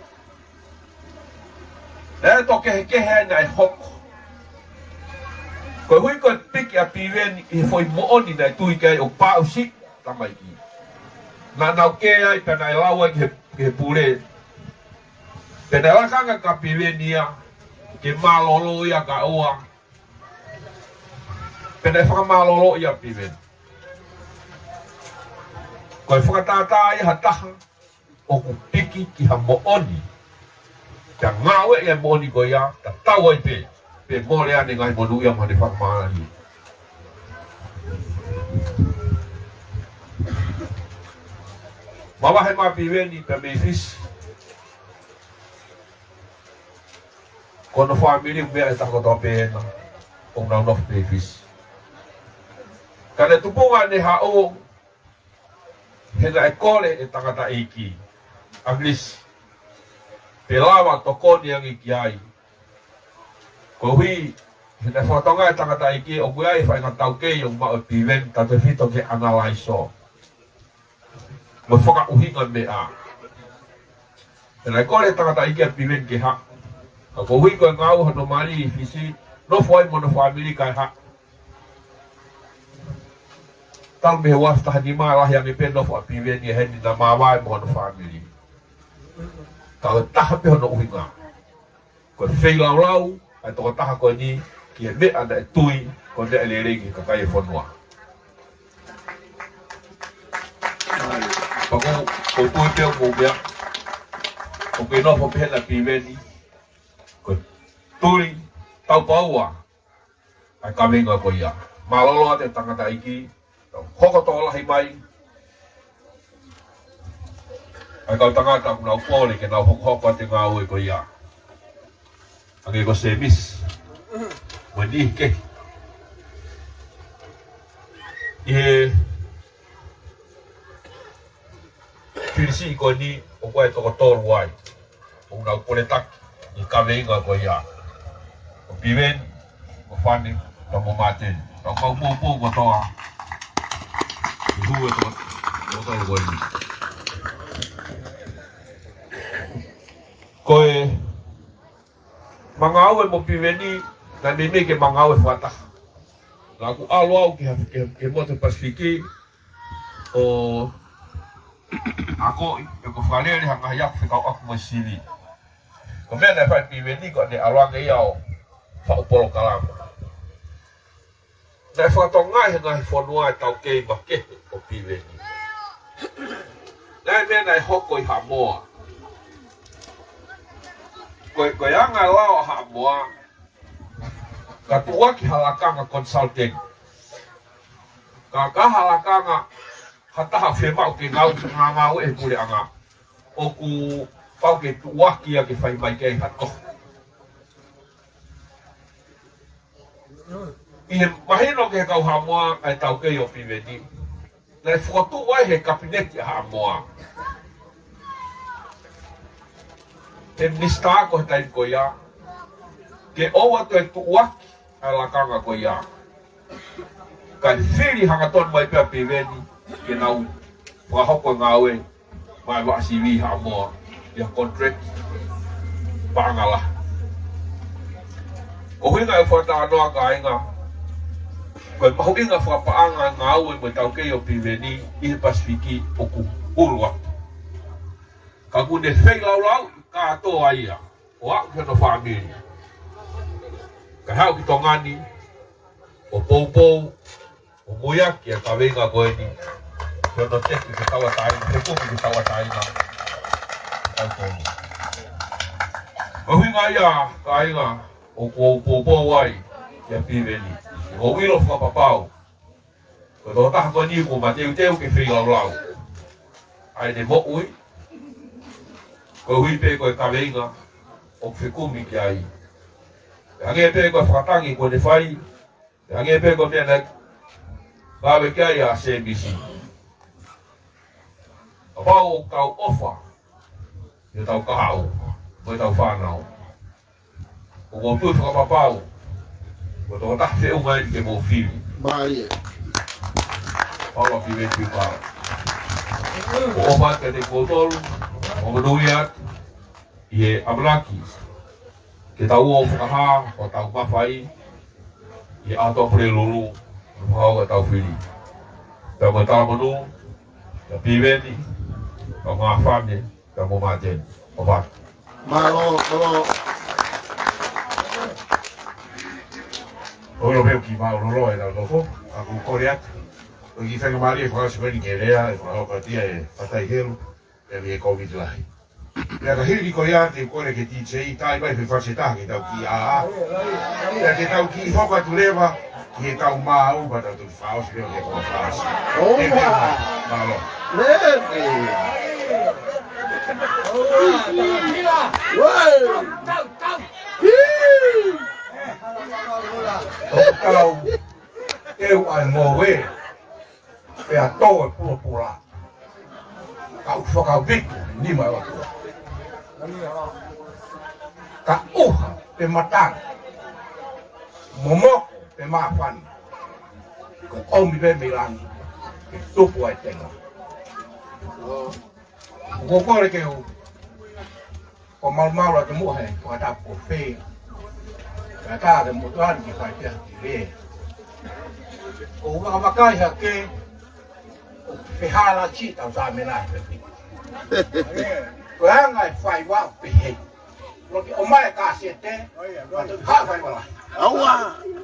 Naʻe tō kehekehe ai naʻe hoko. Koeʻuhi ko e piki ʻa Piveni ʻi he foʻi moʻoni naʻe tui ki ai ʻo pāʻusiʻi e tamaiki. Naʻa nau kē ai pea naʻe lau ai ki he, ki he pule. Pea naʻe lakanga kia Piveni ia ke mālōlō ia kae ʻoua. Pea naʻe fakamālōlō ia ʻa Piveni. Ko e fakatātā ia ha taha ʻoku piki ki ha moʻoni. Pea ngāueʻi e moʻoni ko ia, tatau ai pē, pe mole ʻene ngaahi monūʻia mo ʻene fakamālie. Mavahe mai ʻa Piveni pea mei Fisi. Ko hono fāmili meʻa ʻe taha kotoa pē ena, ʻoku nau nofo pē ʻi Fisi. Ka ne tupunga ʻene haʻu, he naʻe kole ʻe he tangataʻeiki ʻa ʻAkilisi pe lava tokoni ange ki ai. Koeʻuhi he naʻe fakatokangaʻi ʻe he tangataʻeiki ʻoku ʻi ai e faʻahinga taukei ʻoku maʻu ʻe Piveni tautefito ki he ʻanalaiso mo e fakaʻuhinga meʻa. He naʻe kole ʻe he tangataʻeiki ʻa Piveni ke haʻu. Ka koeʻuhi ko e ngāue hono mali ʻi Fisi, nofo ai mo hono fāmili kae haʻu. Talu mei he ua afe taha nima lahi ange pē nofo ʻa Piveni ʻi heni naʻa māvae mo hono fāmili. Ka ko e taha pē hono ʻuhinga, ko e feilaulau ʻa e tokotaha ko eni ki he meʻa naʻe tui ko e meʻa lelei ki he kakai e fonua. Pea ʻoku ou tui pē ʻoku mou meaʻi, ʻoku nofo pē hena Piveni, ko e tuli taupoʻou ʻa e kaveinga ko ia. Mālō atu e tangataʻeiki, tau hoko tokolahi mai ʻa e kau tangata ʻoku nau kole ke nau hokohoko atu e ngāue ko ia. Hangē ko Semisi mo e niʻihi kehe. ʻI he filisiʻi ko eni ʻoku ʻi ai e toko tolu ai ʻoku nau koletaki ʻi he kaveinga ko ia. Ko Piveni, ko Fane, pea mo Māteni. Tau kau poupou kotoa ʻi he hū e toko, toko tolu ko eni. Ko e ma ngāue mo Piveni, naʻe meimei ke ma ngāue fakataha. Naʻa ku ʻalu au ki ha, ki, ki he motu Pasifiki ʻo akoʻi, pea ko e fakalele ha ngaahi ako fekauʻaki mo e sivi. Ko e meʻa naʻe fai ʻe Piveni ko ʻene ʻalu ange ia ʻo faʻu polokalama. Naʻe fakatokangaʻi ʻe he ngaahi fonua e taukei makehe ʻo Piveni. Naʻe meʻa naʻe hoko ʻi Haʻamoa. Ko e, ko e anga e lao ʻa Haʻamoa, ka tuʻuaki ha lakanga consultant. Ka, ka ha lakanga ha taha fiemaʻu ke ngāue, ngā ngāue ʻe he puleʻanga, ʻoku pau ke tuʻuaki ia ke fai mai ki ai ha toho. ʻI he mahino ki he kau Haʻamoa ʻa e taukei ʻo Piveni, naʻe fokotuʻu ai he kapineti ʻa Haʻamoa he minisitā ko e taimi ko ia, ke ʻoua toe tuʻuaki ʻa e lakanga ko ia. Kae fili hangatonu mai pē ʻa Piveni ke nau fakahoko e ngāue maʻa e vaʻa sivi ʻi Haʻamoa, ʻi ha contract paʻanga lahi. Ko e ʻuhinga e fakatalanoa, kāinga, ko e mahuʻinga fakapaʻanga e ngāue mo e taukei ʻo Piveni ʻi he Pasifiki ʻoku hulu atu. Ka kuo ne feilaulau kātoa ia ʻo aʻu ki hono fāmili. Kae haʻu ki Tonga ni ʻo poupou, ʻo muiaki e kaveinga ko eni, ke ono teki ke tauʻatāina, ke kumi ke tauʻatāina kitautolu. Ko e ʻuhinga ia, kāinga, ʻoku ou poupou ai kia Piveni, ʻoku ou ʻilo fakapapau ko e tokotaha ko eni kuo mateuteu ke feilaulau ʻa ʻene moʻui, koeʻuhi pē ko e kaveinga ʻoku fekumi ki ai. Hangē pē ko e fakatangi kuo ne fai, hangē pē ko e meʻa naʻe lave ki ai ʻa Semisi. Kapau ʻoku tau ʻofa ʻi hotau kahaʻu mo ʻetau fānau, ʻoku ou tui fakapapau ko e tokotaha feʻunga eni ke mou fili. Mālie. Paula Piveni Pipala. ʻOku ou ʻofa atu kiate kimoutolu, ʻo monūʻia atu ʻi he ʻamanaki ke tau ō ʻo fakahā hotau mafai ʻi he ʻaho Pulelulu, ʻo fakahoko ʻetau fili. Pea mo e talamonū kia Piveni, pea mo e fāmili, pea mo Māteni. ʻOfa atu. Mālō, mālō. ʻOku ou ʻilo pē ʻoku kiʻi mālōlō ʻetau nofo, ka ʻoku ou kole atu, ko e kiʻi faingamālie fakaʻosi ko eni ke lea, ʻe fakahoko atu ia ʻe Fatai Helu, pea mei he kōmiti lahi. Pea ka hili ko ia te u kole ki he D J, tai mai e fefasi ʻe taha ke tau kiʻi ʻā. Pea ke tau kiʻi hoko atu leva ki heʻetau maau, pea tau toki fakaʻosi leva ki he koloa fakaʻosi. ʻOua. ʻE, mālō. Leve. Uē. Tau, tau, tau. Hī. Tau, tau. Teu ai mo e. Tō e pulopula. Ka u fakaviko nima ʻo tua. Ka ʻuha pe matangi. Momoko pe māfana. Ko ʻomi pe mei langi. Ke tupu ai tenga. Ko kole ke u Ko maumau la ke muʻa he, ko ata ko fē. Ka ta ke muʻa tuan ki fai pia ki lē. Ko u vakavakai hake, ko fehala ki tau sa mena he pē. Ko e anga e fai wa pe he. Lo ke ʻomai ka se te, ma tu ha fai wa la. Aua.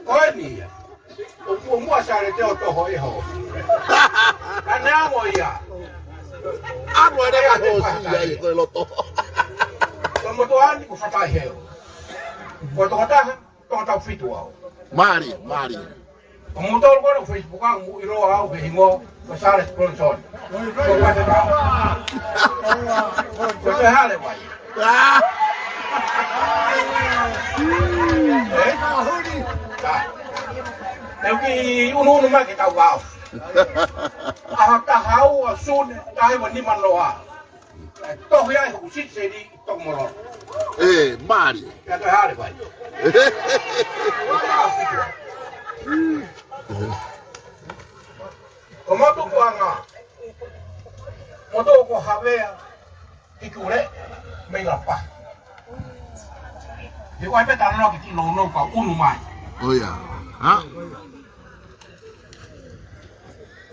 Ko e ni ia. ʻO, ʻo mua sa le te o toho e ho. Ka ne amo ia. Amo e le ka ho si ia i ko e loto. Ko moto ani ko fatai heo. Ko toko taha, toko tau fitu au. Mali, mali. Ko moto ko no Facebook au mu ilo au he hingo. Ko Charles Bronson. Ko pate tau. Ko te hale mai. Ah! Eh? Ka. Te u ki unu unu mai ke tau vao. ʻAho taha ua Sune, taha hiva nima noa. E tohi ai hoku sitiseni ʻi Tokomololo. Eh, mali. Pea toe hale mai. Ko motu ko anga. Motu ko Havea. Ki kule, mei la pa. He ʻoku ʻi ai pē talanoa ki tino no ka unu mai. ʻO ia. Ha?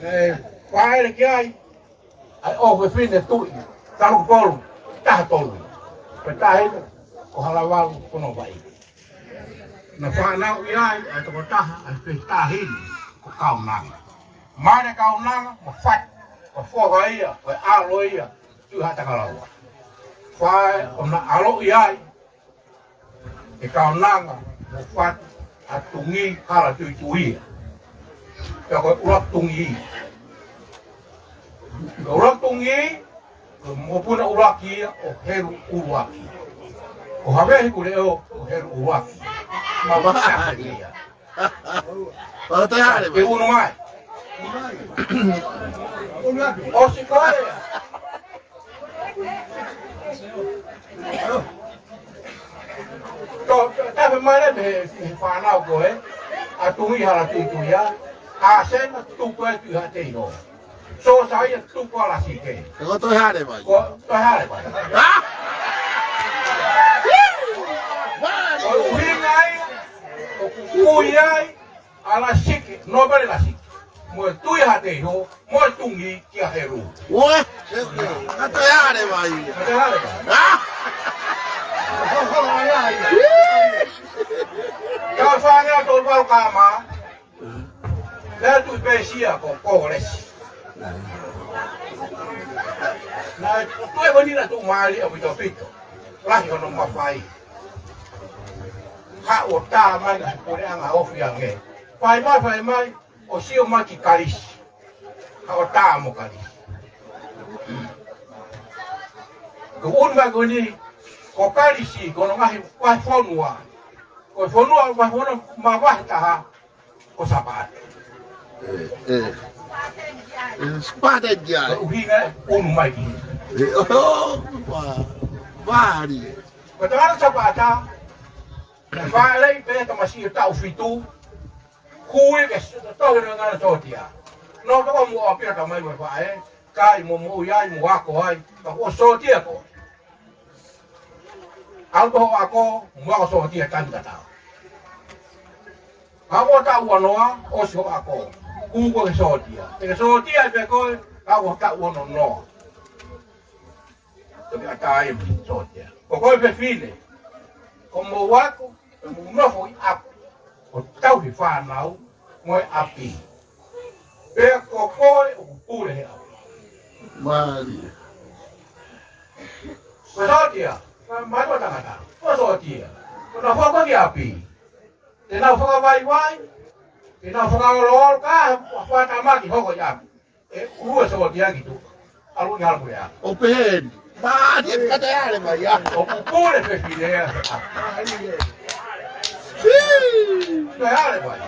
Eh, ko e le ki ai. ʻAi ʻo fefine tuʻi. Talukupolu. Taha tolu. Pe taha ina. Ko Halavalu ko no vai. Na fānau ʻi ai, ʻa e toko taha, ʻa e fetahili, ko Kaunanga. Male Kaunanga, mo Fatu, ko foha ia, ko e ʻalo ia, Tuʻi Haʻatakalaua. Fai, ʻo na ʻalo ʻi ai, ʻe Kaunanga, mo Fatu, ʻa Tungi, Hala Tuitui ia. Pea ko e ʻuluaki Tungi. Ko e ʻuluaki Tungi, ko e mokopuna ʻuluaki ia ʻo Helu ʻUluaki. Ko Havea Hikuleʻo, ko Helu ʻUluaki. Ma mata ia. Pala te hale, ke unu mai. ʻOsi ko e. Tō, tafe mai le me, me fānau ko e. ʻA Tungi Hala Tuitui ia. ʻA Sena tupu e Tuʻi Haʻateiho. So sa ia tupu ala si ke. Ko toe hale mai. Ko toe hale mai. Ah! Ko ʻuhinga ai, ʻoku ui ai, ʻa Lasike, Nōpele Lasike. Mo e Tuʻi Haʻateiho, mo e Tungi kia Helu. Ue, ka toe hale mai. Ka toe hale mai. Ah! Ka fānau tolu valu ka ma. Naʻe tuʻu pē sia ko Kolesi. Naʻe tuʻu e vani na tuʻu mali ʻaupito. Lahi hono mafai. Haʻu ʻo tā mai na puleʻanga ofi ange. Fai mai, fai mai, ʻo sio mai ki Kalisi. Haʻu ʻo tā mo Kalisi. Ko unu mai ko eni, ko Kalisi, ko hono ngaahi, ngaahi fonua. Ko e fonua, ngaahi fonua, ma vahe taha. Ko Sapate. Eh, eh. Eh, Sapate ia. Ko ʻuhinga unu mai ki. Eh, oh, va-, vali. Ko te ara Sapata, na fale pe tamasiʻi ʻo taʻu fitu, hui ke s-, tohi na ngana sotia. No toko mo apia tamai mo fae, kai mo mo iai mo ako ai, ka ko sotia ko. Au ko ako, mo ako sotia tani kata. Ka ko taʻu ua noa, ʻosi hoʻo ako. Kuo ke sotia. Te ke sotia pe koe, ka ko taʻu ono noa. Toki ata ai sotia. Ko koe fefine. Ko mo ako, ko mo nofo ʻi ʻapi. Ko tauhi fānau, mo e ʻapi. Pea ko koe ʻoku pule he ʻapi. Mali. Ko sotia, ka matua tangata. Ko sotia. Ko na foko ki ʻapi. Te nau fakavaivai, te nau fakaoloolo ka, fakatamaki hoko ia. ʻE ua sotia ki tuʻa. ʻAlu ki hala pule ʻa. ʻO pehē ni. Mali, ka te ale mai ia. ʻOku pule fefine ia. Te ale mai.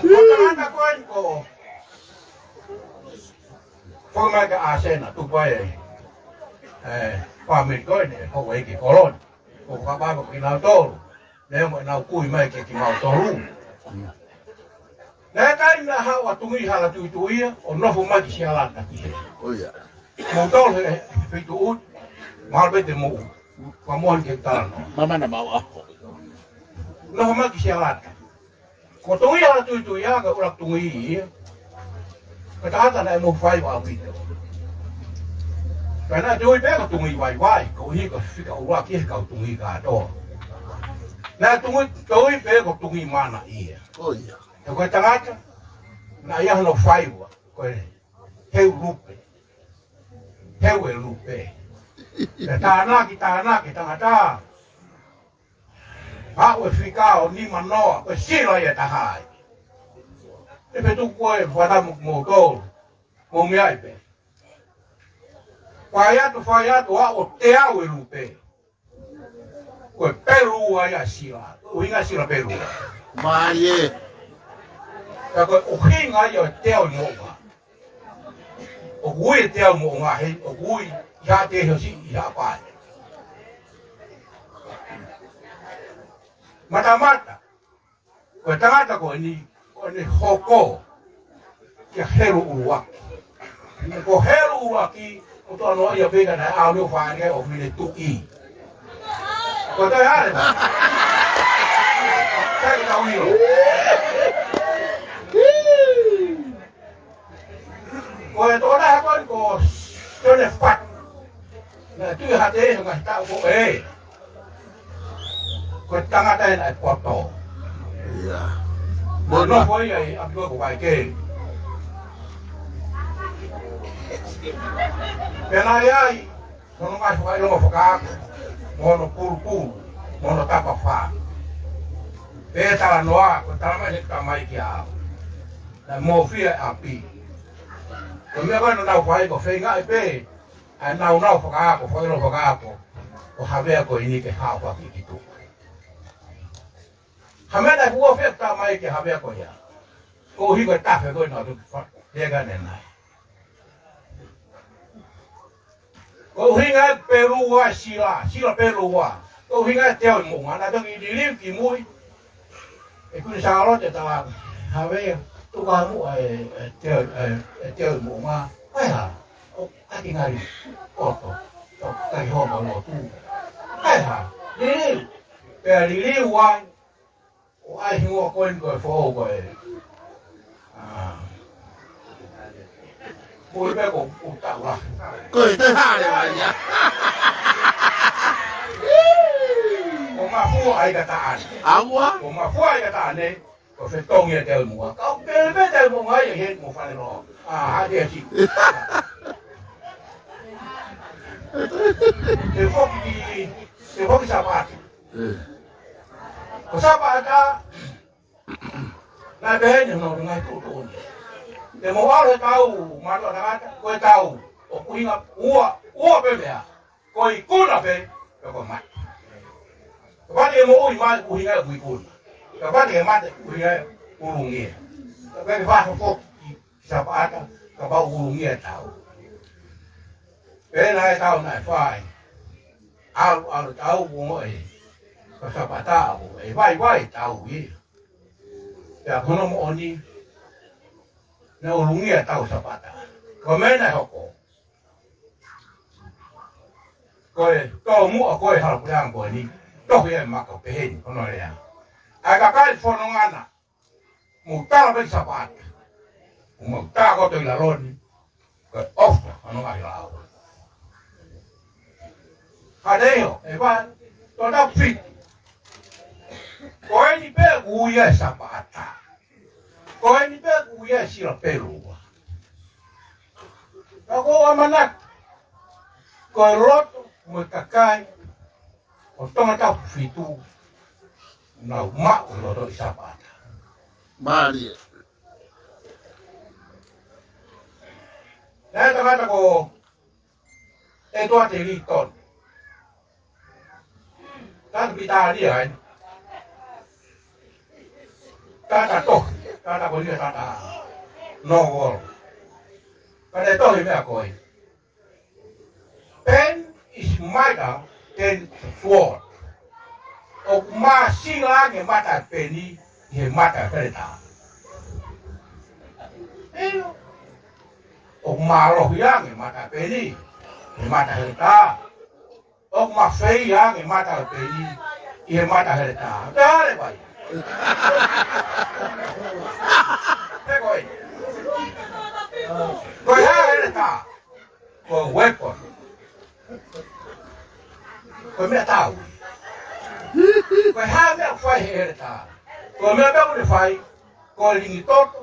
Ko e tangata ko eni ko Fomaka Asena, tupu ai, ē, fāmili ko eni, ē, ko e ki Koloni. Ko Kapako kinautolu. Neongo ʻenau kui mai ke kimautolu. Naʻe ʻikai naʻa haʻu ʻa Tungī Halatuituia ʻo nofo mai ki Sialata ki he. ʻIo. Moutolu he fitu ʻuti, mahalo pē te mou, ka moani ke talanoa. Māmani mau ako. Nofo mai ki Sialata. Ko Tungī Halatuituia ko e ʻuluaki Tungī ia. Ko e tangata naʻe mohu faiva ʻaupito. Ka naʻe tui pē ko Tungī Vaivai, koeʻuhi ko e fika ʻuluaki he kau Tungī kātoa. Naʻe Tungī, tui pē ko Tungī Mana ia. ʻIo. He ko e tangata, naʻe ʻi ai hono faiva, ko e heu lupe. Heu e lupe. Pea tānaki, tānaki, tangata. Haʻu e fika ʻo nima noa, ko e sila ia ʻe taha ai. ʻE fetuku ko e fata mo, moutolu, mou meaʻi pē. Fai atu, fai atu, ʻa ʻo teau e lupe. Ko e pelu ua ia sila, ʻuhinga sila pelu ua. Mālie. Ka ko e ʻuhinga ia ʻo teau e moʻunga. ʻOku ui e teau moʻunga heni, ʻoku ui ʻi Haʻa Tehiʻosi, ʻi Haʻapai. Matamata, ko e tangata ko eni, ko eni hoko kia Helu ʻUluaki. Ko Helu ʻUluaki, ko toa noa ia pē ka naʻe ʻalu ʻo fānge ʻo fine tuʻi. Ko e toe hale ma. Kai tau io. Ko e tokolahi ko eni ko Sione Fatu. Naʻe tui hate e ngaahi taʻu ko ē. Ko e tangata ena ʻe poto. ʻIo. Mo nofo ia ʻi ʻapi ko Vaikeli. Pea naʻe ʻi ai hono ngaahi fakaʻilonga fakaako, mo hono pulupulu, mo hono tapafā. Pea talanoa, ko e talamai ʻe he tamai kia au. Naʻe mōfia e ʻapi. Ko e meʻa ko ē naʻa nau fai ko e feingaʻi pē ʻa e naunau fakaako, fakaʻilonga fakaako ʻo Havea ko eni ke haofaki ki tuʻa. Havea naʻe fuofua fie tamai kia Havea ko ia. Koeʻuhi ko e tafe ko ē naʻa nau toki fa-, heka ne nai. Ko e ʻuhinga e pelu ua sila, sila pelu ua. Ko e ʻuhinga e teau moʻunga, naʻa toki liliu ki mui. ʻE Kuini Sālote, tala Havea, tuku muʻa e, e teau, e, e teau moʻunga. ʻAi hā, ʻo, ʻaki ngali, ʻoto, ʻo, kai homa lotu. ʻAi hā, liliu, pea liliu ai, ʻo ʻai hingoa ko eni ko e foʻou ko ē. ʻĀ. Ko e pē ko, ko taula. Ko e te hale mai ia. Ko Mafua ʻAikataʻane. ʻAua? Ko Mafua ʻAikataʻane, ko e fetongi e teau moʻunga. Ka ʻoku pele pē teau moʻunga ia he mo fale loa. ʻĀ, hake ati. Te foki, te foki Sāpate. ʻE. Ko Sāpata, naʻe pehē ni hono ngaahi tuʻutuʻuni. Te mou ʻalu he tau, mātuʻa tangata, ko e tau, ʻoku ʻuhinga ua, ua pē meʻa, ko e ikuna pē, pe ko e mate. Kapau te ke moʻui mai, ʻuhinga ʻoku ikuna. Kapau te ke mate, ʻuhinga ʻoku ulungia. Kapau te ke fakafoki, Sāpata, kapau ulungia tau. Pea naʻe tau naʻe fai. ʻAlu, ʻalu tau ko ē. Ko Sāpata ko ē, vaivai tau ia. Pea ko hono moʻoni, naʻe ulungia tau Sāpata. Ko e meʻa naʻe hoko. Ko e, ko muʻa ko e hala puleʻanga ko eni. Tohi e maka pehē ni, hono lea. ʻA e kakai fononga na. Mou tala pē ki Sāpata. Mou tā kotoa ʻi lalo ni. Ko e ʻofa, hono ngaahi lao. Hale io, ʻe vai, tō tau fitu. Ko eni pē ʻoku ui ai Sāpata. Ko eni pē ʻoku ui ai sila pelu ua. Ka ko e ʻamanaki. Ko e loto, mo e kakai. ʻO Tongatapu fitu, nau maʻu loto ʻi Sāpata. Mālie. Naʻe tangata ko ʻEtuate Lītoni. Tangata Pilitānia eni. Tata tohi, tata ko ia tata. No wall. Ka ne tohi meʻa ko ē. Pen is mightier than sword. ʻOku māsila ange mata peni ʻi he mata heletā. ʻIo. ʻOku mālohi ange mata peni ʻi he mata heletā. ʻOku mafeia ange mata peni ʻi he mata heletā. Pea hale vai. He ko e. Ko e hā heletā? Ko e weapon. Ko e meʻa tau. Ko e hā meʻa ʻoku fai he heletā? Ko e meʻa pē ʻoku ne fai, ko e lingi toto.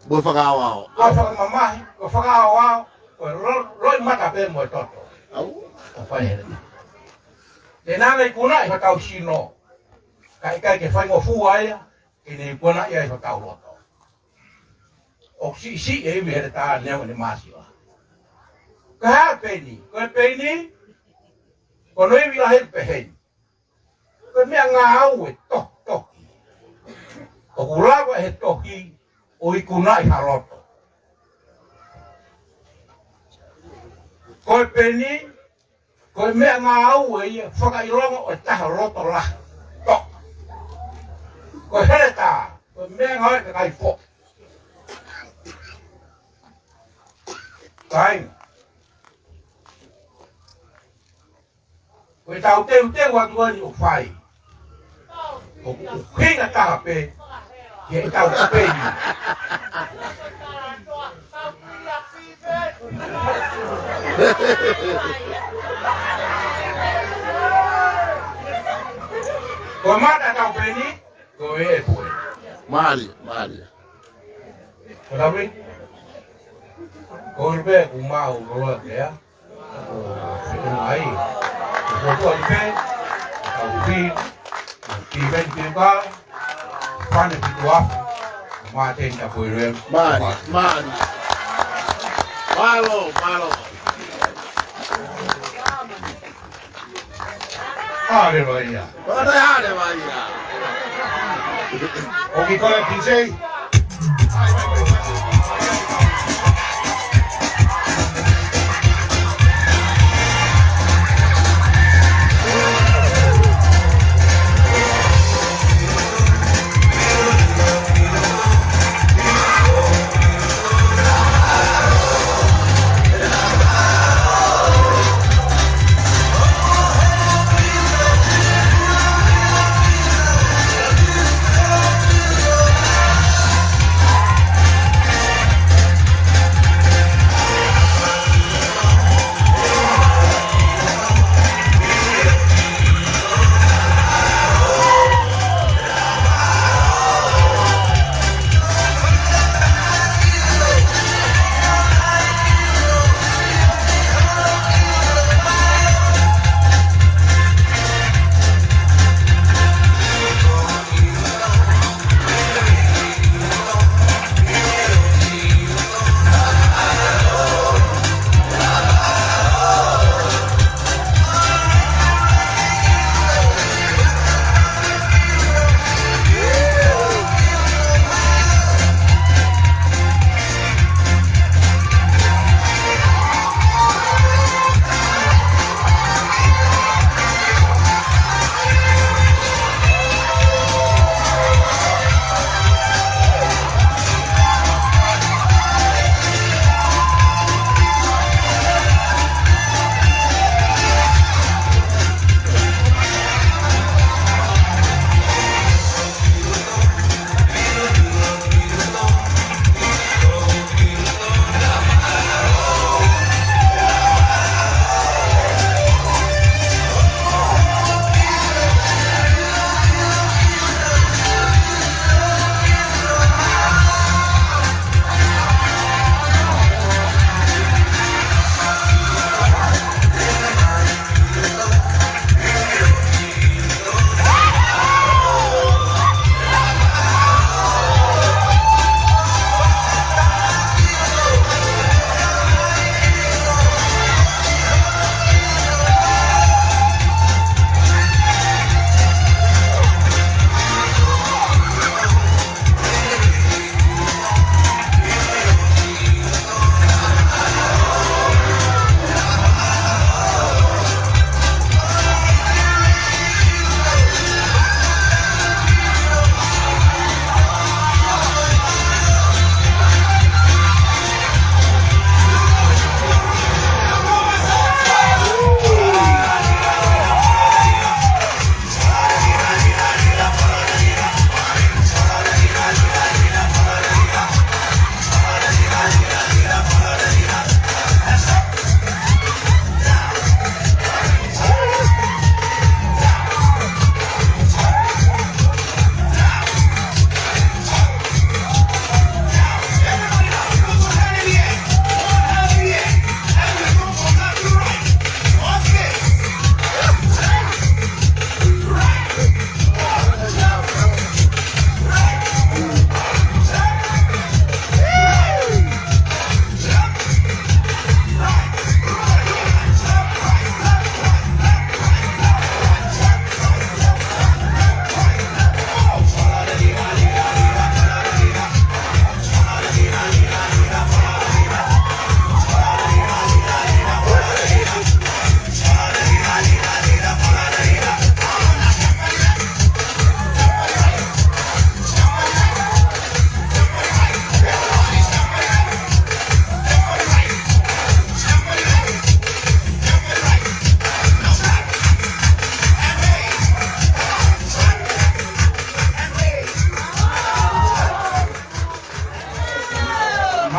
Mo e fakaʻaoʻao. ʻA e fakamamahi, ko e fakaʻaoʻao, ko e lo-, loi mata pē mo e toto. ʻAu. ʻOku fai he heletā. Te nanga ikunaʻi hotau sino. Ka ʻikai ke faingofua ia, ke ne ikunaʻi ai hotau loto. ʻOku siʻisiʻi e ivi heletā neongo ʻene māsila. Ka hā peni, ko e peni, ko hono ivi lahi pehē ni. Ko e meʻangāue tohitohi. ʻOku lava he tohi ʻo ikunaʻi ha loto. Ko e peni, ko e meʻangāue ia fakaʻilonga ʻo e taha loto lahi. Toʻa. Ko e heletā, ko e meʻangāue kakai foʻi. Kāinga. Ko ʻetau teuteu atu eni ʻoku fai. ʻOku ʻuhinga taha pē, ke ʻetau peni. Ko e mata ʻetau peni, ko e ʻepu ē. Mālie, mālie. Ko e tapu ē? Ko e pē ʻoku mau loloa pea. Ko e fitu mai. Ko e tuʻa ni pē. Ko e pi. Ko e pi pē ni pē ka. Fane fitu afu. Māteni ka poi rem. Mālie, mālie. Mālō, mālō. Haleluia. Haleluia. ʻOku ke kole P J?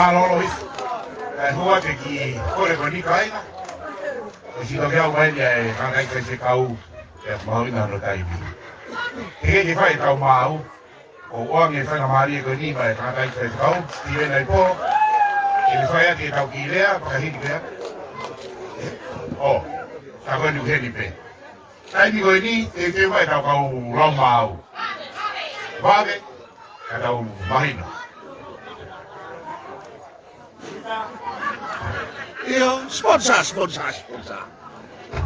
Mālō ʻaupito. ʻE hua ke ki kole ko eni kāinga. ʻOsi toki aʻu mai eni ʻa e tangataʻeiki faifekau, ʻe mahuʻinga hono taimi. He ke fai ʻetau maau, ʻoku ʻoange faingamālie ko eni maʻa e tangataʻeiki faifekau, Steven Aipo. Ke ne fai ʻaki ʻetau kiʻi lea, pea ka hiki pea. ʻO, tā ko eni ʻoku heni pē. Taimi ko eni, teuteu mai ʻetau kau lau maau. Vave, ka tau mahino. ʻIo, sponsor, sponsor, sponsor.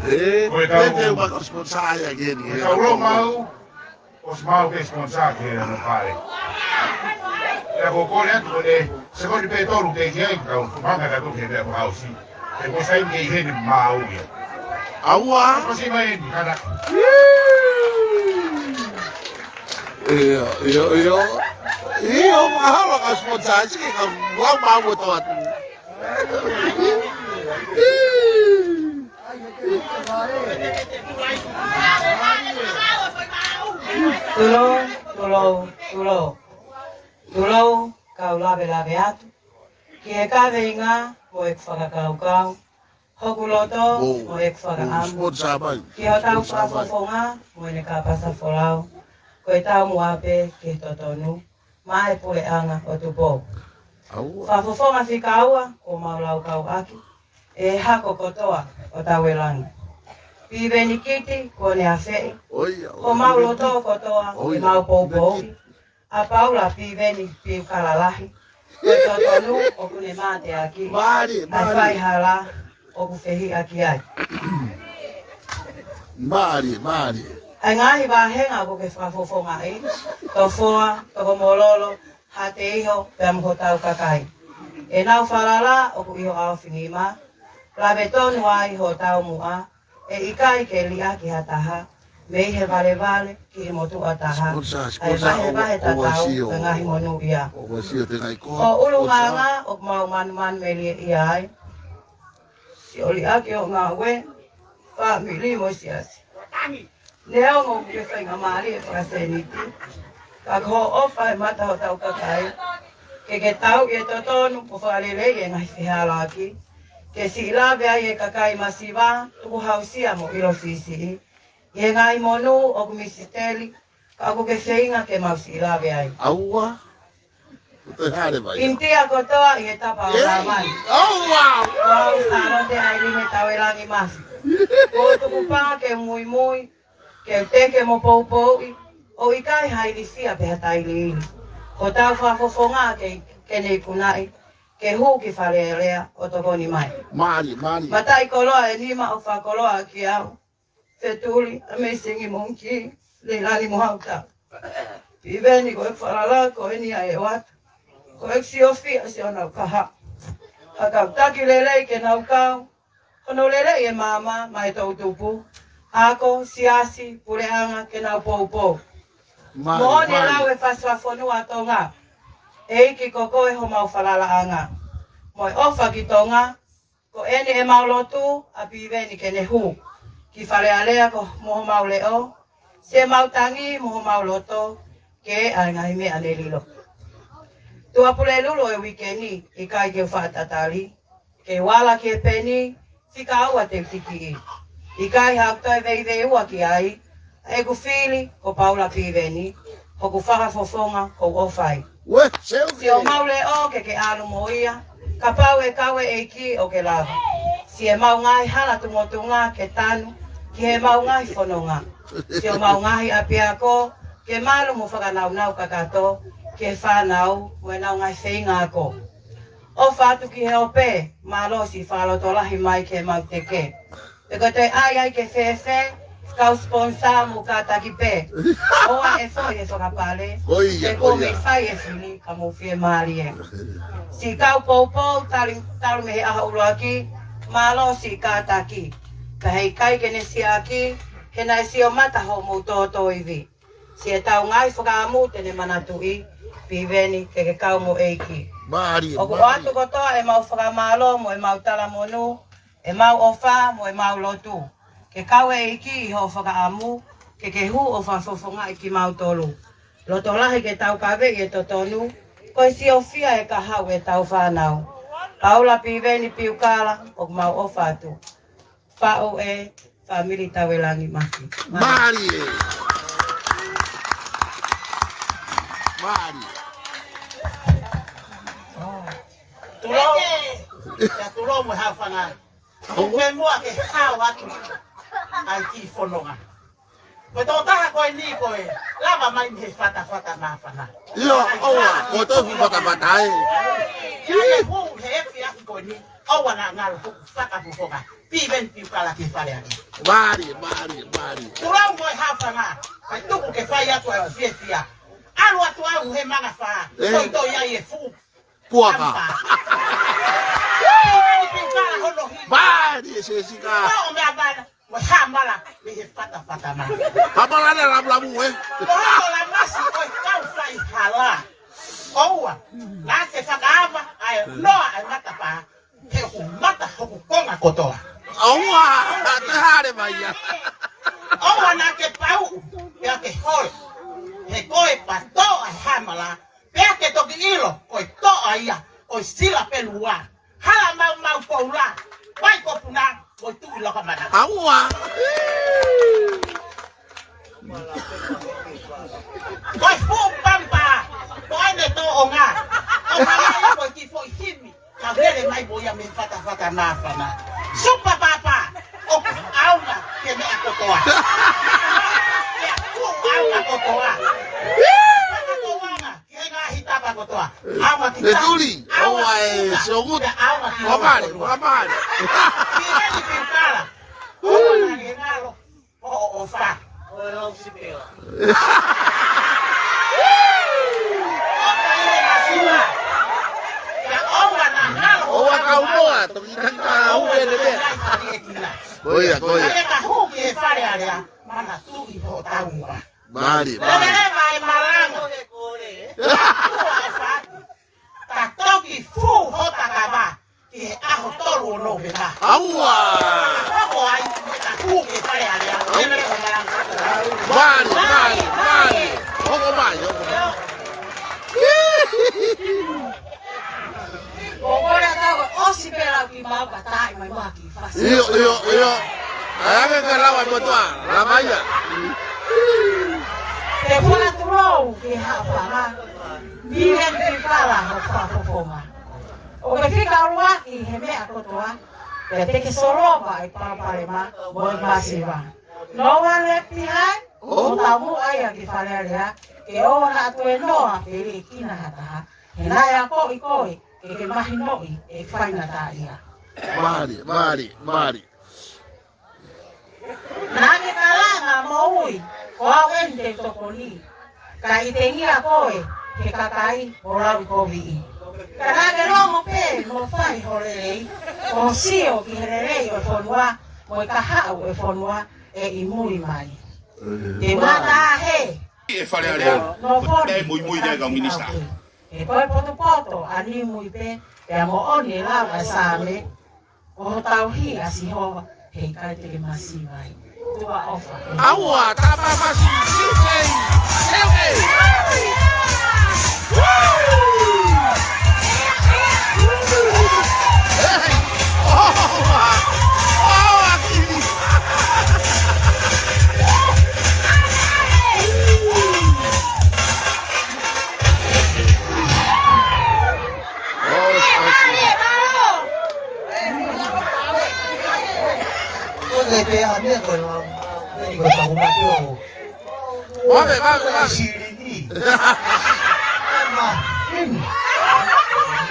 ʻE, ko ʻetau, teuteu mai kau sponsor ia ki heni, ko ʻetau lau maau, ʻosi maau pē sponsor ki he ano fale. Pea ko e kole atu ko eni, sekoni pē tolu teʻeki ai, kau manga ka toki he meʻa ko hausi. He ko sai ke ʻi heni maau ia. ʻAua. Ko si mai eni, kana. ʻIo, ʻio, ʻio. ʻIo, mahalo ka sponsor, sike ka lau maau ʻo toa atu. Tulou, tulou, tulou. Tulou, kau lavelave atu ki he kaveinga mo ʻeku fakakaukau, hoku loto mo ʻeku fakaʻamu ki hotau fakafofonga mo ʻene kāpasa folau, ko e taumuʻa pē ki he totonu maʻa e puleʻanga ʻo Tupou. Fakafofonga fika ua kuo mau laukau ʻaki ʻe he hako kotoa ʻo Tauelangi. Piveni Kiti kuo ne afeʻi homau loto kotoa ʻi heʻemau poupouʻi ʻa Paula Piveni Piukala Lahi, ko e totonu ʻoku ne mateaki ʻa e faihala ʻoku fehiʻa ki ai. Mālie, mālie. ʻA e ngaahi vāhenga ʻoku ke fakafofongaʻi, Tofoa, Tokomololo, Hateiho, pea mo hotau kakai. ʻEnau falala ʻoku ʻi ho ʻaofinima, lave tonu ai hotau muʻa, ʻe ʻikai ke liʻaki ha taha, mei he valevale ki he motuʻa taha, ʻa e vahevahe tatau ʻo e ngaahi monūʻia. ʻO ʻulungaanga ʻoku mau manumanumelieʻia ai. Siʻi liʻaki ʻo ngāue, fāmili mo e siasi. Neongo ʻoku ke faingamālie fakaseniti, ka ko hoʻo ʻofa ʻe mata hotau kakai, ke ke tauʻi e totonu mo fakalelei e ngaahi fehālaaki, ke siʻi lave ai e kakai masiva, tukuhausia mo ʻilo siʻisiʻi ʻi he ngaahi monū ʻoku misiteli, ka ʻoku ke feinga ke mau siʻi lave ai. ʻAua. ʻInitia kotoa ʻi he tapa ʻo Lāmani. ʻAua. Ko au Sālote ʻAilini Tauelangi Mafi. Ko e tukupā ke muimui, ke teke mo poupouʻi, ʻo ʻikai ha ilifia pe ha tailiili. Ko hotau fakafofonga ke, ke ne ikunaʻi, ke hū ki Fale Alea ʻo tokoni mai. Mālie, mālie. Mataʻikoloa ʻe nima ʻoku fakakoloa ʻaki au. Fetuli, Amazing Monkey, Leilani mo Hauta. Piveni ko e falala ko eni ʻa e ʻoatu. Ko e siʻi ofi ʻa siʻonau kaha. Ha kau taki lelei ke nau kau. Hono lelei e maama, maʻa e toʻutupu. Ako, siasi, puleʻanga, ke nau poupou. Moʻoni lau e fakafofonga ʻa Tonga. ʻEiki ko koe homau falalaʻanga. Mo e ʻofa ki Tonga, ko eni ʻemau lotu ʻa Piveni ke ne hū ki Fale Alea ko mo homau leʻo, siʻemau tangi mo homau loto, ke ʻai ngaahi meʻa ne lilo. Tuʻapulelulu e uike ni, ʻikai ke u faʻa tatali, ke u ala ki he peni, fika ua te u tikiʻi. ʻIkai haʻaku toe veiveiua ki ai, ʻa ʻeku fili ko Paula Piveni, hoku fakafofonga ʻoku ou ʻofa ai. Siʻomau leʻo ke ke ʻalu mo ia, kapau ʻe kau e ʻEiki ʻo ke lava. Siʻemau ngaahi hala tungotunga ke tanu, ki heʻemau ngaahi fononga. Siʻomau ngaahi ʻapiako, ke malu mo fakanaunau kakato, ki he fānau, mo ʻenau ngaahi feinga ako. ʻOfa atu ki he ope, mālō siʻi fakalotolahi mai ke mau teke. Pe ko e toe ʻai ai ke fēfē, kau sponsor mo kātaki pē. ʻOua ʻe foʻi e fakapale, pe ko e mei fai e fili ka mou fiemālie. Siʻi kau poupou, tali, talu mei he ʻaho ʻuluaki, mālō siʻi kātaki. Ka heʻikai ke ne siʻaki, he naʻe sio mata hoʻomou tōtōivi. Siʻi ʻetau ngaahi fakaʻamu te ne manatuʻi, Piveni ke ke kau mo e ʻEiki. ʻOku ʻoatu kotoa ʻemau fakamālō mo ʻemau talamonū, ʻemau ʻofa mo ʻemau lotu. Ke kau e ʻEiki ʻi hoʻo fakaʻamu, ke ke hū ʻo fakafofongaʻi kimautolu. Loto lahi ke taukaveʻi e totonu, Ko e siofia e kahaʻu ʻetau fānau. Paula Piveni Piukala, ʻoku mau ʻofa atu. Faʻu e fāmili Tauelangi Mafi. Mālie. Mālie. Tulou. Ka tulou mo Haʻafanga. ʻOku ke muʻa ke hao atu ai ki fononga. Ko e tokotaha ko eni ko e lava mai mei he fatafata māfana. ʻIo, ʻoua, ko e toki fatafata ai. ʻIo, ʻe hū he efiafi ko eni, ʻoua naʻa ngalo hoku fakafofonga. Piveni Piukala ki Fale Alea. Mālie, mālie, mālie. Tulou mo Haʻafanga, kae tuku ke fai atu ʻa e fiefia. ʻAlu atu au he mangafā, ʻe. Toitoi ai e fuʻu puaka. Piveni Piukala hono himi. Mālie, Sesika. Ko e meʻa mana, mo Hamala, mei he fatafata mā. Hamala ne lamulamu, ē? Ko hono lamasi, ko e kau fai hala. ʻOua, naʻa ke fakaava, ʻa e noa, ʻa e matapā, he ʻoku mata hoku konga kotoa. ʻOua, te hale mai ia. ʻOua naʻa ke pau, pea ke hoi. He ko e patoa ʻe Hamala, pea ke toki ʻilo, ko e toa ia, ʻo e sila pelua. Hala maumau koula, vai ko puna, ko e tuʻi loka mana. ʻOua. Ko e fuʻu pampa, ko ʻene toʻonga. ʻO ka lahi ko e kiʻi foʻi himi, ka vele mai mo ia mei he fatafata māfana. Supa papa, ʻoku ʻaonga ki he meʻa kotoa. ʻOku ʻaonga kotoa. Fakakoanga ki he ngaahi tapa kotoa. ʻAonga ki he tuli, ʻaonga ʻoua e ki he tuna, sioguta. ʻAonga ki he ʻOkale, ʻokonua. ʻOkale. Piveni Piukala. ʻOua naʻa ke ngalo hoʻo ʻofa. ʻOfa ʻi he masiva. Pea ʻoua naʻa ngalo hoʻo ʻOua kau moa, toki taki ka au e te mea. Ko ia, ko ia. Ka ke ka hū ki he Fale Alea, manatuʻi hoʻo taumuʻa. Mālie, mālie. Leveleva e malanga. Ka toki fū hota kava ki he ʻaho tolu ʻo Nōvema. ʻOua! Hoko ai, me ka hū ki Fale Alea. Leveleva e malanga. Mālie, mālie, mālie. Hoko mai, hoko mai. Ko kole atu ʻosi pē lau ki mau ka tai mai maki. ʻIo, ʻio, ʻio. ʻAi ange ka lava mo toa, lava ia. Te fana tulou ki Haʻafanga, Piveni Piukala hoʻo fakafofonga. ʻOku ke fika ʻuluaki he meʻa kotoa, pea te ke solova e palopalema mo e masiva. No one left behind, ʻo taumuʻa ia ki Fale Alea, ke ʻoua naʻa toe noa ke liʻekina ha taha, he naʻe akoʻi koe, ke ke mahinoʻi e faingataʻaʻia. Mālie, mālie, mālie. Naʻa ke kalanga moʻui, ko au eni te u tokoni. Ka ʻi tengia koe, he kakai, ʻo lau koviʻi. Ka naʻa ke longo pē, mo fai ho lelei, ʻo sio ki he lelei ʻo e fonua, mo e kahaʻu ʻo e fonua, ʻe ʻi mui mai. Te mata he. ʻE Fale Alea. No foni, ʻe muimui ʻe ki he kau minisitā. He ko e potopoto, ʻa Nimui pē, pea moʻoni e lau ʻa e Saame, ʻoku tauhi ʻa Sihova, heʻikai te ke masiva ai. Tuʻa ʻofa. ʻOua, tapa masi, sisei, sisei. ʻOua, ʻoua, kili. Ko e pea ne ko la, ko e tau mate o. Mame, mame, mame. Sirini. Ma, in.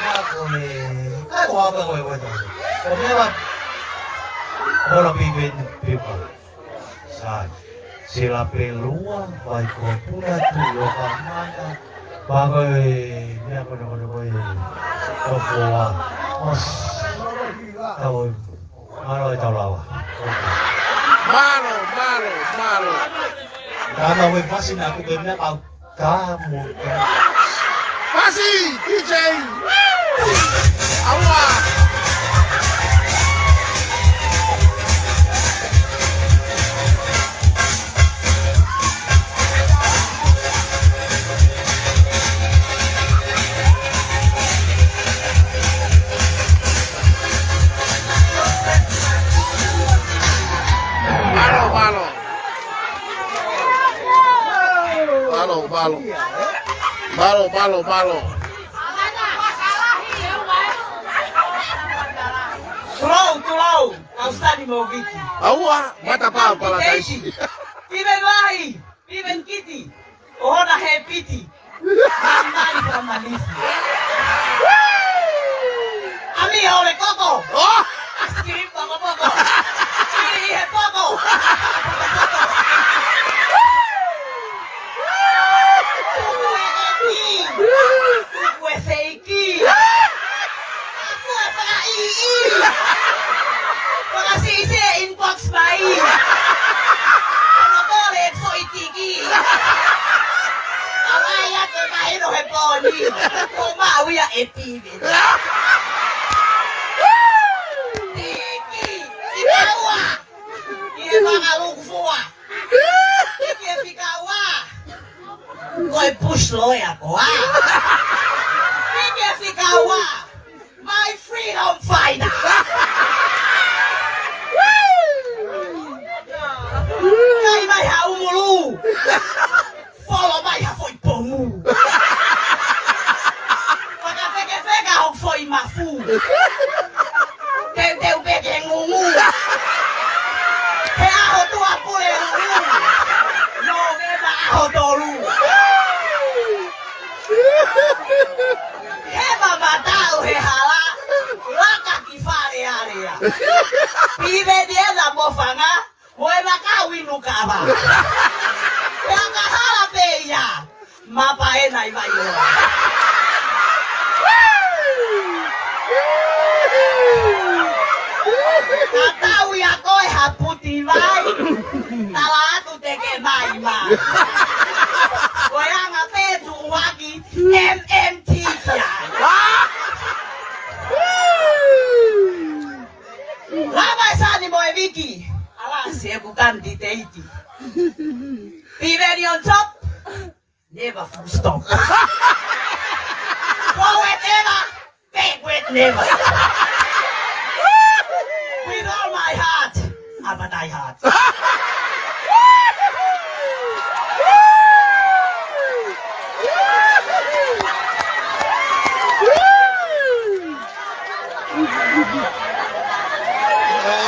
Ma ko e, ka ko apa ko e wata. Ko ne wa. Hola pipen, pipa. Sai. Sila pelua, vai ko puna tu lo ka mana. Pako e, mea ko ne ko ne ko e. Ko fua. Mas. Tau. Mālō e tau lava. Mālō, mālō, mālō. Tama we fasi na ku ke mea kau. Ka mo. Fasi, D J. ʻOua. Mālō, mālō, mālō. Tulou, tulou, kau Sani mo Viki. ʻAua, matapā palataisi. Pive lahi, pive kiti, ʻo hona he piti. Mali, mali, mali. ʻAmi ʻo le koko. ʻO! Ice cream pokopoko. Ili he poko. Tuku e ʻeiki. Tuku e feiki. Tuku e fakaʻiʻi. Fakasiʻisiʻi e inbox mai. Ono tole e soitiki. Awa ia ke mahino he poni. Ko maʻu ia e pive. Tiki, fika ua. Ki he fakalukufua. Tiki e fika ua. Ko e push lawyer koā. Tiki e fika ua. My freedom fighter. Kai mai ha umulu. Folo mai ha foʻi pomu. Fakafekefeka hoku foʻi mafu. Teuteu pē ke ngungu. He ʻaho Tuʻapulelulu. Nōvema ʻaho tolu. He mamataʻu he hala. Laka ki Fale Alea. Piveni ena mo Fanga. Mo e vaka inu kava. Pea ka hala pē ia. Mapa ena ʻi Vaioa. Ka tau ia ko e ha puti vai. Tala atu te ke mai mai. Ko e anga pē tuʻuaki M M T kia. Lava e Sani mo e Viki. Ala se ku kanditeiti. Piveni on top. Never full stop. Forward ever. Backward never. With all my heart. I'm a die hard.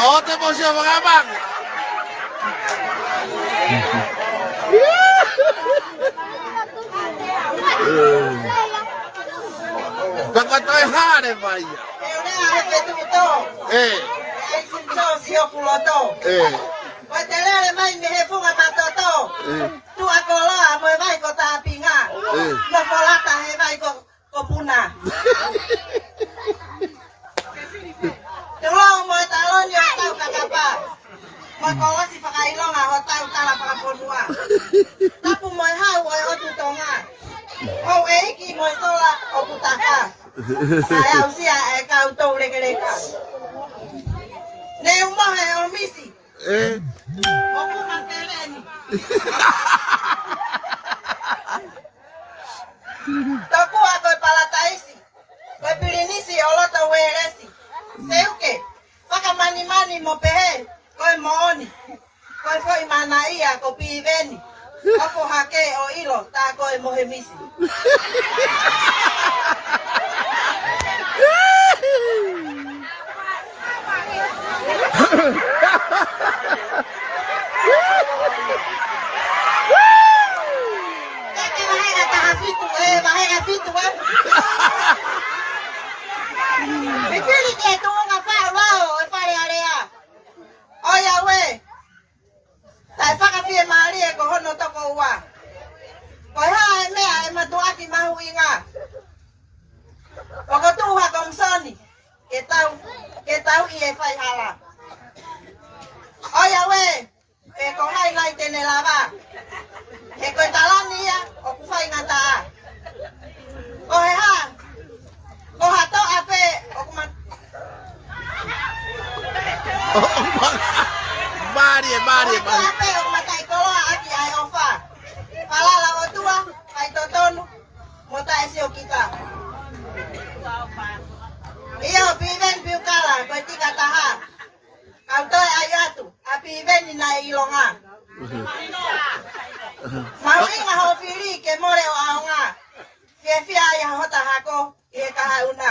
ʻO te mo sia wakamangu. Paka toe hale mai ia. ʻE. ʻE. Ko e te lele mai mei he funga matoto. ʻE. Tuʻa koloa mo e vai ko Tāpinga. ʻE. Mo folata he vai ko, ko Puna. Tulou mo e taloni ʻo tau kakapa. Mo e kolosi fakaʻilonga ʻo tau tala fakafonua. Tapu mo e hau ʻo e ʻOtu Tonga. ʻO e ʻEiki mo e sola ʻoku taka. Sai au sia e kau tou lekeleka. Ne u mohe ʻo misi. ʻE. ʻOku ma teleni. Tokua ko e palataisi. Ko e pilinisi ʻo loto Uelesi. Seuke. Fakamanimani mo pehē. Ko e moʻoni. Ko e foʻi mana ia ko Piveni. ʻOfo hake ʻo ʻilo tā ko e mohe misi. Teke vahe ka taha fitu, ʻe, vahe ka fitu, ʻe. Fifili ke tuʻunga faʻu lao, ʻe Fale Alea. ʻOiauē. Taʻe fakafiemālie ko hono tokoua. Ko e hā e meʻa ʻe matuʻaki mahuʻinga. ʻOku tuʻu ha komisoni. Ke tau, ke tau ʻi he faihala. ʻOiauē, pe ko hai nai te ne lava. He ko e talani ia, ʻoku faingataʻa. Ko e hā, ko ha toʻa pē, ʻoku ma- Mālie, mālie, mālie. Ko ha toʻa pē, ʻoku mataʻikoloa ʻaki ʻa e ʻofa. Falala ʻOtua, faitotonu, mo taʻesiokita. ʻIo, Piveni Piukala, ko e tika taha. Kau toe ʻai atu, ʻa Piveni naʻe ʻilonga. Mahuʻinga hoʻo fili ke mole ʻo ʻaonga. Ke fia ai ha hota hako ʻi he kahaʻu na.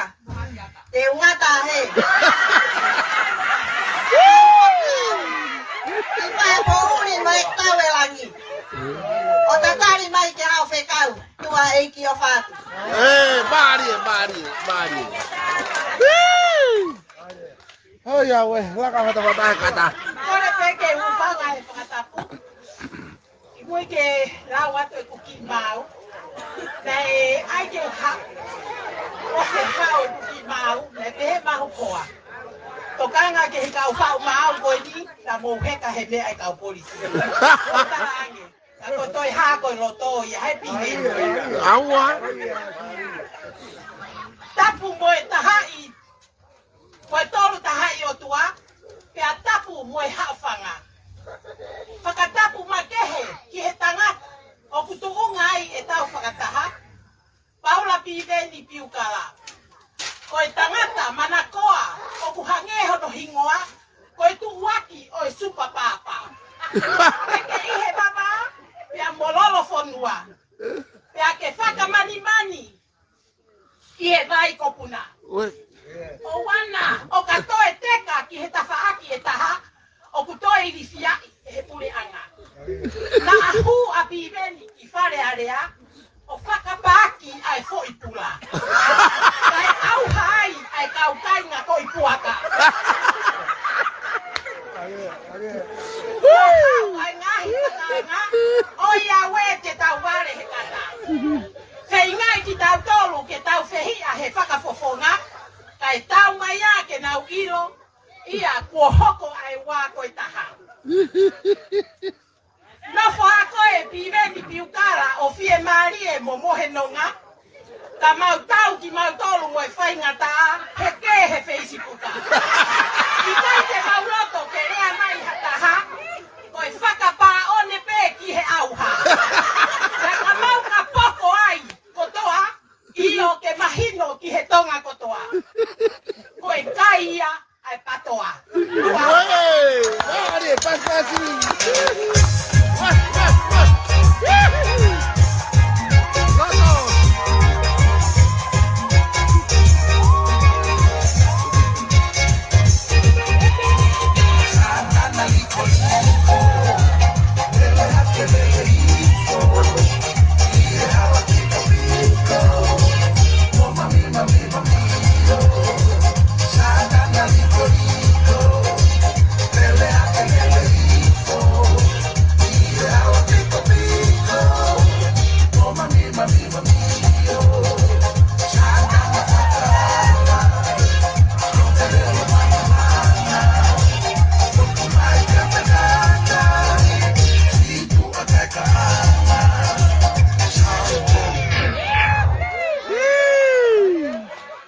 Te u ngata hē. Ki fai poʻuli mo e tau e langi. ʻO tatali mai ke hao fekau. Tuʻa ʻEiki ʻofa atu. Ē, mālie, mālie, mālie. Hii! Hoi, ʻauē, laka hata hata e kata. Kole pē ke u hūfanga he fakatapu. ʻI muʻa ke lau atu ʻeku kiʻi maau. Naʻe ʻai ke u haʻu. ʻOsi e haʻu ʻeku kiʻi maau, naʻe pehē mahu koa. Tokanga ki he kau faʻu maau ko eni, naʻa mou heka he meʻa ʻa e kau polisi. ʻO talaange, ka ko e toe hā ko e loto ia, he pine. ʻAua. Tapu mo e tahaʻi Ko e Tolu Tahaʻi ʻOtua, pea tapu mo e Haʻofanga. Fakatapu makehe ki he tangata ʻoku tuʻunga ai ʻetau fakataha, Paula Piveni Piukala. Ko e tangata manakoa ʻoku hangē hono hingoa, ko e tuʻuaki ʻo e Super Papa. Ke ke ʻi he vavā, pea mololo fonua. Pea ke fakamanimani ʻi he vai ko Puna. Ue. ʻOua naʻa ʻo ka toe teka ki he tafaʻaki ʻe taha, ʻoku toe ilifiaʻi ʻe he puleʻanga. Naʻa hū ʻa Piveni ki Fale Alea, ʻo fakapaaki ʻa e foʻi pula. Kae ʻauha ai ʻa e kau kāinga ko ē puaka. ʻA e ngaahi kāinga, ʻoiauē te tau vale he kata. Feingaʻi kitautolu ke tau fehiʻa he fakafofonga, kae tau mai ā ke nau ʻilo, ia kuo hoko ʻa e ua ko e taha. Nofo ā koe Piveni Piukala ʻo fiemālie mo mohe nonga, ka mau tau kimautolu mo e faingataʻa, he kē he Facebook. ʻIkai te mau loto ke lea mai ha taha, ko e fakapāʻone pē ki he ʻauha. Ka ka mau ka poko ai kotoa, ʻio ke mahino ki he Tonga kotoa. Ko e kai ia ʻa e patoa. Ue! Mālie, pasipasi!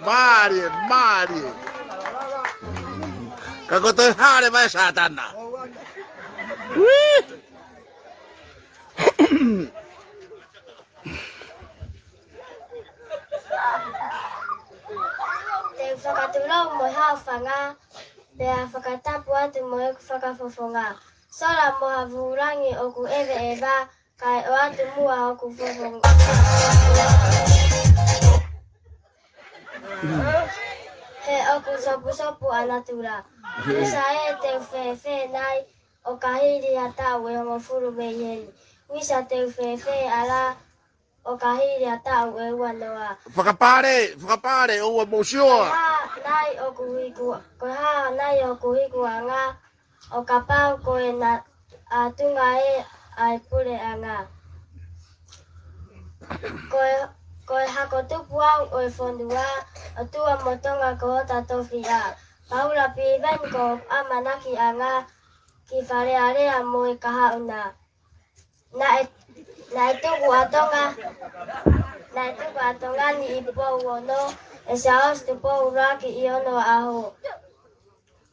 Mālie, mālie. Ka ko e toe hale mai Sātana. Ui! Te u fakatulou mo e Haʻofanga, pea fakatapu atu mo ʻeku fakafofonga. Sola mo ha vulangi ʻoku ʻeveʻeva, kae ʻoatu muʻa hoku fofonga. He ʻoku sopusopu ʻa natula. Uisa ē, te u fēfē nai ʻo ka hili ha taʻu ʻe hongofulu mei heni? Uisa, te u fēfē ʻalā ʻo ka hili ha taʻu ʻe uanoa? Fakapale, fakapale, ʻoua mou sio. Ko e hā nai ʻoku hiku, ko e hā nai ʻoku hikuʻanga, ʻo kapau ko e na-, ʻa Tonga ē ʻa e puleʻanga? Ko e, ko e hako tupu au ʻo e fonua, ʻOtua mo Tonga ko hota tofiʻa. Paula Piveni ko hoku ʻamanakiʻanga ki Fale Alea mo e kahaʻu na. Naʻe, naʻe tuku ʻa Tonga, naʻe tuku ʻa Tonga ni ʻi Pouono ʻe Siaosi Tupou ʻUluaki ʻi onoʻaho.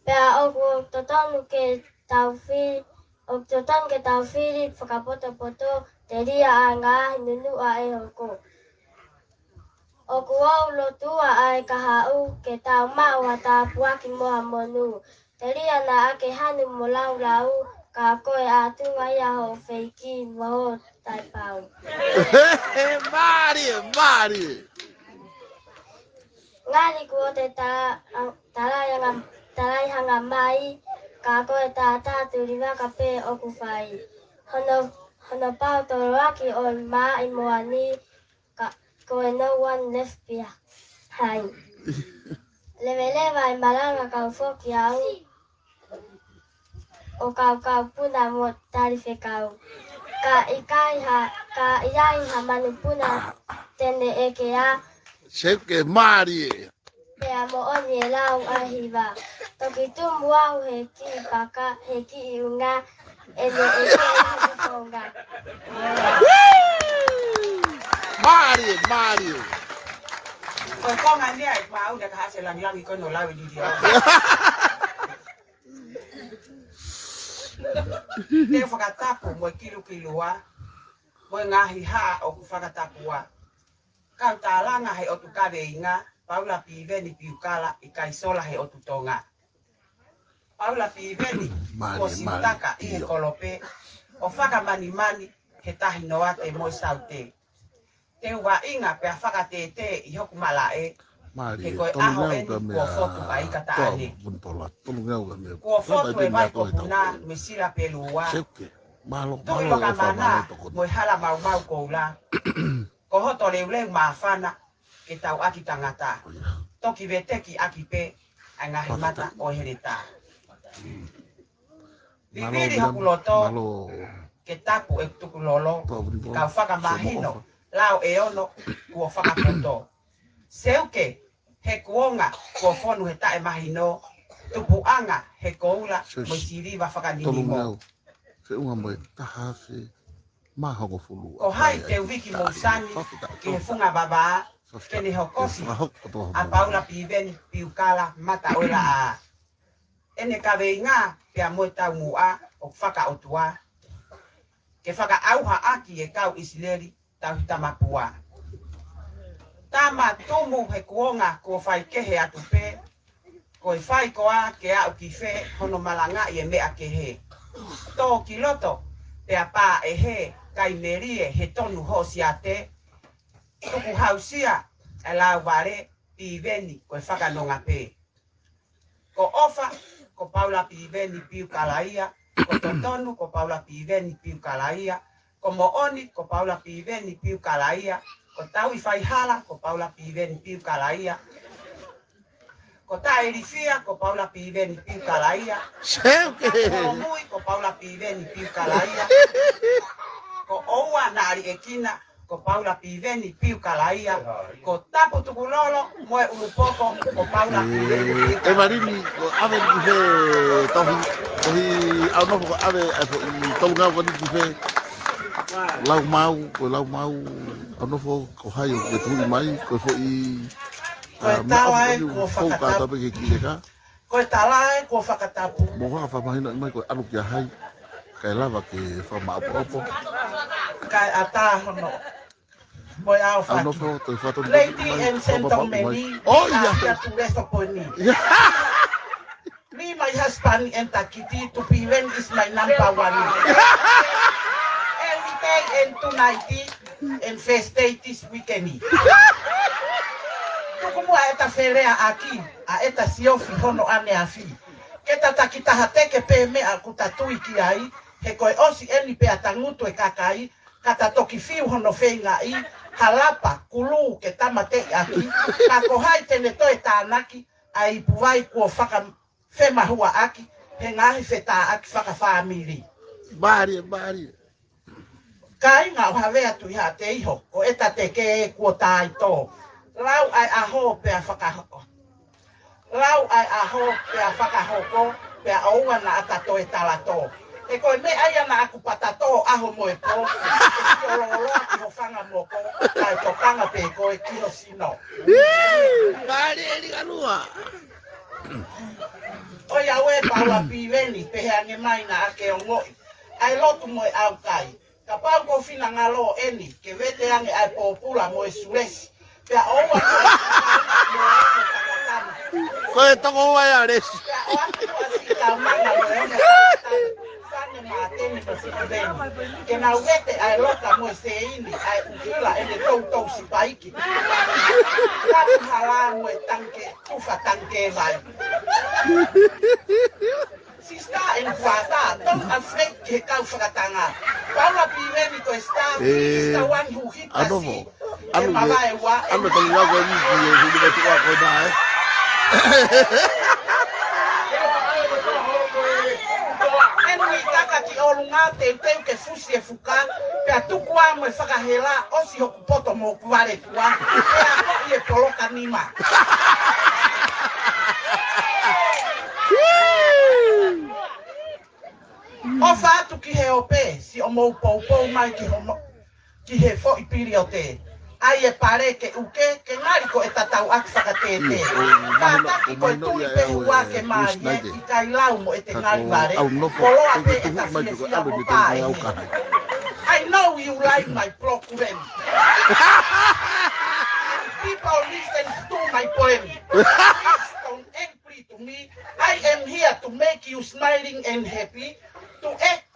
Pea ʻoku totonu ke tau fi-, ʻoku totonu ke tau fili fakapotopoto telia ʻa e ngaahi nunuʻa ʻe hoko. ʻOku ou lotua ʻa e kahaʻu ke tau maʻu ha tāpuaki mo ha monū. Telia naʻa ke hanu mo laulau, ka ko e ʻatunga ia hoʻo feiki mo hoʻo taipau. Mālie, mālie. Ngali kuo te ta-, a-, talaihanga, talaihanga mai, ka ko e taʻataʻa tulivaka pē ʻoku fai. Hono, hono pau toloaki ʻo e mā ʻi muʻa ni, ka ko e no one left behind. Leveleva e malanga kau foki au ʻo kaukau puna mo tali fekau. Ka ʻikai ha, ka ʻi ai ha manupuna te ne ʻeke ā. Seuke mālie. Pea moʻoni e lau ʻa e hiva. Toki tumu au he kiʻi paka, he kiʻi unga, ʻe ne ʻeke ʻi he konga. Mālie, mālie. Ko e konga ni ʻa e maau ne ka hase langilangi ko no lau i lili. Te u fakatapu mo e kilukilua, mo e ngaahi haʻa ʻoku fakatapua. Kau tālanga he ʻotu kaveinga, Paula Piveni Piukala ʻikai sola he ʻotu Tonga. Paula Piveni, mālie, kuo mālie, sitaka ʻi he ʻio. Kolope, ʻo fakamanimani he Tahi Noate mo e Saute. Te u vaʻinga pea fakatētē ʻi hoku malaʻe, mālie, he ko e tolu ʻaho ngau eni ka kuo mea fotu ai ka toa taʻane. Vunipola, tolu ngau ka mea. Kuo fotu e vai ko puna me sila pelua. Seuke, mālō, tui mālō, loka e mana, fakamālō tokoni. Mo e hala maumau koula. Ko hoto leuleu māfana, ke tau ʻaki tangata. ʻOia. Toki veteki ʻaki pē, ʻa e ngaahi mata ʻo e heletā. Vivili hoku loto, mālō, ke tapu e tukulolo, toa vunipola, kau fakamahino, seuke mālō. Lao e ono, kuo fakapoto. Seuke, he kuonga, kuo fonu he taʻemahino, tupuʻanga, he koula, seuke, mo e siliva fakanini mo. Tolu ngau. Feʻunga mo e taha afe mā hongofulu. Ko hai te u viki mo sani ki he funga vavā, ke ne hokosi ʻa Paula Piveni Piukala Mata ʻo e Laʻā. ʻEne kaveinga pea mo e taumuʻa ʻoku fakaʻotua, ke fakaʻauha ʻaki e kau ʻIsileli tauhi tamapua. Tama tumu he kuonga kuo fai kehe atu pē, ko e fai koā ke aʻu ki fē hono malangaʻi e meʻa kehe. Tō ki loto, pea pā ʻe he kai melie he tonu hoʻo siate, tuku hausia e lauvale, Piveni ko e fakanonga pē. Ko ʻOfa, ko Paula Piveni Piukalaia, ko Totonu, ko Paula Piveni Piukalaia, ko Moʻoni, ko Paula Piveni Piukalaia, ko Tauʻifaihala, ko Paula Piveni Piukalaia, ko Taʻelifia, ko Paula Piveni Piukalaia, seuke, ko Mui, ko Paula Piveni Piukalaia, ko ʻOua Naʻaliʻekina, ko Paula Piveni Piukalaia, ko Tapu Tukulolo mo e ʻUlupoko, ko Paula Piveni Piukalaia. ʻE Malini, ko ʻave ni ki fē tohi, tohi ʻAunofo ko ʻave, ʻa e foʻi tolu ngau ko eni ki fē. Laumau, ko Laumau, ʻAunofo, ko hai ʻoku ke tuʻi mai, ko e foʻi, ko e ʻa, meʻa tau ai, ʻoku ko fou fakatapu. Kātau pē ke kiʻi leka. Ko e tala ē kuo fakatapu. Mo ha fakamahinoʻi mai ko e ʻalu kia hai, kae lava ke fakamaʻopoʻopo. Kae ʻatā hono. Mo e ʻaofaki. ʻAunofo, toe fakatonu mai. Ladies and gentlemen, ʻo ia. Ia tu reso poni. Ia. Me, my husband and Takiti, Tupiven is my number one. Every day and tonight, and first day this weekend. Tuku muʻa ʻeta feleaʻaki, ʻa ʻeta siofi hono ʻaneafi. Ke ta takitaha teke pē meʻa ʻoku ta tui ki ai, he ko e ʻosi eni pea tangutu e kakai, ka ta toki fiu hono feingaʻi, ha lapa, kulū ke ta mateʻi ʻaki, ka ko hai te ne toe tānaki, ʻa e ipu vai kuo fakafemahuaʻaki, he ngaahi fetāʻaki fakafāmili. Mālie, mālie. Kāinga ʻo Havea Tuʻihaʻateiho, ko ʻeta teke kuo taitō. Lau ʻa e ʻaho pea fakaho-, lau ʻa e ʻaho pea fakahoko, pea ʻoua naʻa ta toe talatō. He ko e meʻa ia naʻa ku patatō ʻaho mo e pō, ke siolooloa ki ho fanga moko, kae tokanga pē koe ki ho sino. Ih, kāleli kalua. ʻOiauē Paula Piveni, pehē ange mai naʻa ke ongoʻi ʻa e lotu mo e ʻaukai. Kapau ko e finangalo eni, ke vete ange ʻa e pōpula mo e sulesi. Pea ʻoua ko e finangalo mo e tangatamu. Ko e toko ua ʻa e lesi. Pea ʻoatu ʻa Sitaumana mo e ongo tangatamu. Fane mate Ke nau vete ʻa e loka mo e seini, ʻa e ʻuhila ʻene toutou sipaiki. Tapu hala mo e tangikē, tufa tangikē vai. Sister and brother, don't afraid ki he kau fakatanga. Paula Piveni ko e star, he is the one who hit the sea. ʻE mavae ua, ʻe mavae ua. Anu tali lau ko e wiki, ʻe huli mai tuʻa ko e nā, ē? ʻEni taka ki ʻolunga, teuteu ke fusi e fuka, pea tuku ā mo e fakahela, ʻosi hoku poto mo hoku vale kua, pea ko e poloka nima. ʻOfa atu ki he ope, siʻomou poupou mai ki hono, ki he foʻi piliote. ʻAi e pale ke ʻuke, ke ngali ko e tatau ʻaki fakatētē. Kātaki ko e tuli pē hua ke mālie, ʻikai lau mo ʻete ngali vale. Koloa pē ʻeta fiefia mo pae. I know you like my program. People listen to my poem. Please don't angry to me. I am here to make you smiling and happy. To act,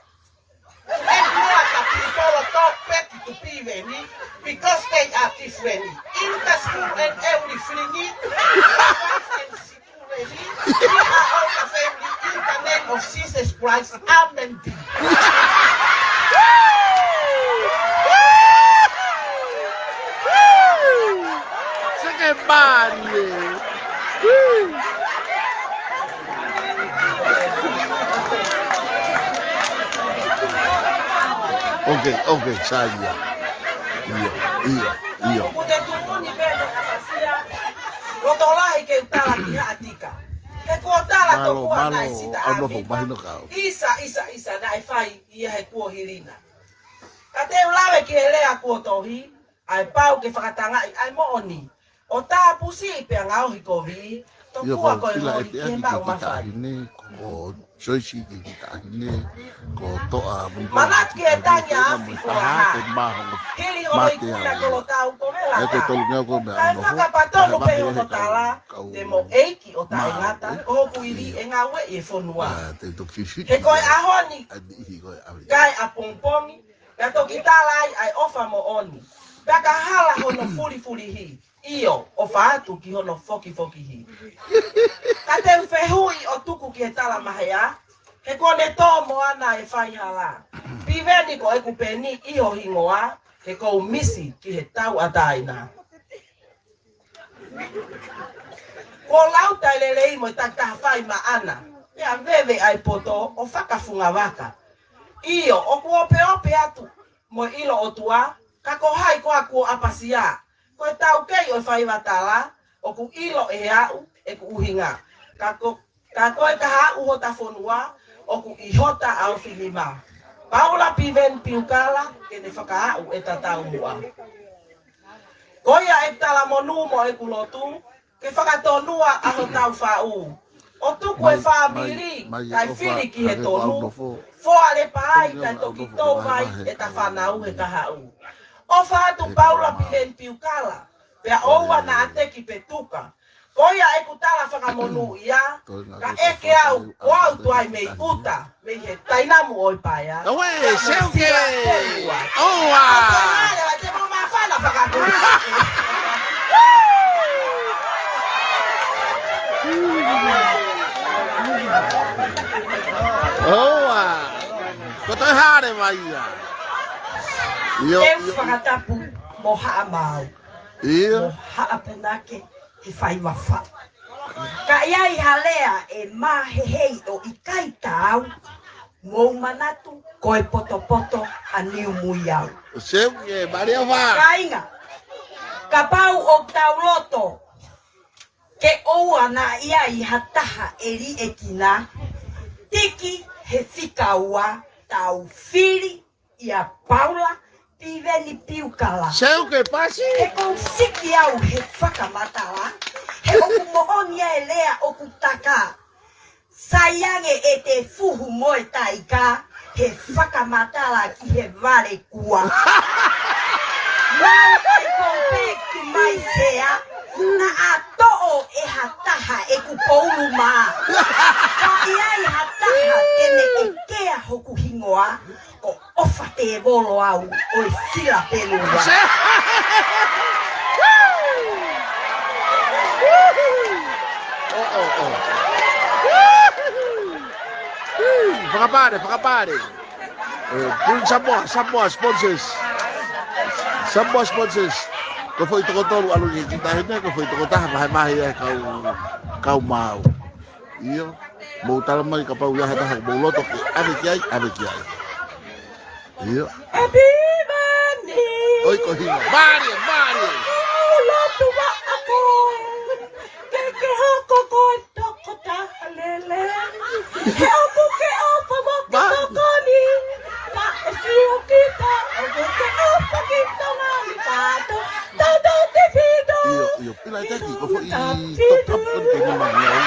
to act more the people talk back to Piveni because they are different. In the school and everything, in the wife and security, we are all the family in the name of Jesus Christ. Amen. Seke bari e. Ok, ok, sa ia. Ia, ia, ia. ʻOku te tuʻu ni pē mo ʻapasia. Loto lahi ke u tala ki haʻa tika. He kuo tala tokua naʻe sita ʻa Mika. Isa, isa, isa, naʻe fai ia he kuohili na. Ka te u lave ki he lea kuo tohi, ʻa e pau ke fakatangaʻi ʻa e moʻoni. ʻO tāpusiʻi pea ngaohi kovi, tokua ko e ngoli ki he maʻu mafai. Ko Joyce ki he taʻahine, ko Toʻa. Manatu ki he tangi ʻa Afi Fuaha. Hili hono ikuna kolotau ko Vela. Kae fakapatonu pē hono tala, te mo ʻEiki ʻo taʻengata, ko hoku ili ʻe ngāueʻi e fonua. He ko e ʻaho ni, kae ʻapongipongi, pea toki tala ai ʻa e ʻofa moʻoni. Pea ka hala hono fulifulihi, ʻio, ʻofa atu ki hono fokifokihi. Ka te u fehuʻi ʻo tuku ki he tala mahea, he kuo ne tō moana e faihala. Piveni ko ʻeku peni ʻi ho hingoa, he kou misi ki he tauʻatāina. Kuo lau tai lelei mo e takitaha fai maʻana, pea veve ʻa e poto ʻo fakafungavaka. ʻIo, ʻoku opeope atu mo e ʻilo ʻOtua, ka ko hai koā kuo ʻapasia? Ko e taukei ʻo e faiva tala, ʻoku ʻilo ʻe aʻu ʻeku ʻuhinga. Ka ko, ka ko e kahaʻu hota fonua, ʻoku ʻi hota ʻaofinima. Paula Piveni Piukala, ke ne fakaaʻu ʻeta taumuʻa. Ko ia ʻeku talamonū mo ʻeku lotu, ke fakatonua ʻa hotau faʻu. ʻO tuku e fāmili, kae fili ki he tonu. Foa lepa ai, kae toki tou mai ʻeta fānau he kahaʻu. ʻOfa atu Paula Piveni Piukala, pea ʻoua naʻa teki pe tuka. Ko ia ʻeku tala fakamonū ia, ka ʻeke au, ʻo au tuai mei ʻuta, mei he tainamu ʻo e paea. Ka ue, seuke. ʻOua. ʻOua. Te mo mafana fakamonū. ʻOua. Ko toe hare mai ia. ʻIo, ʻio. Te u fakatapu mo Haʻa Maau. ʻIo. Mo Haʻa Punake he faiva faʻu. Ka ʻi ai ha lea ʻe māhehei ʻo ʻikai taau, mou manatu ko e potopoto ʻa Niumuiau. Seuke, Malia Fa. Kāinga, kapau ʻoku tau loto ke ʻoua naʻa ʻi ai ha taha ʻe liʻekina, tiki he fika ua tau fili ʻia Paula Piveni Piukala. Seuke pasi. He kou siki au he fakamatala, he ʻoku moʻoni ʻa e lea ʻoku taka. Sai ange ʻete fuhu mo e taika, he fakamatala ki he vale kua. Mau kai kou pē ki mai sea, naʻa toʻo ʻe ha taha ʻeku poulu mā. Ka ʻi ai ha taha ke ne ʻekea hoku hingoa. ʻOfa tēvolo au ʻo e Sila Pelua. Oh, oh, oh. Fakapale, fakapale. Eh, pun Samoa, Samoa sponsors. Samoa sponsors. Ko e foʻi toko tolu ʻalu ki he kiʻi taʻahine, ko e foʻi toko taha vahevahe ʻa e kau, kau maau. ʻIo, mou tala mai kapau ʻe ʻi ai ha taha ʻoku mou loto ke ʻave ki ai, ʻave ki ai. ʻIo. Happy birthday. ʻOi ko hina. Mālie, mālie. Lotu wa ako. Ke ke hoko ko e toko taha lele. He ʻoku ke ʻofa mo ke tokoni. Ka e sio kita, ʻoku ke ʻofa kita ngali kato. Tato te fito. ʻIo, ʻio. Pila e taki, ko e foʻi top up ko eni ke nima ngeau.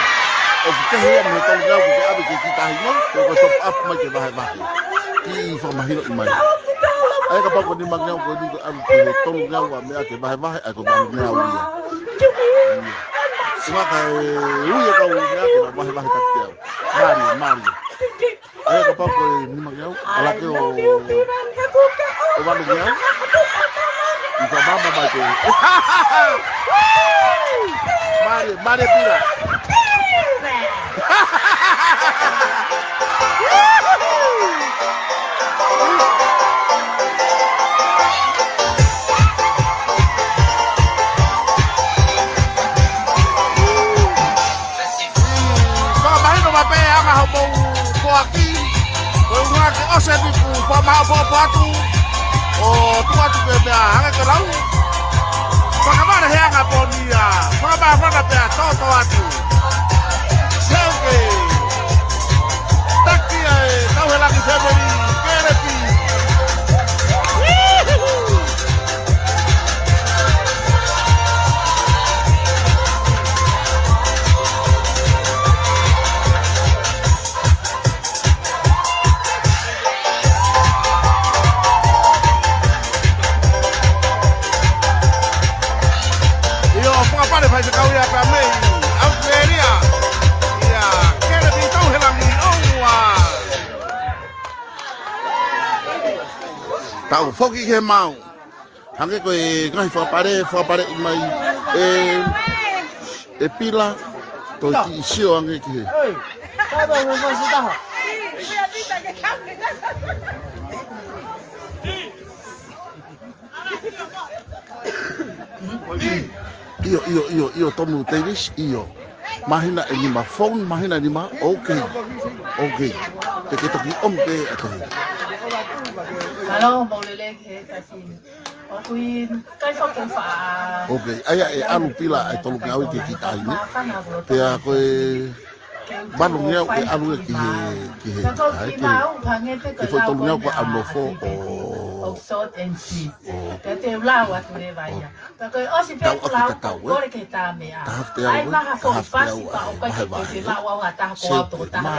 ʻOku kehe ia mei he tolu ngeau ko ē ke ʻave ki he kiʻi taʻahine, ko e top up mai ke vahevahe. Kiʻi fakamahinoʻi mai. ʻA ia kapau ko e nima ngeau ko eni ko e ʻave ki he tolu ngeau ʻa meʻa ke vahevahe, ʻa ia ko e valu ngeau ia. Ia. Sumaka e ui e kau meʻa ke vahevahe taki au. Mālie, mālie. ʻA ia kapau ko e nima ngeau, ʻalu ke ʻo, ʻo valu ngeau. ʻI ka mama mai ke. Mālie, mālie pila. Fakamahino mai pē ʻa e anga hoʻomou foaki. Ko e ʻuhinga ke ʻosi e vipu, fakamāʻopoʻopo atu. ʻO tuʻu atu ke meʻa hangē ko e lau. Fakamālō he anga pō ni ia. Fakamāfana pea tōtō atu. Seuke. Taki ʻa e Tauhelangi family. Kelepi. ʻIo, fakapale faifekau ia pea mei ʻAositelēlia. ʻIa, Kelepi Tauhelangi ʻoua. Tau foki ki he maau. Hangē ko e ngaahi fakapale, fakapaleʻi mai ʻe, ʻe Pila, toe kiʻi sio ange ki he. ʻIo, ʻio, ʻio, ʻio, Tomu Davis, ʻio. Māhina ʻe nima, phone māhina ʻe nima, okay. Okay. Te ke toki ʻomi pē ʻa koe. Hello, Maulele, he, he, he. ʻOku ʻikai foki ke u faʻa. Okay, ʻa ia ʻe ʻalu Pila ʻa e tolu ngeau ki he kiʻi taʻahine. Pea ko e valu ngeau ʻe ʻalu ia ki he, ki he, ʻa e ki he, ki he foʻi tolu ngeau ko e ʻalu nofo ʻo. Pea te u lau atu leva ia. Pea ko e ʻosi pē ʻeku lau, kole ke tā meʻa. Taha te au, ʻai maha foʻi fasi pea ʻoku ʻikai ke ke maʻu au ha taha ko au toko taha.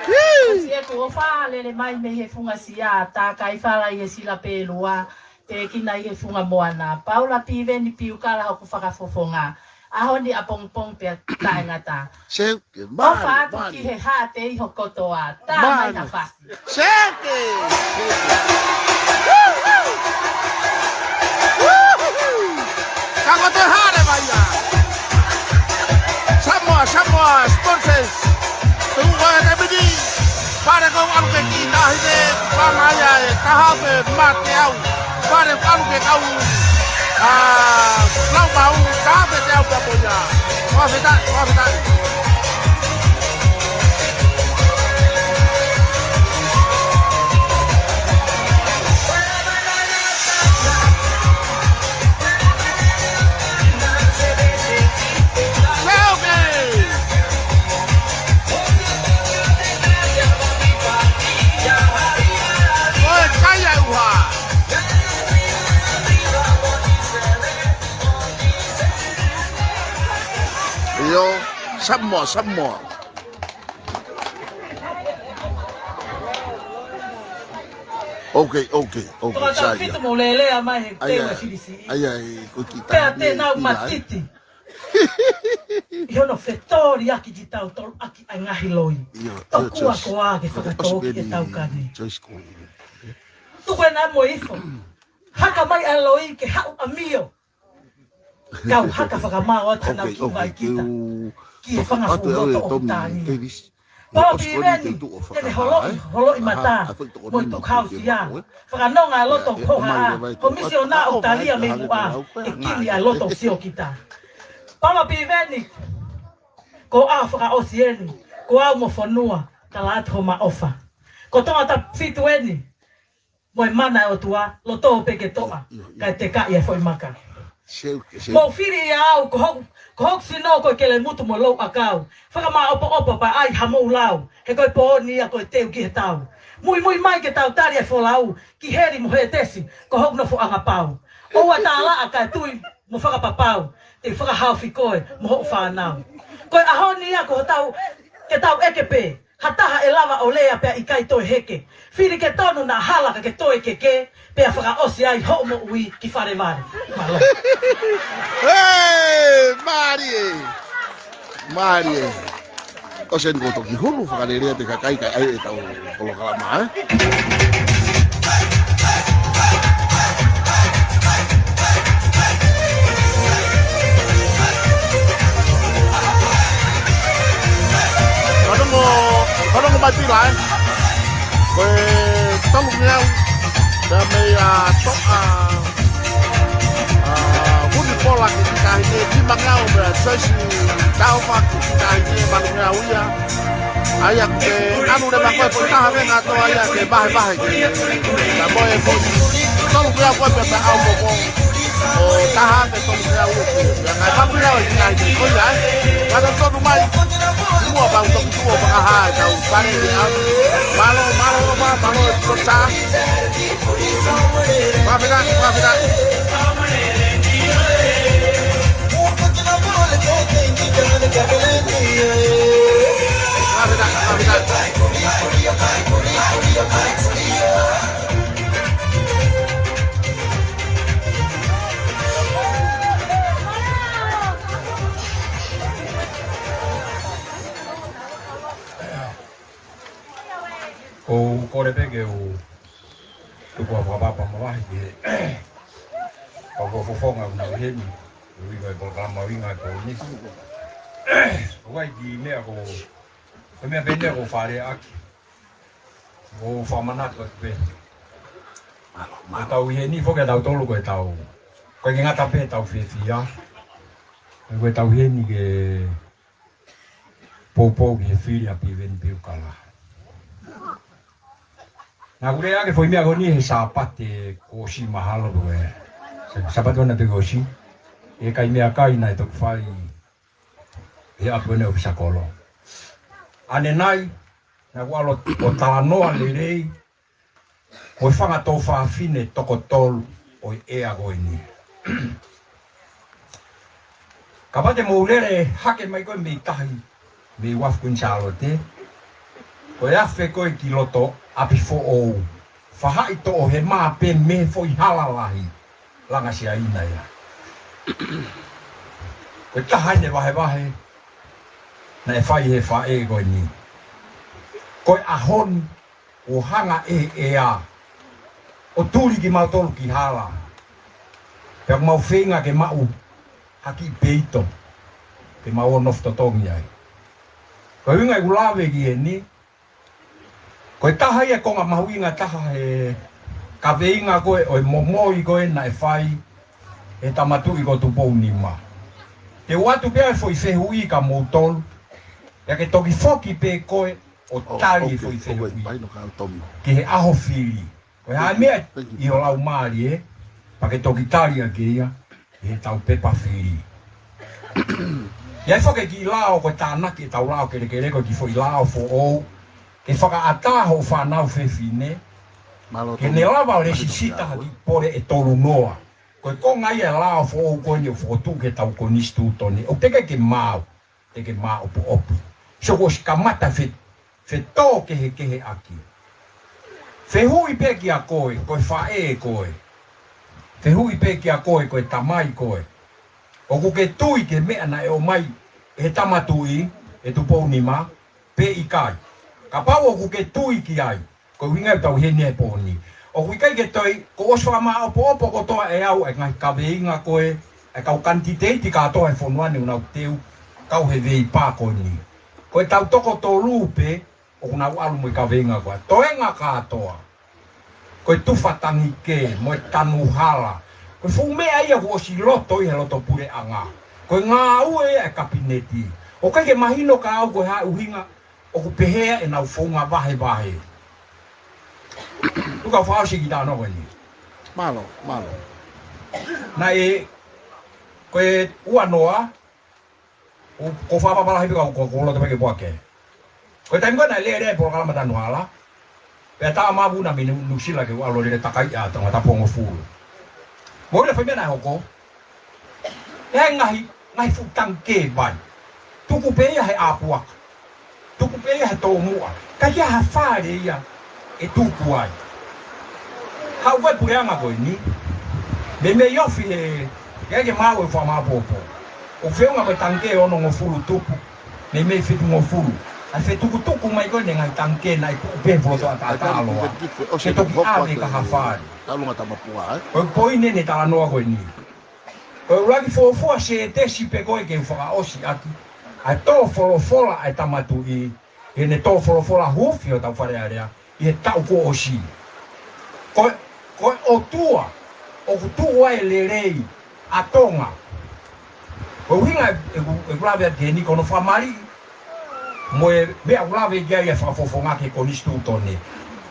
ʻOsi ʻeku ʻofa lele mai mei he funga sia, tā kai fala ʻi he Sila Pelua, te kina ʻi he funga moana. Paula Piveni Piukala hoku fakafofonga. ʻAho ni ʻapongipongi pea taʻengata. Seuke, mālie, mālie. ʻOfa atu ki he haʻa tei ho kotoa. Tā mai ha fasi. Seuke! Ka ko te hare mai ia. Samoa, Samoa, sponsors. Tuʻu ko e tēpiti. Pare ko e ʻalu ke kiʻi taʻahine. Panga ia e taha pe mate au. Pare ʻalu ke kau. ʻA, lau mau, taha pe te au ka poia. Fakafetaʻi, fakafetaʻi. ʻIo, Samoa, Samoa. Okay, okay, okay, sai ia. Ai, ai, ko e kiʻi taʻahine pila, eh? ʻi hono fetōliʻaki kitautolu ʻaki ʻa e ngaahi loi. Tokua koā ke fakatō ki ʻetau kani. Tuku ena mo ifo. Haka mai ʻa e loi ke haʻu ʻamio. Kau haka fakamāo atu hanau kiʻi vai kita ki he fanga fuʻu loto ʻoku tāngia. Papa Piveni, te ne holoʻi, holoʻi mata mo e tukuhausia. Fakanonga ʻa e loto ko ha, ko misiona ʻo talia mei muʻa, ʻe kini ʻa e loto siokita. Papa Piveni, ko au fakaʻosi eni, ko au mo fonua, tala atu homa ʻofa. Ko Tongatapu fitu eni, mo e mana ʻo e ʻOtua, loto pē ke toʻa, kae tekaʻi ʻa e foʻi maka. Mou fili ʻia au, ko hoku, ko hoku sino ko e kelemutu mo e lou ʻakau. Fakamāʻopoʻopo pea ʻai hamou lau, he ko e pō ni ia ko e teu ki he tau. Muimui mai ke tau tali ʻa e folau, ki heli mo Hētesi, ko hoku nofoʻanga pau. ʻOua tālaʻa kae tui mo fakapapau, te u fakahaofi koe mo hoʻo fānau. Ko e ʻaho ni ia ko hotau, ke tau ʻeke pē, ha taha ʻe lava ʻo lea pea ʻikai toe heke. Fili ke tonu naʻa hala ka ke toe keke, pea fakaʻosi ai hoʻo moʻui ki fale vale. Mālō. Ē, mālie. Mālie. ʻOsi eni kuo toki hulu fakalelea ʻa e kakai kae ʻai ʻetau polokalama, ē? Fanongo, fanongo mai Pila, ē? Ko e tolungeau, pea mei a toʻa, a, Vunipola ki he taʻahine, nimangeau pea Joyce Taufa ki he taʻahine, valungeau ia. ʻA ia ʻoku ke ʻalu leva koe, foʻi taha mei he ngaahi toa ia ke vahevahe ke. Ka ko e foʻi tolungeau ko ē pea pea au mo ko. ʻO taha ke tolungeau ʻoku. Pea ngaahi valungeau ʻi taʻahine ko ia, ē. Kae tonu mai. Mua pau toki tuʻu ʻo fakahā ʻetau fale ia. Mālō, mālō, mālō, mālō, mālō, ʻOku ou kole pē ke u tuku ha fakatapu mālohi ki he kau fakafofonga ʻoku nau ʻi heni, ʻi he polokalama ʻuhinga ʻo e pō ni. ʻOku ʻi ai e kiʻi meʻa ko, ko e meʻa pē eni ʻoku ou faleʻaki. ʻOku ou fakamanatu atu pē. ʻOku tau ʻi heni foki ʻa tautolu ko e tau. ʻOku ʻikai ke ngata pē ʻetau fiefia. ʻOku tau ʻi heni ke poupou ki he fili ʻa Piveni Piukala. Naʻa ku lea ki he foʻi meʻa ko eni he Sāpate kuo ʻosi mahalo ko ē. Sāpate ʻona te kuo ʻosi. ʻI he kai meʻakai naʻe toki fai he ʻapi ʻo e ʻofisa kolo. ʻAnenai, naʻa ku ʻalu ʻo talanoa lelei, ko e fanga tuofāfine toko tolu ʻo e ʻea ko eni. Kapau te mou lele hake mai ko ē mei tahi, mei uafu Kuini Sālote, ko e afe ko ē ki loto ʻapi foʻou, faʻahi toʻohema pē mei he foʻi hala lahi, langa Siaina ia. Ko e taha eni e vahevahe naʻe fai he faʻē ko eni. Ko e ʻaho ni, ʻo hanga ʻe he ʻea ʻo tuli kimautolu ki hala. Pea ʻoku mau feinga ke maʻu ha kiʻi peito ke mau ō ʻo nofo totongi ai. Ko e ʻuhinga ʻeku lave ki heni, ko e taha ia e konga mahuʻinga taha he kaveinga ko ē ʻo e momoi ko ē naʻe fai he Tama Tuʻi ko Tupou Nima. Te u ʻoatu pē ʻa e foʻi fehuʻi kia moutolu, pea ke toki foki pē koe ʻo tali e foʻi fehuʻi ki he ʻaho fili. Ko e hā e meʻa ʻi ho laumālie, pea ke toki tali ʻaki ia ʻi heʻetau pepa fili. ʻI ai foki e kiʻi lao ko e tānaki ʻetau lao kelekele ko e kiʻi foʻi lao foʻou, ke fakaʻatā hoʻo fānau fefine ke ne lava ʻo lēsisita ha kiʻi pole ʻe tolu noa. Ko e konga ia e lao foʻou ko eni ʻoku fokotuʻu ki heʻetau konisitūtone, ʻoku teʻeki ke maau, teʻeki ke maʻopoʻopo. So kuo ʻosi kamata fe-, fetōkehekeheʻaki. Fehuʻi pē kia koe, ko e faʻē koe. Fehuʻi pē kia koe, ko e tamai koe. ʻOku ke tui ki he meʻa naʻe ʻomai ʻe he Tama Tuʻi, ʻe Tupou Nima, pe ʻikai? Kapau ʻoku ke tui ki ai, ko e ʻuhinga ia ʻoku tau ʻi heni he pō ni. ʻOku ʻikai ke toe, kuo ʻosi fakamāʻopoʻopo kotoa ʻe au e ngaahi kaveinga ko ē ʻa e kau kanititeiti kātoa he fonua ni ʻoku nau teu kau he veipā ko eni. Ko e tau toko tolu pē ʻoku nau ʻalu mo e kaveinga ko ē. Toenga kātoa. Ko e tufa tangikē, mo e tanu hala. Ko e fuʻu meʻa ia kuo ʻosi loto ʻi he loto puleʻanga. Ko e ngāue ia ʻa e Kapineti. ʻOku ʻikai ke mahino kia au ko e hā e ʻuhinga ʻoku pehē ʻenau founga vahevahe. Tuku ke u fakaʻosi e kiʻi talanoa ko eni. Mālō, mālō. Naʻe, ko e ua noa, ʻoku, ʻoku ou fakapapālangi pē ka ʻoku, ʻoku ou loto pē ke puake. Ko e taimi ko ē naʻe lele ai e polokalama tanu hala, pea tā mavu na mei Nuʻu-, Nuʻusila ke u ʻalu ʻo lele takai ʻa Tongatapu hongofulu. Mou ʻilo e foʻi meʻa naʻe hoko. ʻI ai e ngaahi, ngaahi fuʻu tangikē vai. Tuku pē ia he ʻā puaka. Tuku pē ia he tōmuʻa. ʻIkai ke ʻi ai ha fale ia ʻe tuku ai. Haʻu ko ē puleʻanga ko eni. Meimei ofi he, ke ke maʻu e fakamāʻopoʻopo. ʻOku feʻunga ko e tangikē onongofulu tupu. Meimei fitungofulu. ʻA e fetukutuku mai ko ē ʻene ngaahi tangikē naʻe tuku pē he fuʻu loto ʻataʻatā ʻaloʻa. Ke toki ʻave ki ha fale. Ko e poini eni e talanoa ko eni. Ko e ʻuluaki fuofua sētesi pē ko ē ke u fakaʻosi ʻaki ʻa e tō folofola ʻa e Tama Tuʻi, ʻi heʻene tō folofola huufi hotau Fale Alea ʻi he taʻu kuo ʻosi. Ko e, ko e ʻOtua ʻoku tuʻu ai e lelei ʻa Tonga. Ko e ʻuhinga ʻeku, ʻeku lave atu ki heni ko hono fakamaliʻi mo e meʻa ʻoku lave ki ai e fakafofonga ki he konisitūtone.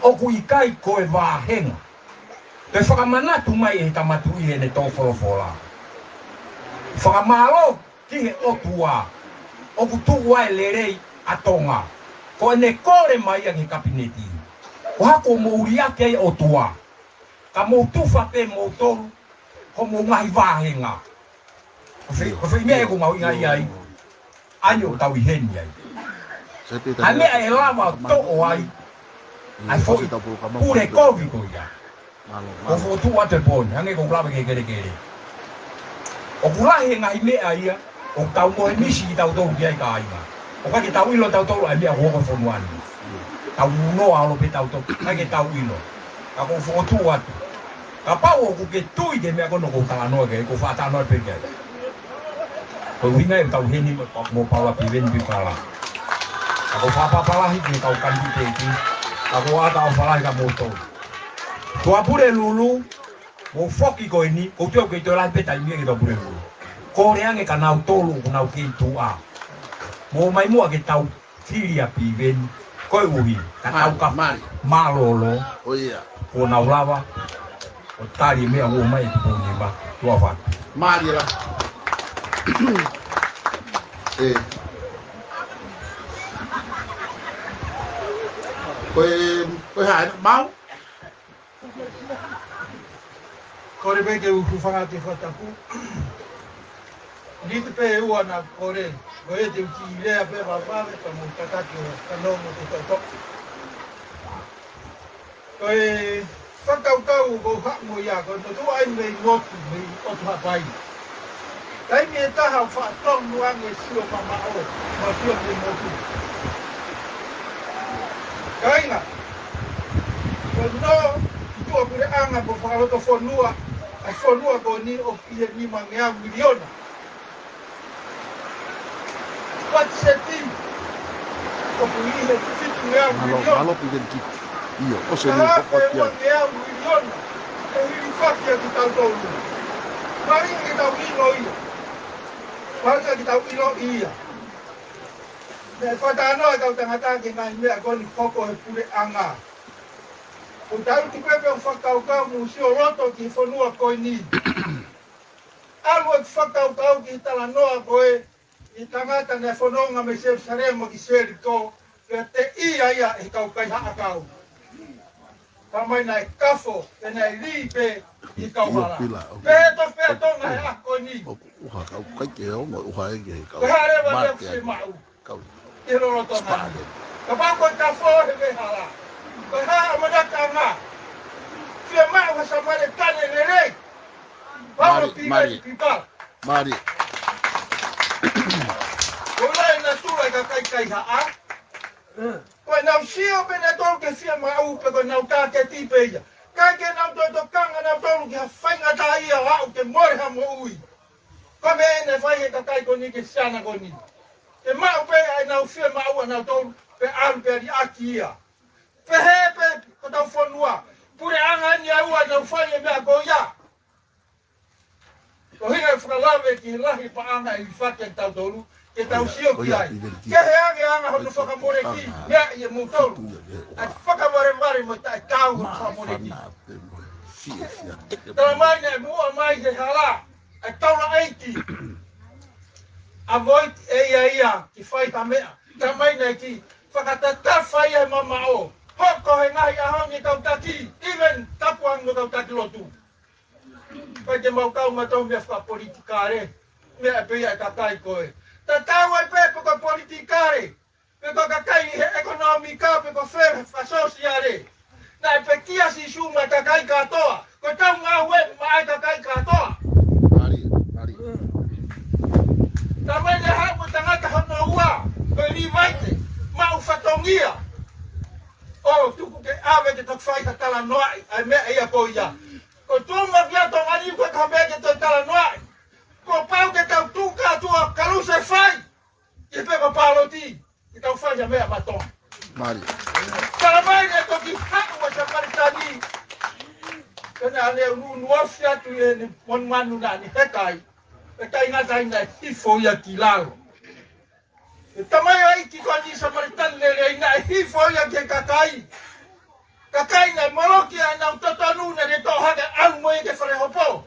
ʻOku ʻikai ko e vāhenga. Toe fakamanatu mai ʻe he Tama Tuʻi heʻene tō folofola. Fakamālō ki he ʻOtua ʻoku tuʻu ai e lelei ʻa Tonga. Ko ʻene kole mai ia ki he Kapineti. Ko e hā kuo mou liʻaki ai e ʻOtua? Ka mou tufa pē moutolu homou ngaahi vāhenga. Ko e foʻi, ko e foʻi meʻa ʻoku ou mahuʻingaʻia ai. ʻA eni ʻoku tau ʻi heni ai. ʻA e meʻa ʻe lava ʻo toʻo ai ʻa e foʻi pule kovi ko ia. Ko e fokotuʻu atu e pō ni, hangē ko ʻeku lave ki he kelekele. ʻOku lahi e ngaahi meʻa ia ʻoku tau mohe misi kitautolu ki ai kāinga. ʻOku ʻikai ke tau ʻilo tautolu ʻa e meʻa ʻoku hoko he fonua ni. Tau unoa ʻalu pē tautolu, ʻikai ke tau ʻilo. Ka ko e fokotuʻu atu. Kapau ʻoku ke tui ki he meʻa ko ena ʻoku ou talanoa ki ai, ʻoku ou faʻa talanoa pē ki ai. Ko e ʻuhinga ia ʻoku tau ʻi heni mo, mo Paula Piveni Pipala. Ka ʻoku ou fakapapālangi ki he kau kanititeiti. Ka ʻoku ou ʻatā ʻofa lahi kia moutolu. Tuʻapulelulu, mou foki ko eni, ʻoku ou tui ʻoku kei toe lahi pē taimi ia ki he Tuʻapulelulu. Kole ange kia nautolu ʻoku nau kei tuʻa. Mou ō mai muʻa ke tau fili ʻa Piveni, koeʻuhi, ka tau ka mālōlō, kuo nau lava ʻo tali e meʻa ʻoku ʻomai ʻe Tupou Nima, tuʻa fatu. Mālie la. ʻE. Ko e, ko e hā, mau? Kole pē ke u hūfanga ke fakatapu. Liki pē ua na kole, ko e te u kiʻi lea pē vavave ka mou tataki ʻo fanongo ke toʻotoʻo. Ko e fakakaukau ʻoku ou haʻu mo ia, ko e motuʻa ʻeni mei motu, mei ʻOtu Haʻapai. Taimi ʻe taha ʻoku faʻa tonu ange sio mamaʻo, mo sio ki he motu. Kāinga, ko e nō ki tuʻapuleʻanga mo fakalotofonua ʻa e fonua ko eni ʻoku ʻi he nimangeau miliona. Patiseti ʻoku ʻi he fitungeau miliona. Mālō, mālō Piveni Kiki. ʻIo, ʻosi e nō. Ka hā e uangeau miliona ʻe hilifaki ʻa kitautolu. Mahuʻinga ke tau ʻilo ia. Mahuʻinga ke tau ʻilo ia. Naʻe fakatalanoa e kau tangata ki he ngaahi meʻa ko eni ʻoku hoko he puleʻanga. ʻOku tau tuku pē ʻo fakakaukau mo sio loto ki he fonua ko eni. ʻAlu e fakakaukau ki he talanoa ko ē ʻi he tangata naʻe fononga mei Selusalema ki Seliko, pea teʻia ia ʻe he kau kaihaʻa kau. Talamai naʻe kafo, pea naʻe lī pē ʻi he kau hala. Pea tofu pē ʻa Tonga he ʻaho ko eni. ʻOku ʻuha kau kai ke ongo, ʻuha ʻe he kau. Ko e hā leva e fie maʻu. Kau. Ke lolotonga. Kapau ko e kafo he veʻehala. Ko e hā ʻamanaki ʻanga. Fie maʻu ha Samaletane lelei. Paula Piveni Pipala. Mālie. kai kai haʻa. Ko ʻenau sio pē nautolu ke fiemaʻu pē ko ʻenau tāketi pē ia. ʻIkai ke nau toe tokanga nautolu ki ha faingataʻa ia ʻo aʻu ke mole ha moʻui. Ko e meʻa eni naʻe fai he kakai ko eni ki he siana ko eni. Ke maʻu pē ʻa ʻenau fiemaʻu ʻanautolu, pea ʻalu pē ʻo liʻaki ia. Pehē pē ko hotau fonua, puleʻanga eni ʻe ua naʻa nau fai e meʻa ko ia. Ko e ʻuhinga e fakalave ki he lahi paʻanga ʻe fai kiate kitautolu, ke tau sio ki ai. Ke he ange anga hono fakamoleki, meʻa ʻia moutolu. ʻA e fakavalevale mo e taʻetaau hono fakamoleki. Tala mai naʻe muʻa mai he hala ʻa e taulaʻeiki. ʻAvoiki ʻe ia ia ke fai ha meʻa. Tala mai naʻe kiʻi fakatatafa ia he mamaʻo. Hoko he ngaahi ʻaho ni kau taki, even tapu ange mo e kau taki lotu. ʻIkai ke mau kau mautolu he meʻa fakapolitikale. Meʻa pē ia ʻa e kakai ko ē. Tatau ai pē pe ko e politikale, pe ko e kakai he ʻekonōmika, pe ko fē fakasōsiale. Naʻe pekia Sīsū maʻa e kakai kātoa. Ko ʻetau ngāue maʻa e kakai kātoa. Mālie, mālie. Tala mai naʻe haʻu mo e tangata hono ua, ko e Līvaite, maʻu fatongia ʻo tuku ke ʻave ke toki fai ha talanoaʻi ʻa e meʻa ia ko ia. Ko e tuʻunga kia Tonga ni ko e ka meʻa ke toe talanoaʻi. Kuo pau ke tau tuʻu kātoa ʻo kalusefai. ʻI he pē ko e pāloti, ke tau fai ha meʻa maʻa Tonga. Mālie. Tala mai naʻe toki haʻu ʻa e Samaletani. Pea naʻa ne unu unu ofi atu ʻi heʻene monumanu naʻa ne heka ai. Pea ʻikai ngata ai naʻe hifo ia ki lalo. ʻE tala mai ʻa e ʻeiki ko eni Samaletani lelei naʻe hifo ia ki he kakai. Kakai naʻe moloki ʻenau totonu naʻa ne toʻo hake ʻo ʻalu mo ia ki he fale hopo.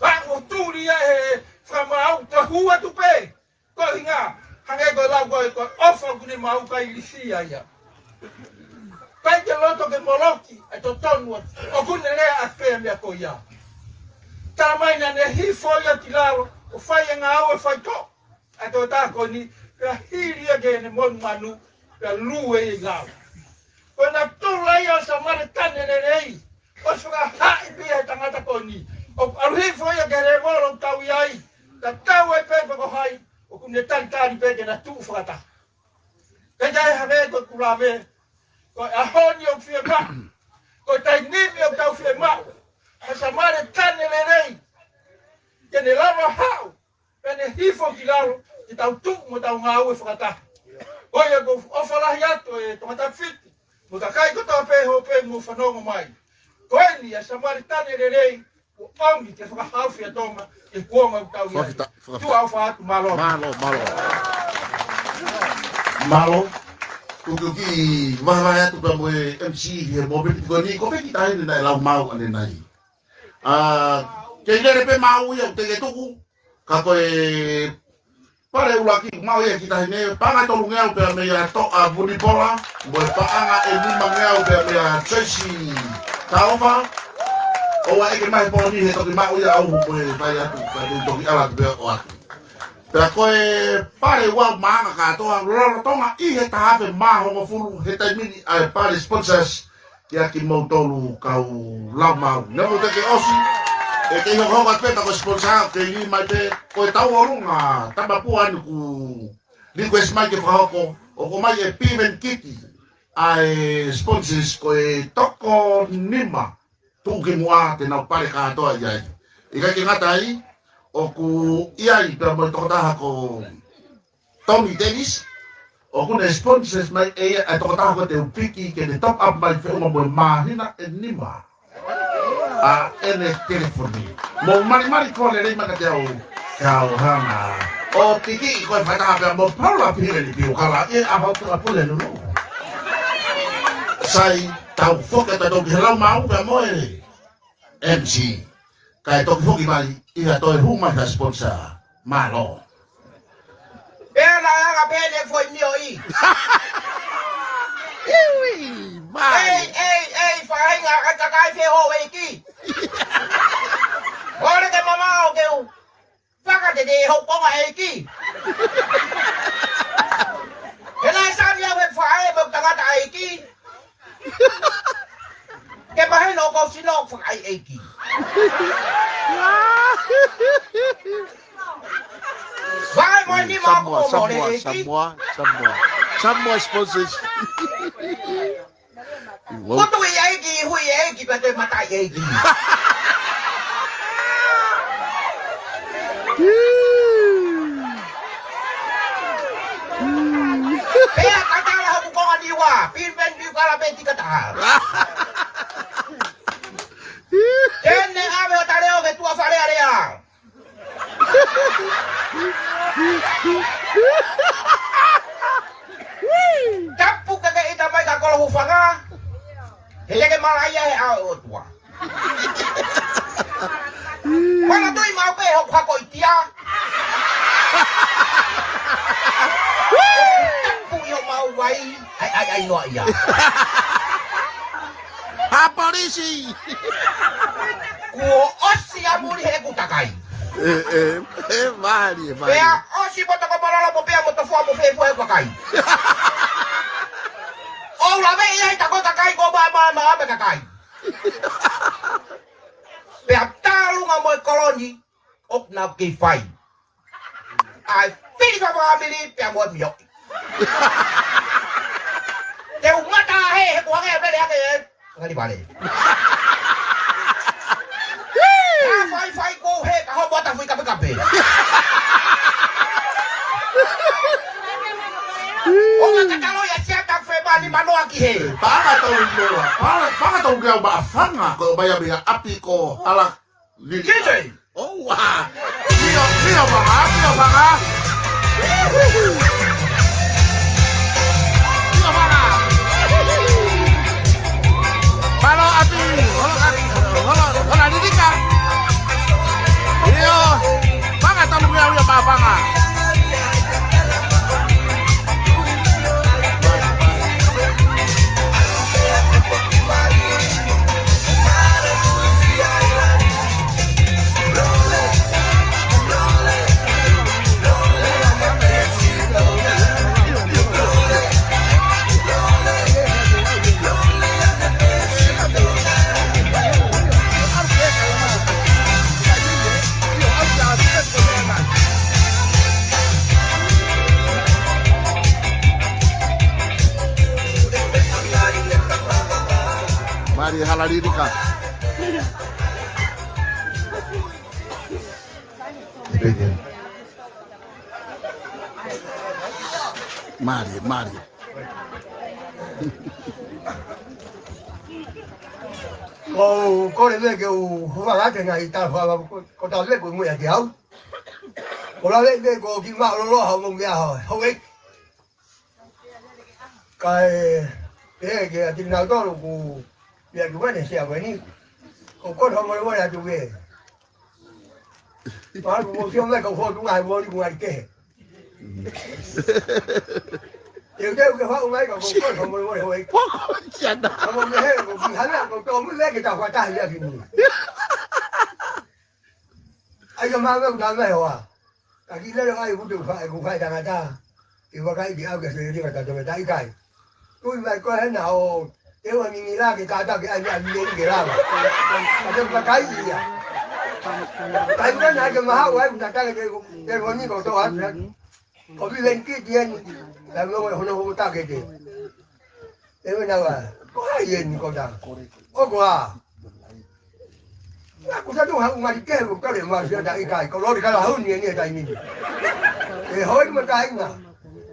Pea ʻoku tuli ia he fakamaau, toe hū atu pē. Ko e ʻuhinga, hangē ko e lau ko ē, ko e ʻofa ʻoku ne maʻu ʻikai lisi ia. ʻIkai ke loto ke moloki e totonu ʻoku ne lea ʻaki pē meʻa ko ia. Tala mai naʻa ne hifo ia ki lalo, ʻo fai e ngāue faitoʻo ʻa e tokotaha ko eni, pea hili ia ki heʻene monumanu, pea lue ia ʻi lalo. Ko e natula ia ʻo e Samaletani lelei, ʻosi fakahaaʻi pē ia he tangata ko eni. ʻOku ʻalu hifo ia ki he lēvolo ʻoku tau ʻi ai, tatau ai pē pe ko hai, ʻoku ne talitali pē ke na tuʻu fakataha. Pea ʻikai hangē ko ʻeku lave, ko e ʻaho ni ʻoku fiemaʻu, ko e taimi ni ʻoku tau fiemaʻu ha Samaletani lelei, ke ne lava haʻu, pea ne hifo ki lalo, ke tau tuʻu mo tau ngāue fakataha. Ko ia ʻoku ou ʻofa lahi atu e Tongatapu Fiti, mo e kakai kotoa pē ʻoku fanongo mai. Ko eni ʻa e Samaletani lelei, ʻoku ʻomi ke fakahaofi ʻa Tonga, ʻi he kuonga ʻoku tau ʻi ai. Fakafita-, fakafita-. Tuʻa ʻofa atu, mālō. Mālō, mālō. Mālō. Tukutuku vahevahe atu pea mo e M C he mōmeniti ko eni, ko fē kiʻi taʻahine naʻe lau maʻu ʻanenai. ʻA, kei lele pē maʻu ia ʻoku teʻeki tuku, ka ko e pale ʻuluaki maʻu ia kiʻi taʻahine, paʻanga ʻe tolungeau pea meia Toʻa Vunipola, mo e paʻanga ʻe nimangeau pea meia Joyce Taofa. ʻOua ʻe ʻeke mai he pō ni he toki maʻu ia ʻaʻaku mo e fai atu, ka te u toki ʻalu atu pē ʻo ʻoatu. Pea ko e pale ua maʻanga kātoa, lolotonga ʻi he taha afe mā hongofulu he taimi ni ʻa e pale sponsors, kia kimoutolu kau lau maʻu. Neongo te ke ʻosi, ʻe kei hokohoko atu pē ta ko e sponsor, kei ʻi mai pē, ko e tau ʻolunga, tama pua ni ku request mai ke fakahoko, ʻoku ʻomai e payment kiki ʻa e sponsors ko e toko nima, tuʻu ki muʻa te nau pale kātoa ʻi ai. ʻIkai ke ngata ai, ʻoku ʻi ai pea mo e tokotaha ko Tommy Davis, ʻoku ne sponsors mai ʻe ia ʻa e tokotaha ko ē te u piki ke ne top up mai feʻunga mo e māhina ʻe nima ʻa ʻene telefoni. Mou malimali fua lelei mai kiate au, kau hanga ʻo piki ko e fataha pea mo Paula Pile ni piu kala ʻi ʻaho Tuʻapulelulu. Sai, tau foki atu ki he lau maʻu pea mo e M C. Kae toki foki mai, ʻi ha toe hū mai ha sponsor. Mālō. Pea naʻe anga pē ʻene foʻi mioʻi. Iwi, mai. Ei, ei, ei, faʻahinga ʻa e kakai fē ho ʻeiki. ʻOle ke mamaʻo ke u fakatete hoʻo konga ʻeiki. He naʻe sani au he faʻē mo e tangata ʻeiki. Ke mahino ko sino fakaʻeiki. Vai mo e nima ʻoku Samoa, Samoa, Samoa. Samoa sponsors. Kutu ʻi ʻEiki, hui ʻEiki, pea toe mata ʻEiki. Pea katala hoku konga niua, pili peni piu kala peti katala. Tene ʻave ʻo taleo ke tua fale alea. Tapu ke ke ʻita mai ka kolo hufanga. He leke malaʻia he ʻao ʻo tua. Mana tui mau pē hoku hako ʻitia. Tapu ʻi homau vai. Ai, ai, ai, noa ia. Ha polisi. Kuo ʻosi ʻa muli he kutakai. E, e, e, mālie, mālie. Pea ʻosi mo toko malala mo pea mo tofua mo fefua he kakai. ʻO lave ia ʻi ta ko kakai ko ba ma ma me kakai. Pea talunga mo e koloni. ʻOku nau kei fai. ʻAi, fili fa family, pea mo mio. Te u mata he, he kuange mele ake e. Ngali vale. Ka fai fai ko he, ka ho mata fui kape kape. ʻO ka katalo ia sia ta fe ba ni manoa ki he. Paga tau mewa, paga, paga tau kea ba fanga, ko ba ia be api ko ala. Lili. Kite. Oh, wa. Lio, lio, mama, lio, mama. Lio, mama. Palo ati, holo ati, holo, holo, lilika. Lio, mama, tamu lio, lio, mama. Mālie hala lilika. Mālie, mālie. Ko, ko le ke u hua ake na i ta fa ko, ko ta le ko mo ya ke au. Ko la le ko ki ma lo lo ha mo ya ha. Ho e. Kae, e, ke ati na tolo ku, ia tu wene sia wene. Ko ko ho mo wene atu ke. Palu mo sio mai ka fotu ngai mo ni ku ai ke. Te u te u ke fau mai ka ko ko ho mo wene ho e. Poko siana. Ka mo me he, ko ki hala, ko to mo le ke ta fata ia ki mu. Ai ka ma me ku ta me hoa. Ka ki lele ai kutu fa, ku fai tangata. I wakai ki au ke se ringa ta tome tai kai. Tui mai ko hena o, e wa nini la ke kata ke ai ai nini ke lava. Ka te wakai ia. Kai ka na ke maha wa ku ta tale ke ku, ke ko ni ko to a. Ko bi len ki tien. La lo hono ho ta ke te. E wena wa. Ko hai eni ko ta. O ko a. Naʻa ku tatu hau ngati ke ko kale ma sia ta ikai. Ko lori kala hau ni eni e taimi ni. E hoi ma ka inga.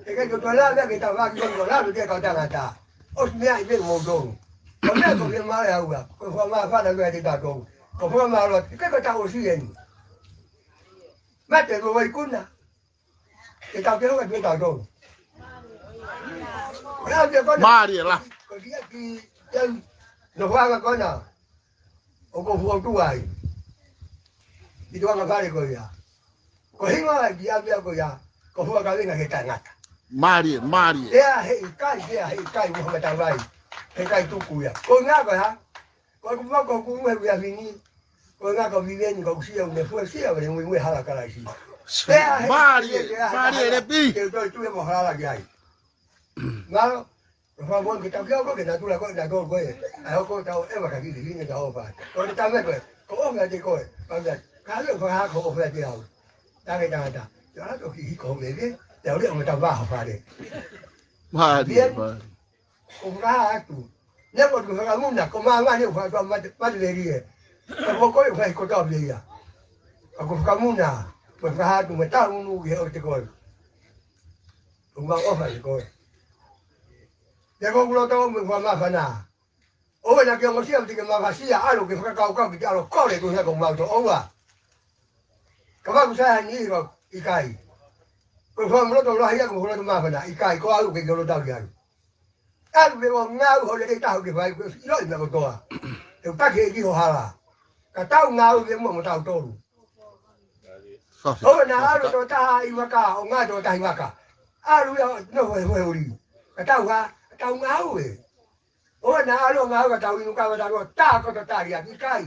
E ke ko tola mea ke ta waki ko tola mea ke ka tangata. O si mea i te mo dong. Ko mea ko ke ma e aua. Ko fua ma fana mea te ta dong. Ko fua ma lo. Ke ko ta o si eni. Mate ko wai kuna. Ke tau ke hua ke tau tau. Ko e ʻapi ko na. Mālie la. Ko kia ki, ki, no fanga ko na. ʻO ko fua tu ai. Ki tuanga fale ko ia. Ko hinga ai ki ʻapi ko ia. Ko fua ka venga he tangata. Mālie, mālie. Ea he ikai, ea he ikai, mo hanga tau ai. He kai tuku ia. Ko nga ko ha. Ko ku mako ku ngue wia fini. Ko nga ko viveni ko kusia une fua sia wale ngue ngue hala kalaisi. Mālie, mālie le pi. Ke toi tue mo hala ki ai. Ngalo, ko fa mo ke tau kia ko ke na tula ko na tau ko e. Ai ko tau e ma ka ki ki ne tau fa. Ko te tame ko e. Ko o nga te ko e. Ka nga ka lo fa ha ko o fa te au. Tange tangata. Te ala to ki hiko me le. Te uli o me tau vaha fale. Mālie, mālie. Ko ka atu. Nevo tu fakamuna, ko māmani ʻoku fakatua mate, mate lelie. Ka mokoi fai kotoa pē ia. Ka ko fakamuna, ko ka atu me tau unu ki he ʻote koe. Ko ma ofa ki koe. Te ko kulo tau me kua mafana. ʻOua naʻa ke ongosia ʻoku te ke mafasia ʻalu ke fakakaukau ki te ʻalu kole ko hea ko mau to ʻoua. Ka maku sai hani ʻikai. Ko e fua moloto lahi aku moloto mafana ʻikai ko au ke ke lotau ki alu. ʻAlu me ʻo ngau ho lele tahu ke fai ko ilo ina kotoa. Te u taki e ki ho hala. Ka tau ngau me mo mo tau tolu. ʻOua naʻa ʻalu to taha ʻi vaka ʻo ngā to tahi vaka. ʻAlu ia no he he uli. Ka tau ha, ka tau ngau e. ʻOua naʻa ʻalu ngāue ka tau inu kava tau tā koto tali atu ʻikai.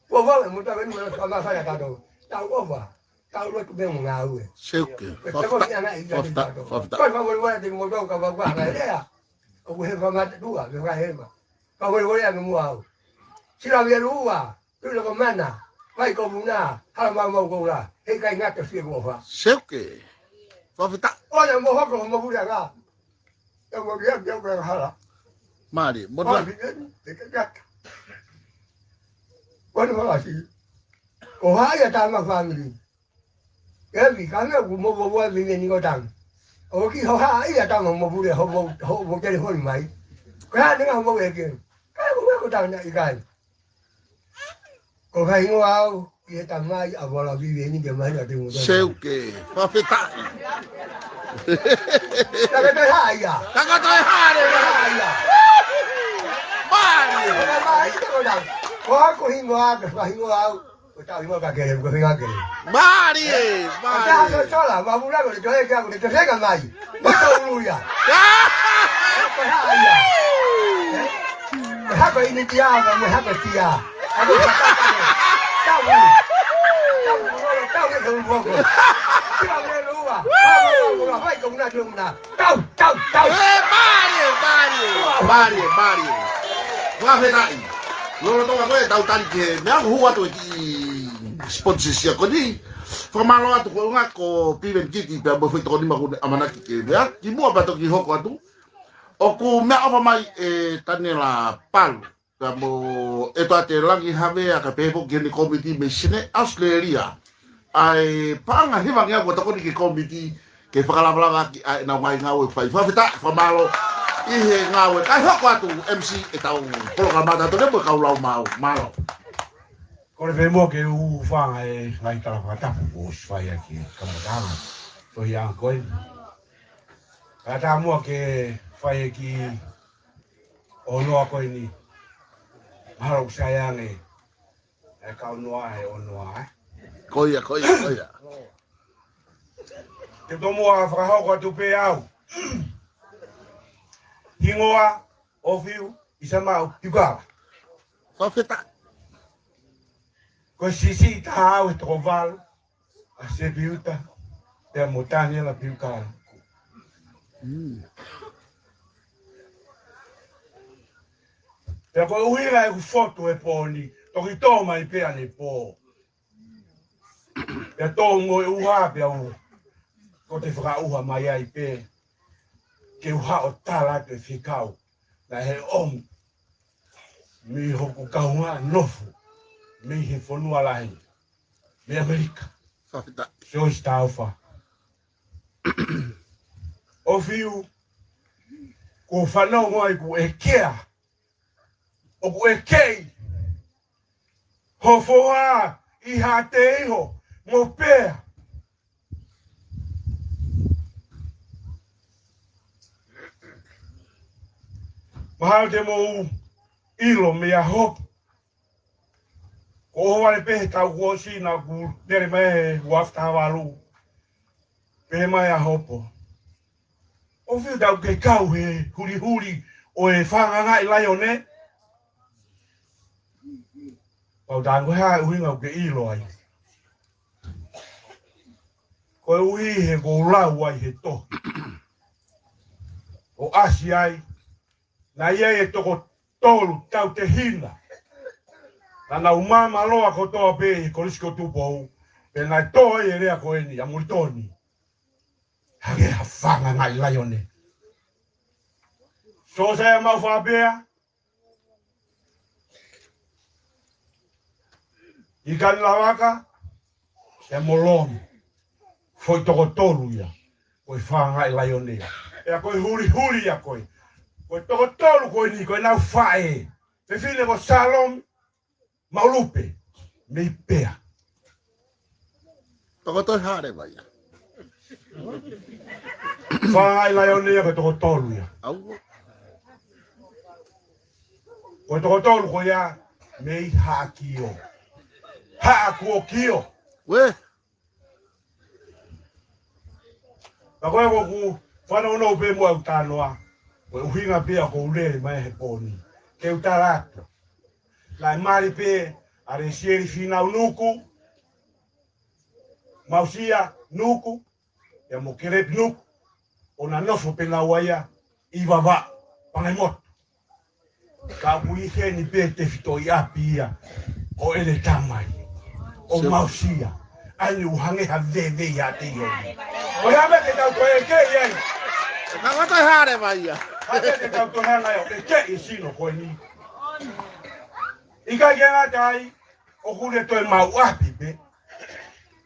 Kuo vau e muta venu na kama fai a tatou. Tau ova. Tau lotu me mo ngāue. Seuke. Ko e teko ni ana i kati tatou. Ko e fawele wale te mo tau ka vau ka hanga lea. ʻOku he famata tua, me fakahema. Fawele wale ake mo au. Sila via lua. Tui loko mana, vai ko muna, hala mau mau ko ula, hei kai ngata fie ko fa. Seuke. Fafita. Oia mo hoko mo vuri anga. Ia mo via via ko hala. Mālie, mo Oia la. Viveni, te ke ngata. Wani wala si. Ko hai a tama family. Ia vi, ka me ku mo vua viveni ko tang. ʻOki ho ha ia tama mo vuri ho mo, ho mo telefoni mai. Ko ha nenga ho mo eke. Ka ku me ko tang na ʻikai. Ko ka hingoa au, ʻi he tamai a wala vive ni ke mai na te muta. Seuke, fafetaʻi. Taka te haia. Taka te haia. Haia. Mālie. Ko ka mai te ko na. Ko aku hingoa, ka hingoa au. Ko tau hingoa ka kele, ko hingoa kele. Mālie, mālie. Ka ta so sola, ma mula ko le toe kia, ko le toe ka mai. Mo tau uluia. Ko haia. Ko hako ini tia, mo hako tia. Ako hako. Tau. Tau, tau, tau, tau, tau. Tau, tau, tau. Tau, tau, tau. E, mālie, mālie. Mālie, mālie. Fakafetaʻi. Lolotonga ko e tau tali ke, meʻa ko hua to ki sponsorship ko ni. Fakamālō atu ko unga ko Piven Kiti, pea mo Fui Tokoni Makune ʻamanaki ke meʻa. Ki muʻa pea toki hoko atu. ʻOku meʻaʻofa mai e Taniela Palu. Pea mo e toa te langi havea ka pehē foki ki he komiti mei Sine, Australia. ʻA e paʻanga hiva ngeau ko tokoni ki he komiti ke fakalavalava ki ai nau ngaahi ngāue fai. Fakafetaʻi, fakamālō ʻi he ngāue. Kae hoko atu M C e tau polokalama tatou mo e kau lau mau. Mālō. Ko le pē mo ke u fanga e ngaahi tala fakatapu ko si fai aki kamatanga. Tohi ange ko e. Ka tā mua ke fai e ki ʻo noa ko eni. Mahalo ʻoku sai ange. E kau noa, e ʻo noa, e. Ko ia, ko ia, ko ia. Te tomo a fakahoko atu pē au. Hingoa, ʻo fiu, ʻi sa mau, ʻi ka. Fakafetaʻi. Ko sisi tā au e toko valu. ʻA Sepiuta, pea mo Taniela Piukala. Mm. Pea ko e ʻuhinga ʻeku fotu e pō ni, toki tō mai pea ne pō. Pea tō mo e ʻuha pea u, ko te fakaʻuha mai ai pē, ke u haʻo tala atu e fekau, na he ʻomi, mei hoku kaunga nofo, mei he fonua lahi. Mei ʻAmelika. Fakafetaʻi. George Taufa. ʻO fiu, ko fanongo ai ku ʻekea. ʻOku ʻekei. Ho foha ʻi ha te iho, mo pea. Mahalo te mou ʻilo meia hopo. Ko ʻohovale pē he tau kuo ʻosi naʻa ku tele mai he uafu taha valu. Pehē mai ʻa hopo. ʻO fiu tau ke kau he hulihuli ʻo e fanga ngai laione. Pau tango he ʻuhinga ʻoku ke ʻilo ai. Ko e ʻuhi he ko u lau ai he tohi. ʻO ʻasi ai. Naʻe ʻi ai e toko tolu tautehina. Naʻa nau māmāloa kotoa pē he Kolisi ko Tupou. Pea naʻe tō ai e lea ko eni, ʻa Molitoni. Fanga Ngai Laione. Sōsaiamau Fapea, Ikani Lavaka, ʻe Moloni. Foʻi toko tolu ia. Ko e Fanga Ngai Laione ia. ʻIa ko e hulihuli ia ko e. Ko e toko tolu ko eni, ko ʻenau faʻē. Fefine ko Salomi Maulupe, mei Pea. Toko Toe Hale mai ia. Fanga Ngai Laione ia ko e toko tolu ia. Au. Ko e toko tolu ko ia, mei Haʻakio. Haʻakuokio. Ue. Ka ko e ko ʻeku fanongo pē mo ʻeku talanoa, ko e ʻuhinga pē ia ʻoku ou lele mai he pō ni. Ke u tala atu. Naʻe mali pē ʻa Lesieli Finau Nuku, Mausia Nuku, ʻia mo Kelepi Nuku, ʻo na nofo pē naua ia ʻi Vavaʻu, Pangaimotu. Ka ʻoku ʻi heni pē tefitoʻi ʻapi ia ʻo ʻene tamai, ʻo Mausia. ʻAi ni ʻoku hangē ha veve ia te io. ʻOi, hā meʻa ke tau toe ʻeke ai. Ka ko Toe Hale mai ia. Hā meʻa ke tau toe hanga ai ʻo ʻeke e sino ko eni. ʻIkai ke ngata ai, ʻoku ne toe maʻu ʻapi pē.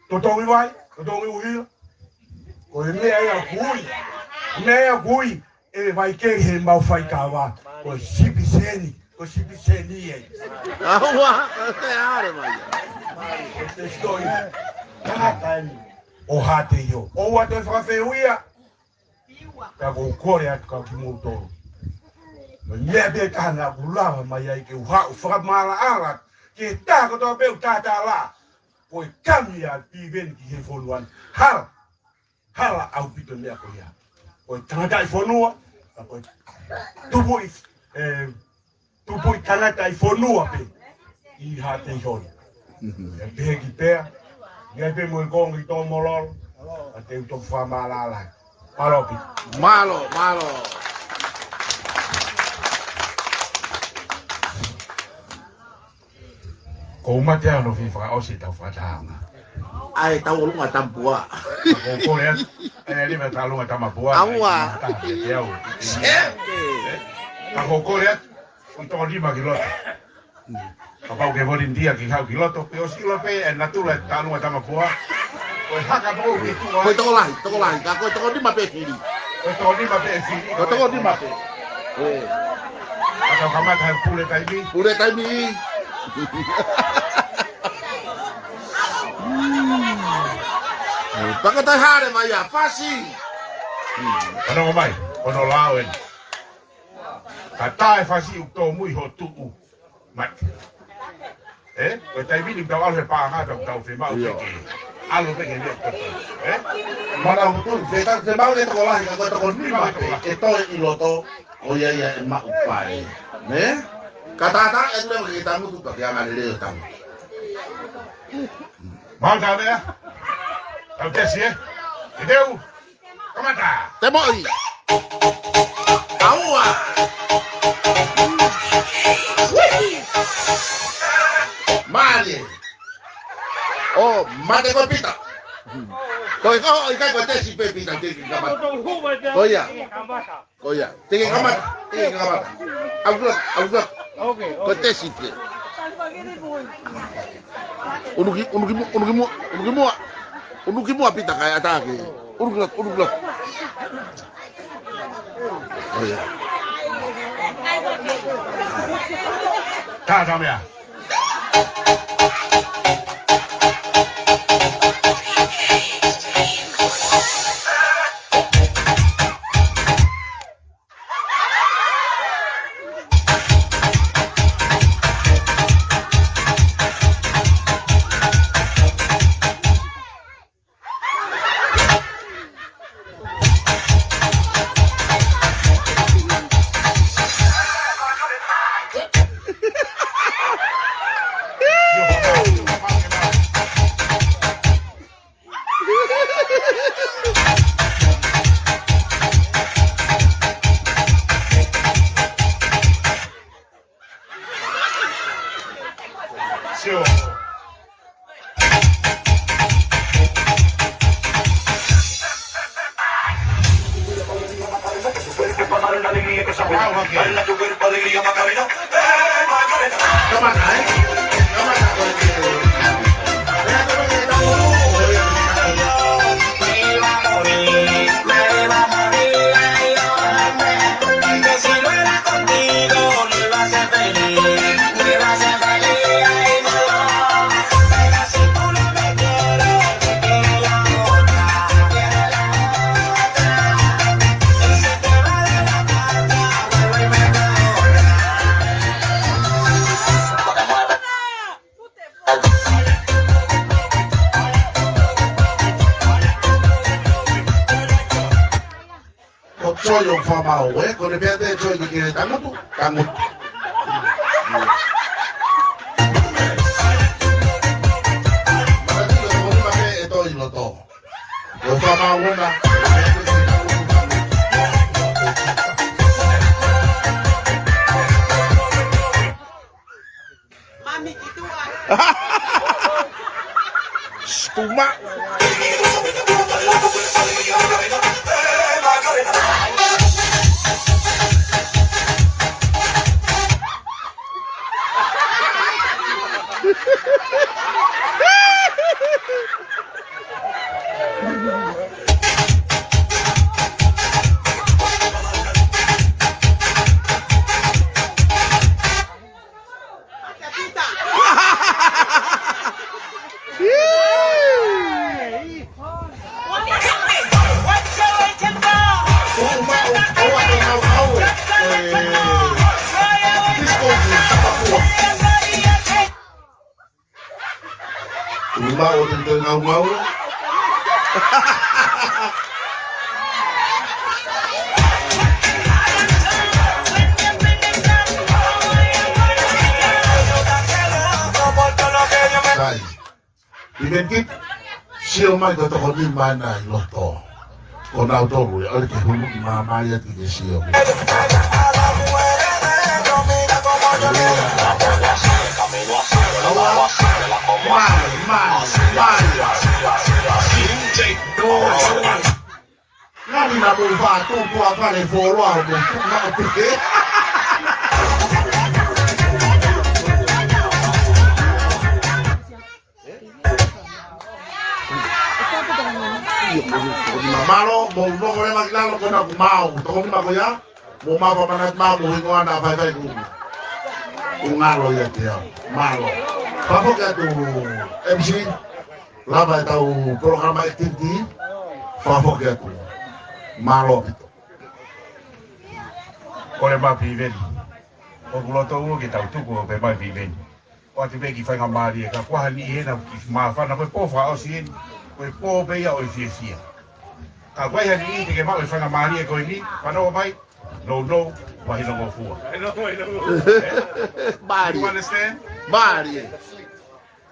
Totongi vai, totongi ʻuhila. Ko e meʻa ia ʻoku ui. Meʻa ia ʻoku ui ʻe Vaikeli he mau faikava. Ko e sipiseni, ko e sipiseni ē. Aua, ko Toe Hale mai ia. Ko e sipiseni. Tangata eni. ʻO hā te io. ʻOua toe fakafehuʻia. Ka ʻoku ou kole atu kia kimoutolu. Mo e meʻa pē taha naʻa ku lava mai ai ke u haʻu fakamaʻalaʻala ki he taha kotoa pē ʻoku tātālaʻa. Ko e kami ʻa Piveni ki he fonua ni. Hala. Hala ʻaupito e meʻa ko ia. Ko e tangataʻi fonua, ka ko e tupuʻi, ē, tupuʻi tangataʻi fonua pē ʻi Haʻateiho ni. Mhm. ʻE pehē ki Pea, ʻi ai pē mo e konga ʻi Tōmololo, ka te u toki fakamaʻalaʻala. Mālō pē. Mālō, mālō. Ko u mate ano fi fakaʻosi ʻetau fakatahaʻanga. ʻAi, tau ʻolunga Tamapua. Ka ko u kole atu. ʻAi, ʻai leva tau ʻolunga Tamapua. Aua. ʻAi, mataha, te au. Seke. Ka ko u kole atu. Ui toko nima ki loto. Kapau ke volunteer ke haʻu ki loto, pe ʻosi ʻilo pē, ʻe natula e tau ʻolunga Tamapua. Ko e haka mo u ke tuʻu ai. Ko e tokolahi, tokolahi. Ka ko e toko nima pē fili. Ko e toko nima pē fili. Ko e toko nima pē. Ē. Ka tau kamata he pule taimi. Pule taimi. Paka Toe Hale mai ia, fasi. Ano mai, ono lao eni. Ka tae fasi ʻoku tōmui ho tuʻu. Mai. Ē? Ko e taimi ni tau ʻalu he pānga tau tau fe mau ke. ʻAlu pē ke meʻa koto. Ē? Mana utu, fe tau fe mau le tokolahi ka ko e toko nima pē, ke toe ʻi loto, ko ia ia ʻe maʻu pae. Nē? Ka tātā, ʻe tule ke tamutu, ka ke anga lele ʻo tamutu. Mau tā meʻa? Tau tesi, ē? Ke teu? Kamata. Te moʻi. ʻAua. Ui. Mālie. ʻO, mate ko Pita. Ko e ko, ʻikai ko e tesi pē Pita, te ke kamata. Ko ia. Ko ia. Te ke kamata. Te ke kamata. ʻAlu atu, ʻalu atu. Ko e tesi pē. ʻUnuki, ʻunuki mu-, ʻunuki mu-, ʻunuki muʻa. ʻUnuki muʻa Pita kae ʻatā ke. ʻUnuki loto, ʻunuki loto. ʻO ia. Tātā meʻa. Wow, okay. Kamata, eh? Kamata ko e. Ko Joy ʻoku fakamāuʻi, ē? Ko ʻene pehē ʻe Joy ke ke tangutu, tangutu. Makati ko e toko nima pē ʻe toe ʻi loto. ʻOku fakamāuʻi ena. Mami ki tuʻa. Stuma. Uma o te te ngau ngau. Sai. Ivenki, sio mai ko e toko nima ena ʻi loto. Ko nautolu ē, ʻoua ke hulu ki māmani atu ke sio. Mai, mai, mai. Ngani na mou fatu tua fale foloa mo tu ma o pike. Mālō, mou nofo leva ki lalo ko ena kuo mau. Toko nima ko ia, mou mafa manatu maʻu mo hingoa na faifai kuku. Kuo ngalo ia te au. Mālō. Fakafoki atu M C, lava ʻetau polokalama activity. Fakafoki atu. Mālō ʻaupito. Kole mai Piveni. ʻOku loto ua ke tau tuku ʻo pē mai Piveni. ʻOatu pē ki faingamālie ka kuo ʻi heni ʻi hena ki māfana ko e pō fakaʻosi eni. Ko e pō pē ia ʻo e fiefia. Ka kuo ʻi heni ʻi te ke maʻu e faingamālie ko eni. Fanongo mai. No, no. Mahino ngofua. Mālie. You understand? Mālie.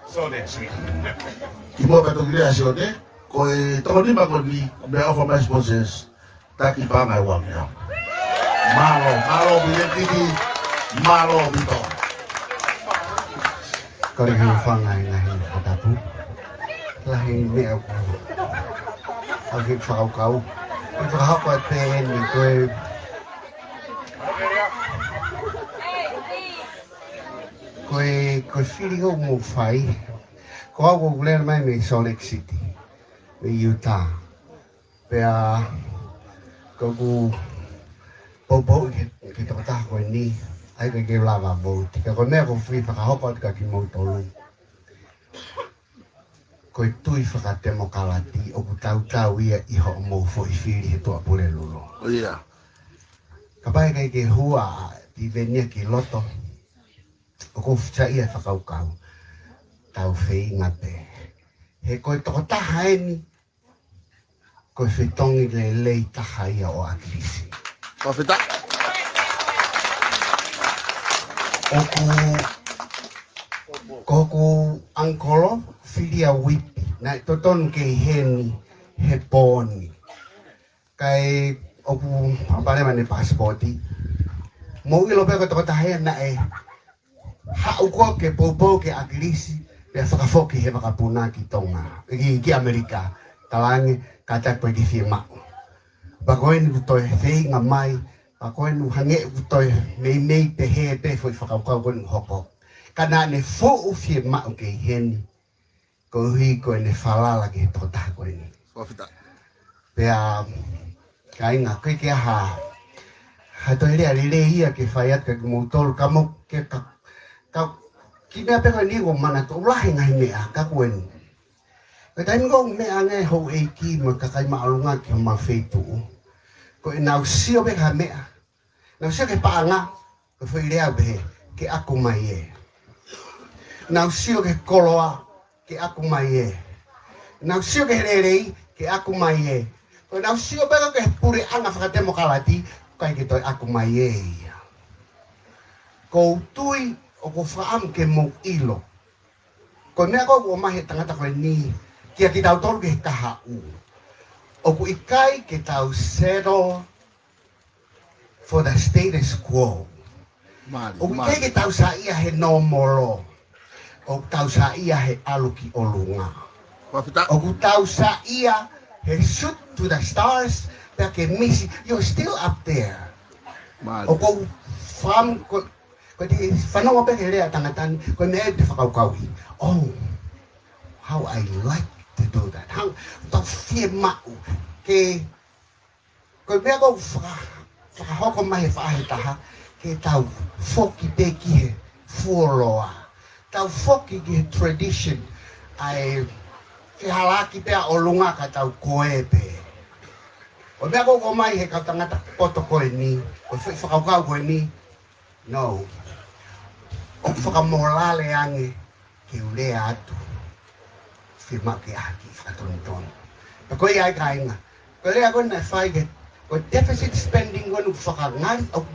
So that's sweet. Kimuʻa pea toki lea Sione, ko e toko nima ko eni, mea ʻofa mai sponsors, taki paʻanga ʻe ua mei au. Mālō, mālō Piveni Tiki, mālō ʻaupito. Kole ke u hūfanga he ngaahi fakatapu. Lahi e meʻa ʻoku ou fakakaukau. ʻI he fakahoko atu pē eni ko e Ko e, ko e fili ʻoku mou fai. Ko au ʻoku ou lele mai mei Salt Lake City, mei Utah. Pea ko ʻeku poupou ki he, ki he tokotaha ko eni, ʻa ia ʻikai ke u lava vouti. Ka ko e meʻa ʻoku ou fie fakahoko atu kia kimoutolu. Ko e tui fakatemokalati ʻoku tautau ia ʻi hoʻomou foʻi fili he Tuʻapulelulu. ʻIo. Kapau ʻe ʻikai ke hua ʻa Piveni ia ki loto, ʻoku ou fetaʻi e fakakaukau. Tau feinga pē. He ko e tokotaha eni, ko e fetongi lelei taha ia ʻo ʻAkilisi. Fakafetaʻi. ʻOku, ko hoku ʻangikolo, fili ʻa Uipi, naʻe totonu ke ʻi heni he pō ni. Kae ʻoku palopalema ʻene pasipoti. Mou ʻilo pē ko e tokotaha ia naʻe haʻu ko ke poupou kia ʻAkilisi, pea fakafoki he vakapuna ki Tonga, ki, ki ʻAmelika, talaange, kātaki ko e ke fiemaʻu. Pea ko eni kuo toe feinga mai, Pea ko eni hangē ʻoku toe meimei pehē pē foʻi fakakaukau ko eni hoko. Ka naʻa ne fuʻu fiemaʻu ke ʻi heni. Koeʻuhi ko ʻene falala ki he tokotaha ko eni. Fakafetaʻi. Pea, kāinga, ko e ke aha, ha toe lea lelei ia ke fai atu kia kimoutolu, ka mou ke ka, ka, ki meʻa pē ko eni ʻoku manatu ʻoku lahi ngaahi meʻa, ka ko eni. Ko e taimi ko ē ʻoku meʻa ange houʻeiki mo e kakai māʻolunga ki homau feituʻu. Ko ʻenau sio pē ki ha meʻa. Nau sio ki he paʻanga, ko e foʻi lea pē, ke ʻaku mai ē. Nau sio ki he koloa, ke ʻaku mai ē. Nau sio ki he lelei, ke ʻaku mai ē. Ko ʻenau sio pē ki he puleʻanga fakatemokalati, ʻikai ke toe ʻaku mai ē ia. ʻOku ou tui, ʻoku ou fakaʻamu ke mou ʻilo. Ko e meʻa ko ē ʻoku ʻomai he tangata ko eni, kia kitautolu ki he kahaʻu. ʻOku ʻikai ke tau settle for the status quo. Mālie, mālie. ʻOku ʻikai ke tau saiʻia he nōmolo. ʻOku tau saiʻia he ʻalu ki ʻolunga. Fakafetaʻi. ʻOku tau saiʻia he shoot to the stars, pea ke misi, you're still up there. Mālie. ʻOku ou fakaʻamu, ko, ko e te fanongo pē ki he lea tangata ni, ko e meʻa ʻe te fakakaukauʻi. Oh, how I like to do that. Hang, tau fiemaʻu ke Ko e meʻa ʻoku faka-, fakahoko mai he faʻahi ʻe taha, ke tau foki pē ki he fuoloa. Tau foki ki he tradition, ʻa e fehālaaki pē ʻa ʻolunga ka tau ko ē pē. Ko e meʻa ʻoku ʻomai he kau tangata poto ko eni, ko e foʻi fakakaukau ko eni, no. ʻOku fakamolale ange ke u lea atu. Fiemaʻu ke ʻai ha kiʻi fakatonutonu. Pea ko ia ai kāinga. Ko e lea ko ē naʻe fai ke, ko e deficit spending ko ē ʻoku fakangali, ʻoku,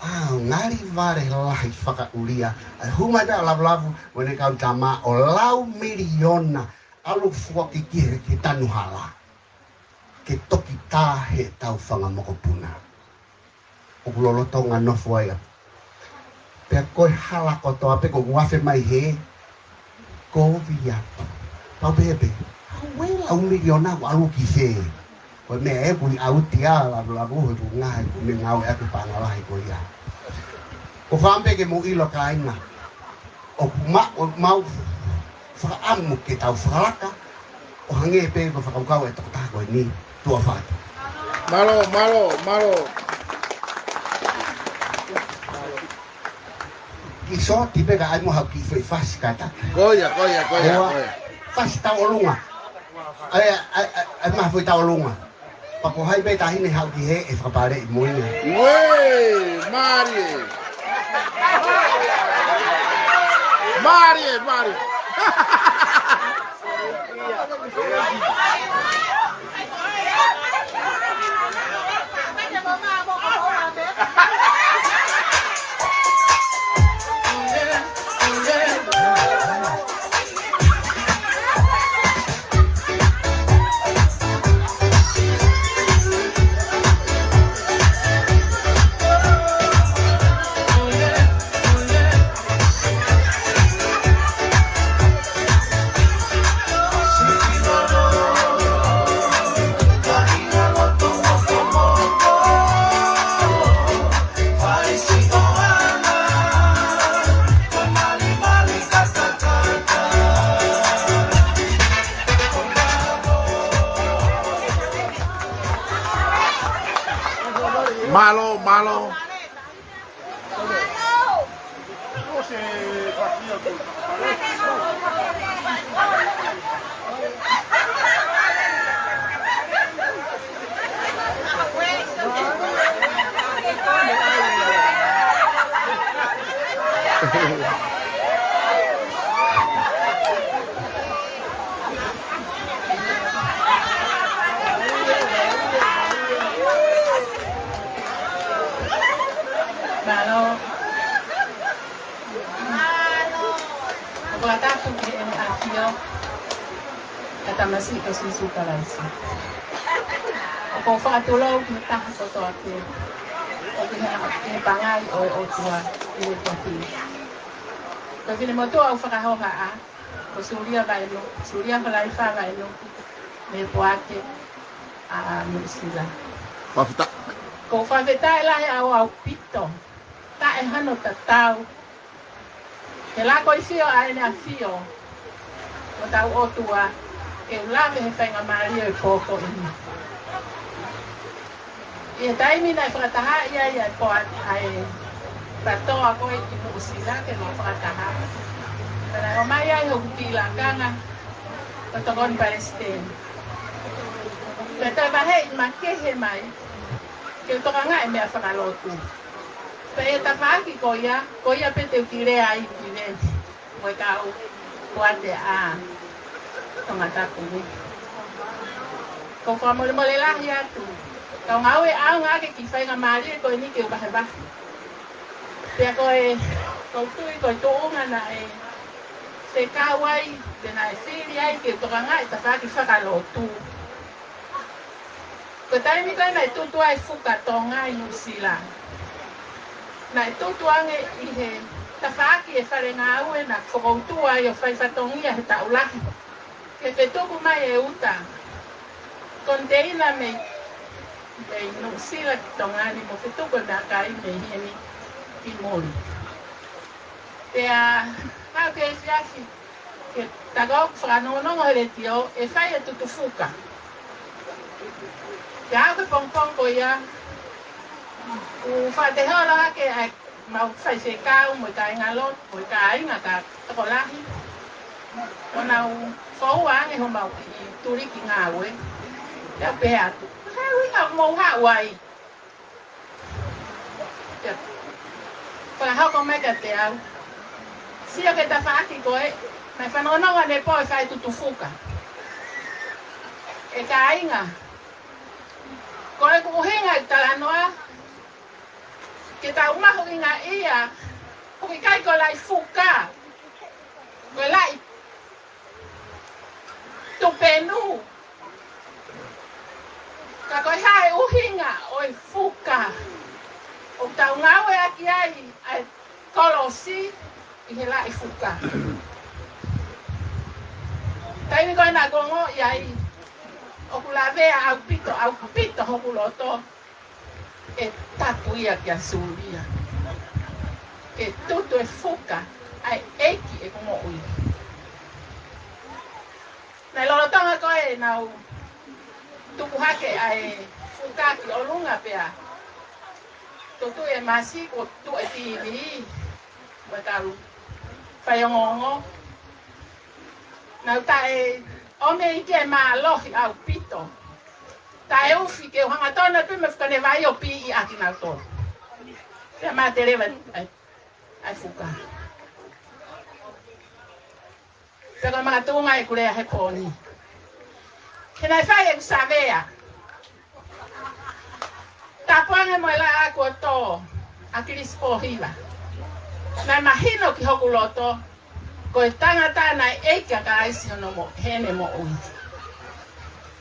ʻa, ngali vale lahi fakaʻulia. ʻA e hū mai pē ʻa Lavulavu mo ʻene kau tama ʻo lau miliona ʻalu foaki ki he, ki he tanu hala. Ke toki tā heʻetau fanga mokopuna. ʻOku lolotonga nofo ai ʻa. Pea ko e hala kotoa pē ʻoku afe mai he kovi atu. Pau pē pē. Hau e lau miliona ʻoku ʻalu ki fē. Ko e meʻa ē ʻoku ʻi ʻauti ʻa Lavulavu he ʻoku ngaohi ʻoku ne ngāueʻaki e paʻanga lahi ko ia. ʻOku ou fakaʻamu pē ke mou ʻilo kāinga. ʻOku ma-, ʻoku mau fakaʻamu ke tau fakalaka, ʻo hangē pē ko e fakakaukau ʻa e tokotaha ko eni, tuʻa ʻofa atu. Mālō, mālō, mālō. Kiʻi sōti pē kae ʻai mo haʻu kiʻi foʻi fasi kātaki. Ko ia, ko ia, ko ia, ʻOua, ko ia. Fasi tauʻolunga. ʻAi, ʻai, ʻai, ʻai mo ha foʻi tauʻolunga. Pea ko hai pē taʻahine haʻu ki hē ʻe fakapaleʻi mo ia. Uē, mālie. Mālie, mālie. Mālō, mālō. Mālō. ʻOku ou fakatapu ki he ʻEne ʻAfio, ʻa e Tamasiʻi ko Sīsū Kalaisi. ʻOku ou fakatulou ki he taha kotoa pē, ʻo ki he, ki he pangai ʻo e ʻOtua ʻi he tapu. Ko e finemotuʻa ʻoku fakahohaʻa, ko Sulia Vainu, Sulia Holaifa Vainu, mei Poake, ʻa Nuʻusila. Fakafetaʻi. ʻOku ou fakafetaʻi lahi ʻaupito, taʻe hano tatau, he lako ʻi he ʻafio ʻa ʻEne ʻAfio, ʻo hotau ʻOtua, ke u lave he faingamālie ʻo e pō ko eni. ʻI he taimi naʻe fakatahaʻi ai ʻa e pō ʻa e PTOA ko ē ʻi Nuʻusila ke mau fakataha, pea naʻe ʻomai ai hoku kiʻi lakanga ko e tokoni palesiteni. Pea toe vaheʻi makehe mai ke u tokangaʻi e meʻa fakalotu. Pea ʻi he tafaʻaki ko ia, ko ia pē te u kiʻi lea ai ki he mo e kau kuate ʻa Tongatapu ni. ʻOku ou fakamolemole lahi atu, ka u ngāue ʻaonga ʻaki e kiʻi faingamālie ko eni ke u vahevahe. Pea ko e, ʻoku ou tui ko e tuʻunga naʻe fekau ai, pe naʻe fili ai ke u tokangaʻi e tafaʻaki fakalotu, ko e taimi ko ē naʻe tutu ai e fuka Tonga ʻi Nuʻusila, naʻe tutu ange ʻi he tafaʻaki e fale ngāue naʻe fokoutua ai ʻo fai fatongia he taʻu lahi, ke fetuku mai e uta koniteina mei, mei Nuʻusila ki Tonga ni mo fetuku e meʻakai mei heni ki muli. Pea haʻu ki he efiafi, ke tā ko ē ʻoku fakanongonongo he letiō ʻe fai e tutu fuka. Pea haʻu ki he pongipongi ko ia, ʻoku fakateholo hake ai ʻemau faifekau mo e kāingalotu mo e kāinga ka tokolahi, ʻo nau foua ange homau kiʻi tuliki ngāue. Pea u pehē atu, ko e hā e ʻuhinga ʻoku mou haʻu ai? Pea fakahoko mai kiate au, sio ki he tafaʻaki ko ē, naʻe fanongonongo ʻanepō e fai tutu fuka. ʻE kāinga, ko ʻeku ʻuhinga e talanoa, ke tau mahuʻingaʻia, ʻoku ʻikai ko e laʻi fuka, ko e laʻi tupenu. Ka ko e hā e ʻuhinga ʻo e fuka? ʻOku tau ngāueʻaki ai ʻa e kolosi ʻi he laʻi fuka. Taimi ko ē naʻá ku ongoʻi ai, ʻoku lavea ʻaupito, ʻaupito hoku loto, ʻe tapu ia kia Sulia, ke tutu e fuka ʻa e ʻEiki ʻi heʻeku moʻui. Naʻe lolotonga ko ē ʻenau tuku hake ʻa e fuka ki ʻolunga pea tutu e masi ko ē tuʻu e T V mo e kau faiongoongo. Naʻá ku taʻe ʻomi ke mālohi ʻaupito. Taʻeufi ke u hangatonu pē mo e fuka nevaʻi ʻo piʻi ʻaki nautolu. Pea mate leva ʻa e, ʻa e fuka. Pea ko e makatuʻunga ʻeku lea he pō ni, he naʻe fai ʻeku savea. Tapu ange mo e laʻā kuo tō ʻa Kilisi Pōhiva. Naʻe mahino ki hoku loto, ko e tangata naʻe ʻEiki ʻa Kalaisi hono mo-, heʻene moʻui.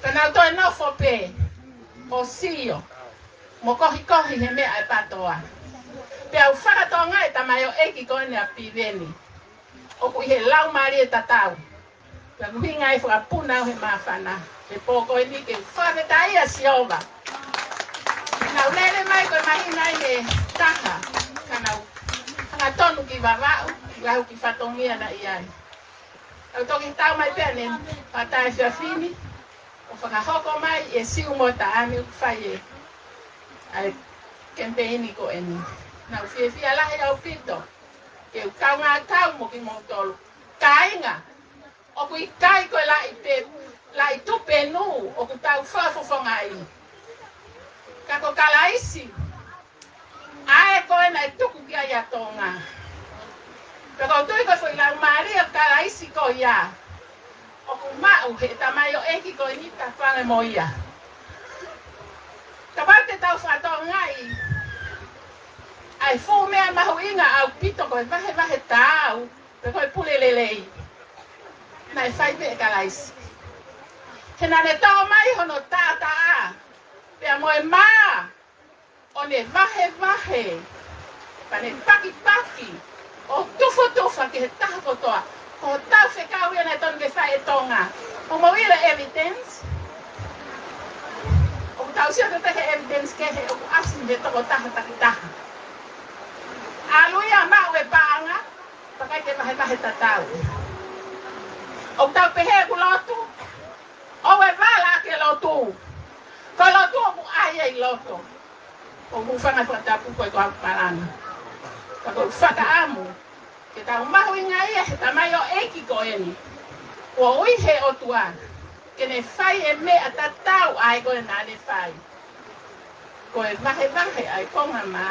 Ka naʻá ku toe nofo pē ʻo sio mo kohikohi he meʻa ʻa e PTOA. Pea u fakatokangaʻi e tamaioʻeiki ko eni ʻa Piveni ʻoku ʻi he laumālie tatau. Pea ʻoku ʻuhinga ai e fakapuna ʻo e māfana he pō ko eni ke fakafetaʻia Sihova. Naʻá ku lele mai ko e māhina ʻe taha, ka naʻá ku hangatonu ki Vavaʻu, ʻi he kiʻi fatongia naʻe ʻi ai. Naʻá ku toki tau mai pē ʻanepō ʻa e efiafi ni, ʻo fakahoko mai e Siu mo Taʻane ʻoku fai e, ʻa e kemipeini ko eni. Naʻá ku fiefia lahi ʻaupito ke u kaungā kau mo kimoutolu. Kāinga, ʻoku ʻikai ko e laʻi pe-, laʻi tupenu ʻoku tau fakafofongaʻi, ka ko Kalaisi, ʻa ē ko ē naʻe tuku ki ai ʻa Tonga. Pea ʻoku ou tui ko e foʻi laumālie ʻo Kalaisi ko ia ʻoku maʻu he tamaioʻeiki ko eni, tapu ange mo ia. Kapau te tau fakatokangaʻi ʻa e fuʻu meʻa mahuʻinga ʻaupito ko e vahevahe taau, pe ko e pule lelei, naʻe fai pē ʻe Kalaisi. He naʻá ne tō mai hono taʻataʻa pea mo e mā, ʻo ne vahevahe, pea ne pakipaki ʻo tufatufa ki he taha kotoa. Ko hotau fekau ia naʻe tonu ke fai ʻe Tonga. ʻOku mou ʻilo e evidence? ʻOku Tau sio ki he evidence kehe ʻoku ʻasi mei he tokotaha takitaha. ʻAlu ia ʻo maʻu e paʻanga, pea ʻikai ke vahevahe tatau. ʻOku tau pehē ʻoku lotu, ʻoua vala ke lotu. Ko e lotu ʻoku ʻai ʻi loto. ʻOku ou fanga fakatapu ko e ko au malanga. Ka ko e fakaʻamu ke tau mahuʻingaʻia he tamaioʻeiki ko eni. Kuo ui he ʻOtua ke ne fai e meʻa tatau ai ko ē naʻa ne fai. Ko e vahevahe ʻa e konga mā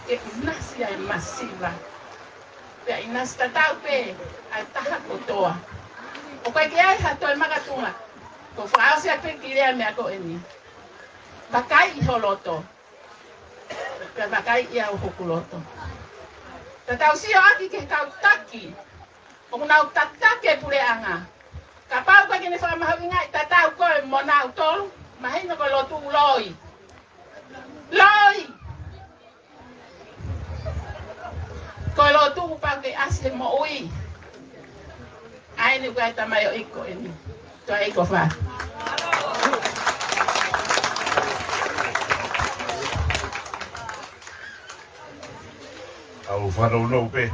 ke ʻinasi ʻa e masiva. Pea ʻinasi tatau pē ʻa e taha kotoa. ʻOku ʻikai ke ʻi ai ha toe makatuʻunga. Ko e fakaʻosi ʻa e pē ki he lea meʻa ko eni. Vakai ʻi ho loto. Pea vakai ia ʻo hoku loto. Tatau sio ʻaki ki he kau taki. ʻOku nau tataki e puleʻanga. Kapau ʻoku ʻikai ke ne fakamahuʻingaʻi tatau koe mo nautolu, mahino ko e lotu loi. Loi! Ko e lotu ʻoku pau ke ʻasi he moʻui. ʻA eni ʻoku ʻi ai e tamaioʻeiki ko eni. Toe ʻi ai ko fā. Tau fanongo pē.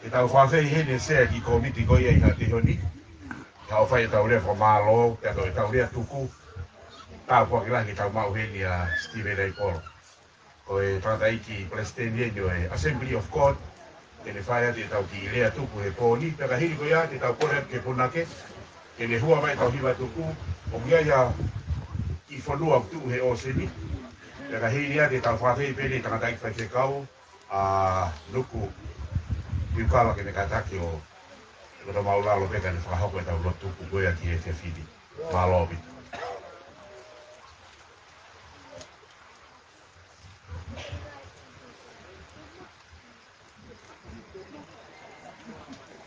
Ke tau fafei heni e sea ki he kōmiti ko ia ʻi Haʻatehoni. Tau fai ʻetau lea fakamālō, pea ko ʻetau lea tuku. Tāpuaki lahi ke tau maʻu heni ʻa Steven Aikolo. Ko e tangataʻeiki palesiteni eni ʻo e Assembly of God, ke ne fai atu ʻetau kiʻi lea tuku he pō ni, pea ka hili ko ia te tau kole atu ki he punake, ke ne hua mai ʻetau hiva tuku, ʻoku ʻi ai ha kiʻi fonua ʻoku tuʻu he ʻōseni, pea ka hili ia te tau fafei pē eni tangataʻeiki faifekau, ʻa Nuku Piukala ke ne kātaki ʻo, ʻo tau maʻulalo pē ka ne fakahoko ʻetau lotu tuku ko ia ki he efiafi ni. Mālō ʻaupito.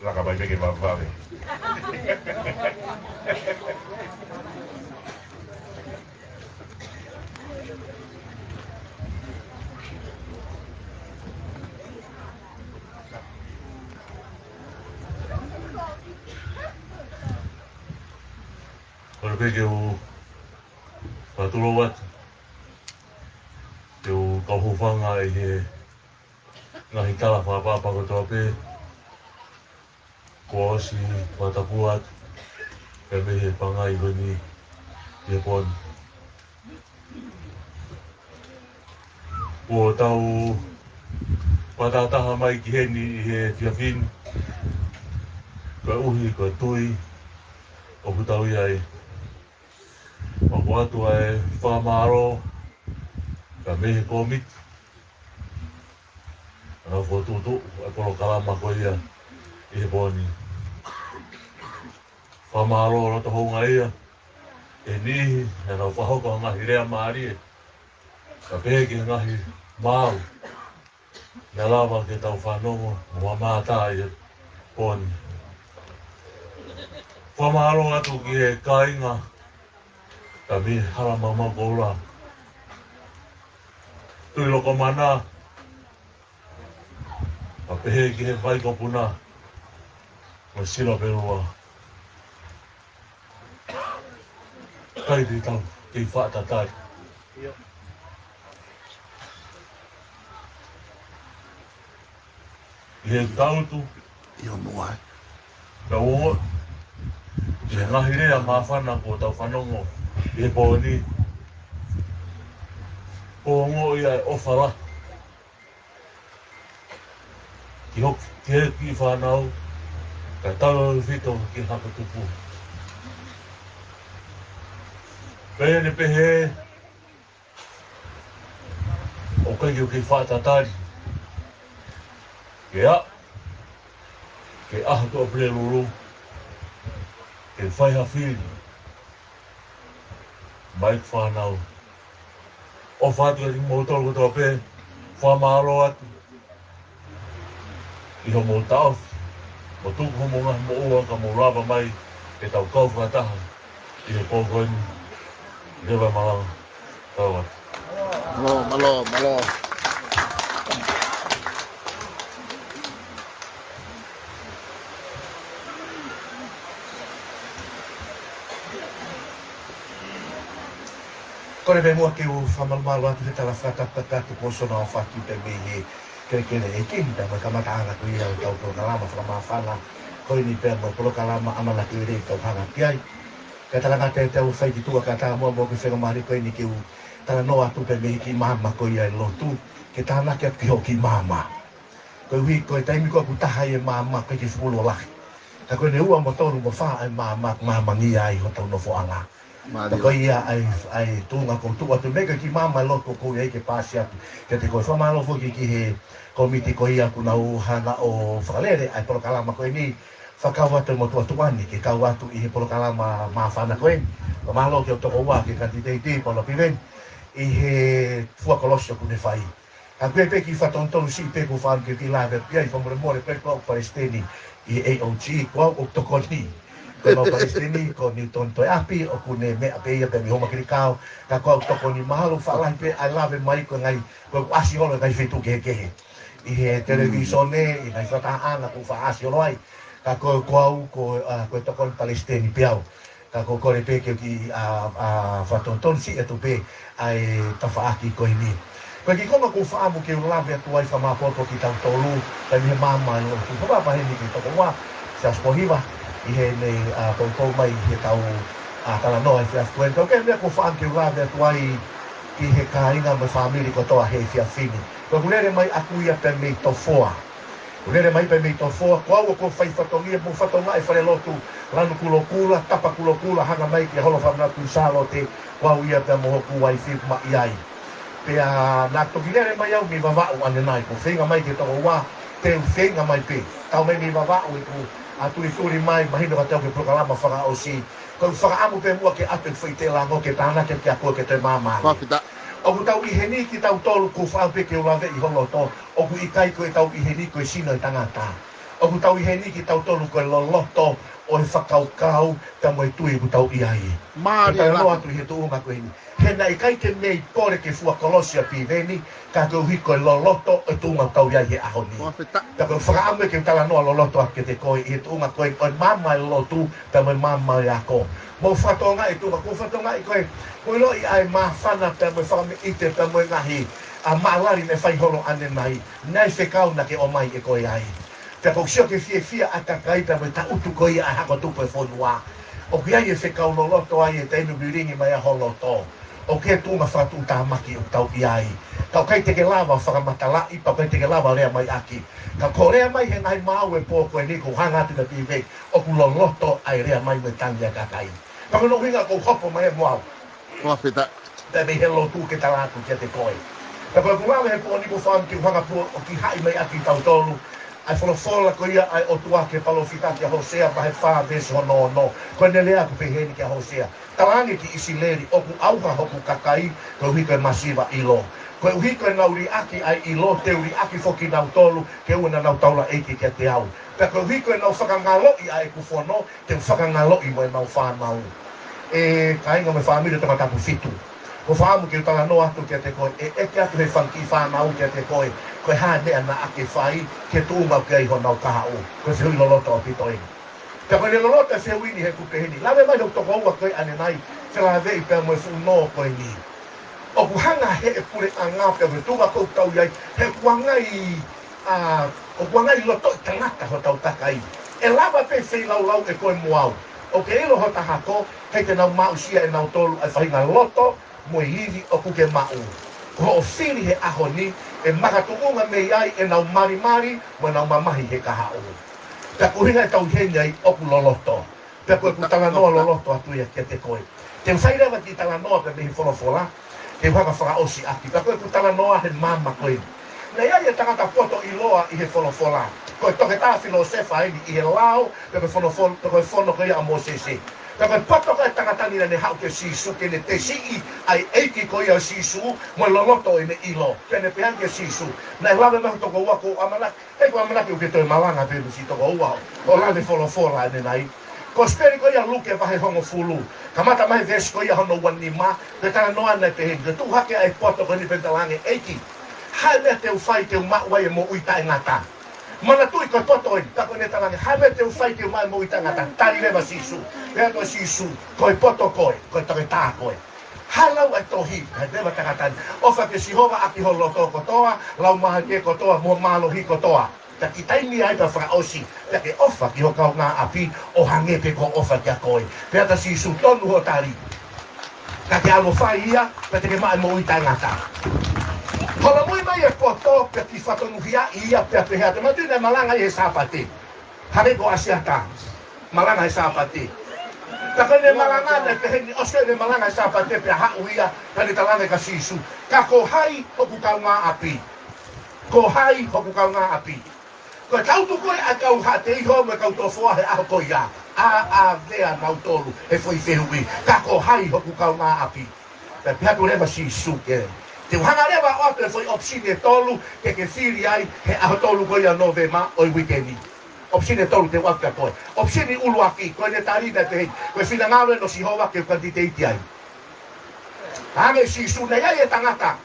Laka mai pē ke vavevave. Kole pē ke u fakatulou atu. Ke u kau hūfanga ʻi he ngaahi tala fakaʻapaʻapa kotoa pē kuo ʻosi fakatapu atu, pea mei he Pangai ko eni ʻi he pō ni. Kuo tau fakatahataha mai ki heni ʻi he efiafi ni, koeʻuhi ko e tui ʻoku tau ʻi ai. ʻOku ʻoatu ʻa e fakamālō, ka mei he kōmiti, ʻa e fokotuʻutuʻu ʻa e polokalama ko ia ʻi he pō ni. Fakamālō loto houngaʻia, ʻe niʻihi, naʻa nau fakahoko ha ngaahi lea mālie, ka pehē ki he ngaahi maau naʻe lava ke tau fanongo mo mamata ʻi he pō ni. Fakamālō atu ki he kāinga, ka mei Hala Maumau Koula. Tuʻi Lokomana, ka pehē ki he Faikopuna, mo Sila Pelua. Kai te tau kei fakatatali. ʻI he tautu. ʻIo, mo ai. Tau ongo. ʻI he ngaahi lea māfana kuo tau fanongo ʻi he pō ni. Kuo ongo ia e ʻofa lahi ki hoku, ki he kiʻi fānau, ka tautefito ki haku tupu. Pea ne pehē, ʻoku ʻikai ke u kei fakatatali. Ke ʻa, ke ʻaho Tuʻapulelulu, ke fai ha fili. Mai fānau. ʻOfa atu kiate kimoutolu kotoa pē, fakamālō atu ʻi hoʻomou taʻofi, mo tuku homou ngaahi moʻua ka mou lava mai ke tau kau fakataha ʻi he pō ko eni. Leva e malanga, tau atu. Mālō, mālō, mālō. Kole pē muʻa ke u fakamalumalu atu he tala fakatapu kakato kuo ʻosi hono aofaki pē mei he kelekele ʻEiki, pea mo e kamataʻanga ko ia ʻo ʻetau polokalama fakamāfana ko eni pea mo e polokalama ʻAmanaki Lelei ʻoku tau hanga ki ai. Kae talangata ʻe tau fai ki tuʻa kae ʻatā muʻa mo e faingamālie ko eni ke u talanoa atu pē mei he kiʻi maama ko ia ʻo e lotu, ke tānaki atu ki hoʻo kiʻi maama. Koeʻuhi ko e taimi ko ē ʻoku taha ai e maama ʻoku ʻikai ke fuʻu lahi. Ka ko ʻene ua mo tolu mo fā ʻa e maama, maamangia ai hotau nofoʻanga. Mālie. Pea ko ia ʻa e, ʻa e tuʻunga ʻoku ou tuʻu atu mei he kiʻi maama ʻo e lotu ʻoku ou ʻi ai ke paasi atu kiate koe. Fakamālō foki ki he kōmiti ko ia ʻoku nau hanga ʻo fakalele ʻa e polokalama ko eni. Fakakau atu e motuʻa tuʻa ni ke kau atu ʻi he polokalama māfana ko eni. Fakamālō ki hoʻo tokoua ki he kanititeiti Paula Piveni ʻi he fua kolosi ʻoku ne fai. Ka ko e pē kiʻi fakatonutonu siʻi pē ʻoku ou fakaʻamu ke u kiʻi lave atu ki ai, fakamolemole pē ko au palesiteni ʻi he A O G, ko au ʻoku tokoni. Ko ʻenau palesiteni ko Newton Toeapi, ʻoku ne meʻa pē ia pea mei Houmakilikao, ka ko au ʻoku tokoni. Mahalo ʻoku faʻa lahi pē ʻa e lave mai ko e ngaahi, ko ʻeku ʻasi holo he ngaahi feituʻu kehekehe. ʻI he televīsone, ʻi he ngaahi fakatahaʻanga ʻoku ou faʻa ʻasi holo ai. Ka ko, ko au, ko, ʻa, ko e tokoni palesiteni pē au. Ka ʻoku ou kole pē ke u kiʻi, ʻa, ʻa, fakatonutonu siʻi atu pē ʻa e tafaʻaki ko eni. Ko e kiʻi konga ʻoku ou fakaʻamu ke u lave atu ai fakamāopoopo kitautolu, pea mei he maama ʻo e lotu. Fakapapau heni ki he tokoua, Siaosi Pōhiva, ʻi heʻene, ʻa, poupou mai heʻetau, ʻa, talanoa he efiafi ko eni. Ka ko e meʻa ʻoku ou fakaʻamu ke u lave atu ai ki he kāinga mo e fāmili kotoa he efiafi ni. Ko ʻeku lele mai ʻaku ia pē mei Tofoa. ʻOku lele mai pē mei Tofoa, ko au ʻoku ou fai fatongia mo fatongia ʻi he falelotu Lanu Kulokula, Tapa Kulokula, hanga mai ki he holo fakamanatu Sālote, ko au ia pea mo hoku uaifi ʻoku ma ʻi ai. Pea naʻa ku toki lele mai au mei Vavaʻu ʻanenai, ʻoku ou feinga mai ki he tokoua, te u feinga mai pē. Tau mai mei Vavaʻu ʻeku ʻatu ʻi tuli mai, mahino ka tau ki he polokalama fakaʻosi. Ko ʻeku fakaʻamu pē muʻa ke ʻatu e foʻi telango ke tānaki atu kiate koe ke toe māmālie. Fakafetaʻi. ʻOku tau ʻi heni kitautolu ʻoku ou fakaʻamu pē ke u laveʻi ho loto. ʻOku ʻikai ko ʻetau ʻi heni ko e sino ʻo e tangata. ʻOku tau ʻi heni kitautolu ko e loloto ʻo e fakakaukau pea mo e tui ʻoku tau ʻi ai. Mālie. Ke talanoa atu ʻi he tuʻunga ko eni. He naʻe ʻikai ke mei pole ke fua kolosi ʻa Piveni, ka koeʻuhi ko e loloto ʻo e tuʻunga ʻoku tau ʻi ai he ʻaho ni. Fakafetaʻi. Ka ko e fakaʻamu ke u talanoa loloto atu kiate koe ʻi he tuʻunga ko eni ʻo e maama ʻo e lotu, pea mo e maama ʻo e ako. Mou fakatokangaʻi e tuʻunga, ʻoku ou fakatokangaʻi ko e, ʻoku ou ʻiloʻi ʻa e māfana pea mo e fakameʻite pea mo e ngaahi, ʻa, maʻalali naʻe fai holo ʻanenai, naʻe fekau naʻa ke ʻomai ʻe koe ai. Pea ʻoku ou sio ki he fiefia ʻa e kakai pea mo e tangutu ko ia ʻa e hako tupu ʻo e fonua. ʻOku ʻi ai e fekau loloto ai e taimi ʻoku lilingi mai ai ho loto. ʻOku ʻi ai e tuʻunga fakatuʻutāmaki ʻoku tau ʻi ai. Ka ʻoku ʻikai te ke lava fakamatalaʻi, pea ʻoku ʻikai te ke lava lea mai ʻaki. Ka ko e lea mai he ngaahi maau ʻo e pō ko eni ʻoku ou hanga atu naʻa Piveni, ʻoku loloto ʻa e lea mai mo e tangi ʻa e kakai. Pea ko hono ʻuhinga ʻoku ou hopo mai mo au. Fakafetaʻi. Pea mei he lotu ke tala atu kiate koe. Pea ko ʻeku lave he pō ni ʻoku ou fakaʻamu ke u hanga pē ʻo kiʻi haʻi mai ʻaki kitautolu ʻa e folofola ko ia ʻa e ʻOtua ki he palōfita kia Hōsea vahe fā veesi hono ono. Ko ʻene lea ʻoku pehē ni kia Hōsea. Talaange ki ʻIsileli, ʻoku ʻauha hoku kakai, koeʻuhi ko e masiva ʻilo. Koeʻuhi ko ʻenau liʻaki ʻa e ʻilo, te u liʻaki foki kinautolu, ke ʻoua naʻa nau taulaʻeiki kiate au. Pea koeʻuhi ko ʻenau fakangaloʻi ʻa ʻeku fono, te u fakangaloʻi mo ʻenau fānau. ʻE kāinga mo e fāmili ʻo Tongatapu fitu. ʻOku ou fakaʻamu ke u talanoa atu kiate koe, ʻe ʻeke atu ʻe he fanga kiʻi fānau kiate koe, ko e hā e meʻa naʻa ke fai, ki he tuʻunga ʻoku ʻi ai honau kahaʻu. Ko e fehuʻi loloto ʻaupito eni. Pea ko ʻene loloto e fehuʻi ni he ʻoku pehē ni. Lave mai hoku tokoua ko ē ʻanenai, felāveʻi pea mo e fuʻu nō ko eni. ʻOku hanga ʻe he puleʻanga pea mo e tuʻunga ʻoku tau ʻi ai, he ʻoku ʻi ai e ngaahi, ʻa, ʻoku ʻi ai e ngaahi loto ʻi tangata hotau kakai. ʻE lava pē feilaulau ʻe koe mo au. ʻOku ke ʻilo hota hako, he te nau aʻusia ʻe nautolu ʻa e faʻahinga loto mo e ivi ʻoku ke maʻu. Ko hoʻo fili he ʻaho ni, ʻe makatuʻunga mei ai ʻenau malimali mo ʻenau mamahi he kahaʻu. Pea ko e ʻuhinga ʻetau ʻi heni ai ʻoku loloto. Pea ko ʻeku talanoa loloto atu ia kiate koe. Te u fai leva kiʻi talanoa pē mei he folofola, ke u hanga fakaʻosi ʻaki. Pea ko ʻeku talanoa he maama ko ē. Naʻe ʻi ai e tangata poto ʻiloa ʻi he folofola. Ko e toketā filōsefa eni ʻi he lao, pea ko e fono, fono, ko e fono ko ia ʻa Mōsese. Pea ko e poto ko ē ʻa e tangata ni naʻa ne haʻu kia Sīsū ke ne tesiʻi ʻa e ʻEiki ko ia ʻo Sīsū, mo e loloto ʻene ʻilo. Pea ne pehē ange kia Sīsū. Naʻe lave mai hoku tokoua ko ʻAmanaki, ʻEi, ko ʻAmanaki ʻoku ke toe malanga pē mo siʻi tokoua ʻo lave folofola ʻanenai. Kosipeli ko ia Luke vahe hongofulu. Kamata mai veesi ko ia hono ua nima, pea talanoa naʻe pehē ni, ko e tuʻu hake ʻa e poto ko eni pea talaange, ʻEiki, hā e meʻa te u fai ke u maʻu ai e moʻui taʻengata? Manatuʻi ko e poto eni, ka ko ʻene talaange, hā e meʻa te u fai ke u maʻu e moʻui taʻengata? Tali leva Sīsū. Pehē atu ʻe Sīsū, ko e poto koe, ko e toketā koe. Hā lau ʻa e tohi, ʻa e leva tangata ni. ʻOfa kia Sihova ʻaki ho loto kotoa, laumālie kotoa, mo mālohi kotoa. Ka ki taimi ai ka fakaʻosi, pea ke ʻofa ki ho kaungāʻapi, ʻo hangē pē ko hoʻo ʻofa kiate koe. Pea ta Sīsū tonu hoʻo tali. Ka ke ʻalu ʻo fai ia, pea te ke maʻu e moʻui taʻengata. Holomui mai e poto, pea kiʻi fakatonuhiaʻi ia, pea pehē atu. Manatuʻi naʻe malanga ʻi he Sāpate. Hangē ko ʻAsiata. Malanga he Sāpate. Ka ko ʻene malanga naʻe pehē ni, ʻosi ko ʻene malanga he Sāpate pea haʻu ia, ka ne talaange kia Sīsū. Ka ko hai hoku kaungāʻapi? Ko hai hoku kaungāʻapi? Ko e tautu ko ē ʻa e kau haʻate iho mo e kau tofoa he ʻaho ko ia. ʻA, ʻa, ʻave ʻa nautolu he foʻi fehuʻi. Ka ko hai hoku kaungāʻapi? Pea pehē atu leva Sīsū ke. Te u hanga leva ʻo ʻoatu e foʻi ʻopisini ʻe tolu, ke ke fili ai, he ʻaho tolu ko ia Nōvema ʻo e uike ni. ʻOpisini ʻe tolu te u ʻoatu kia koe. ʻOpisini ʻuluaki, ko ʻene tali naʻe pehē ni. Ko e finangalo ʻo Sihova ke u kanititeiti ai. Hangē Sīsū naʻe ʻi ai e tangata.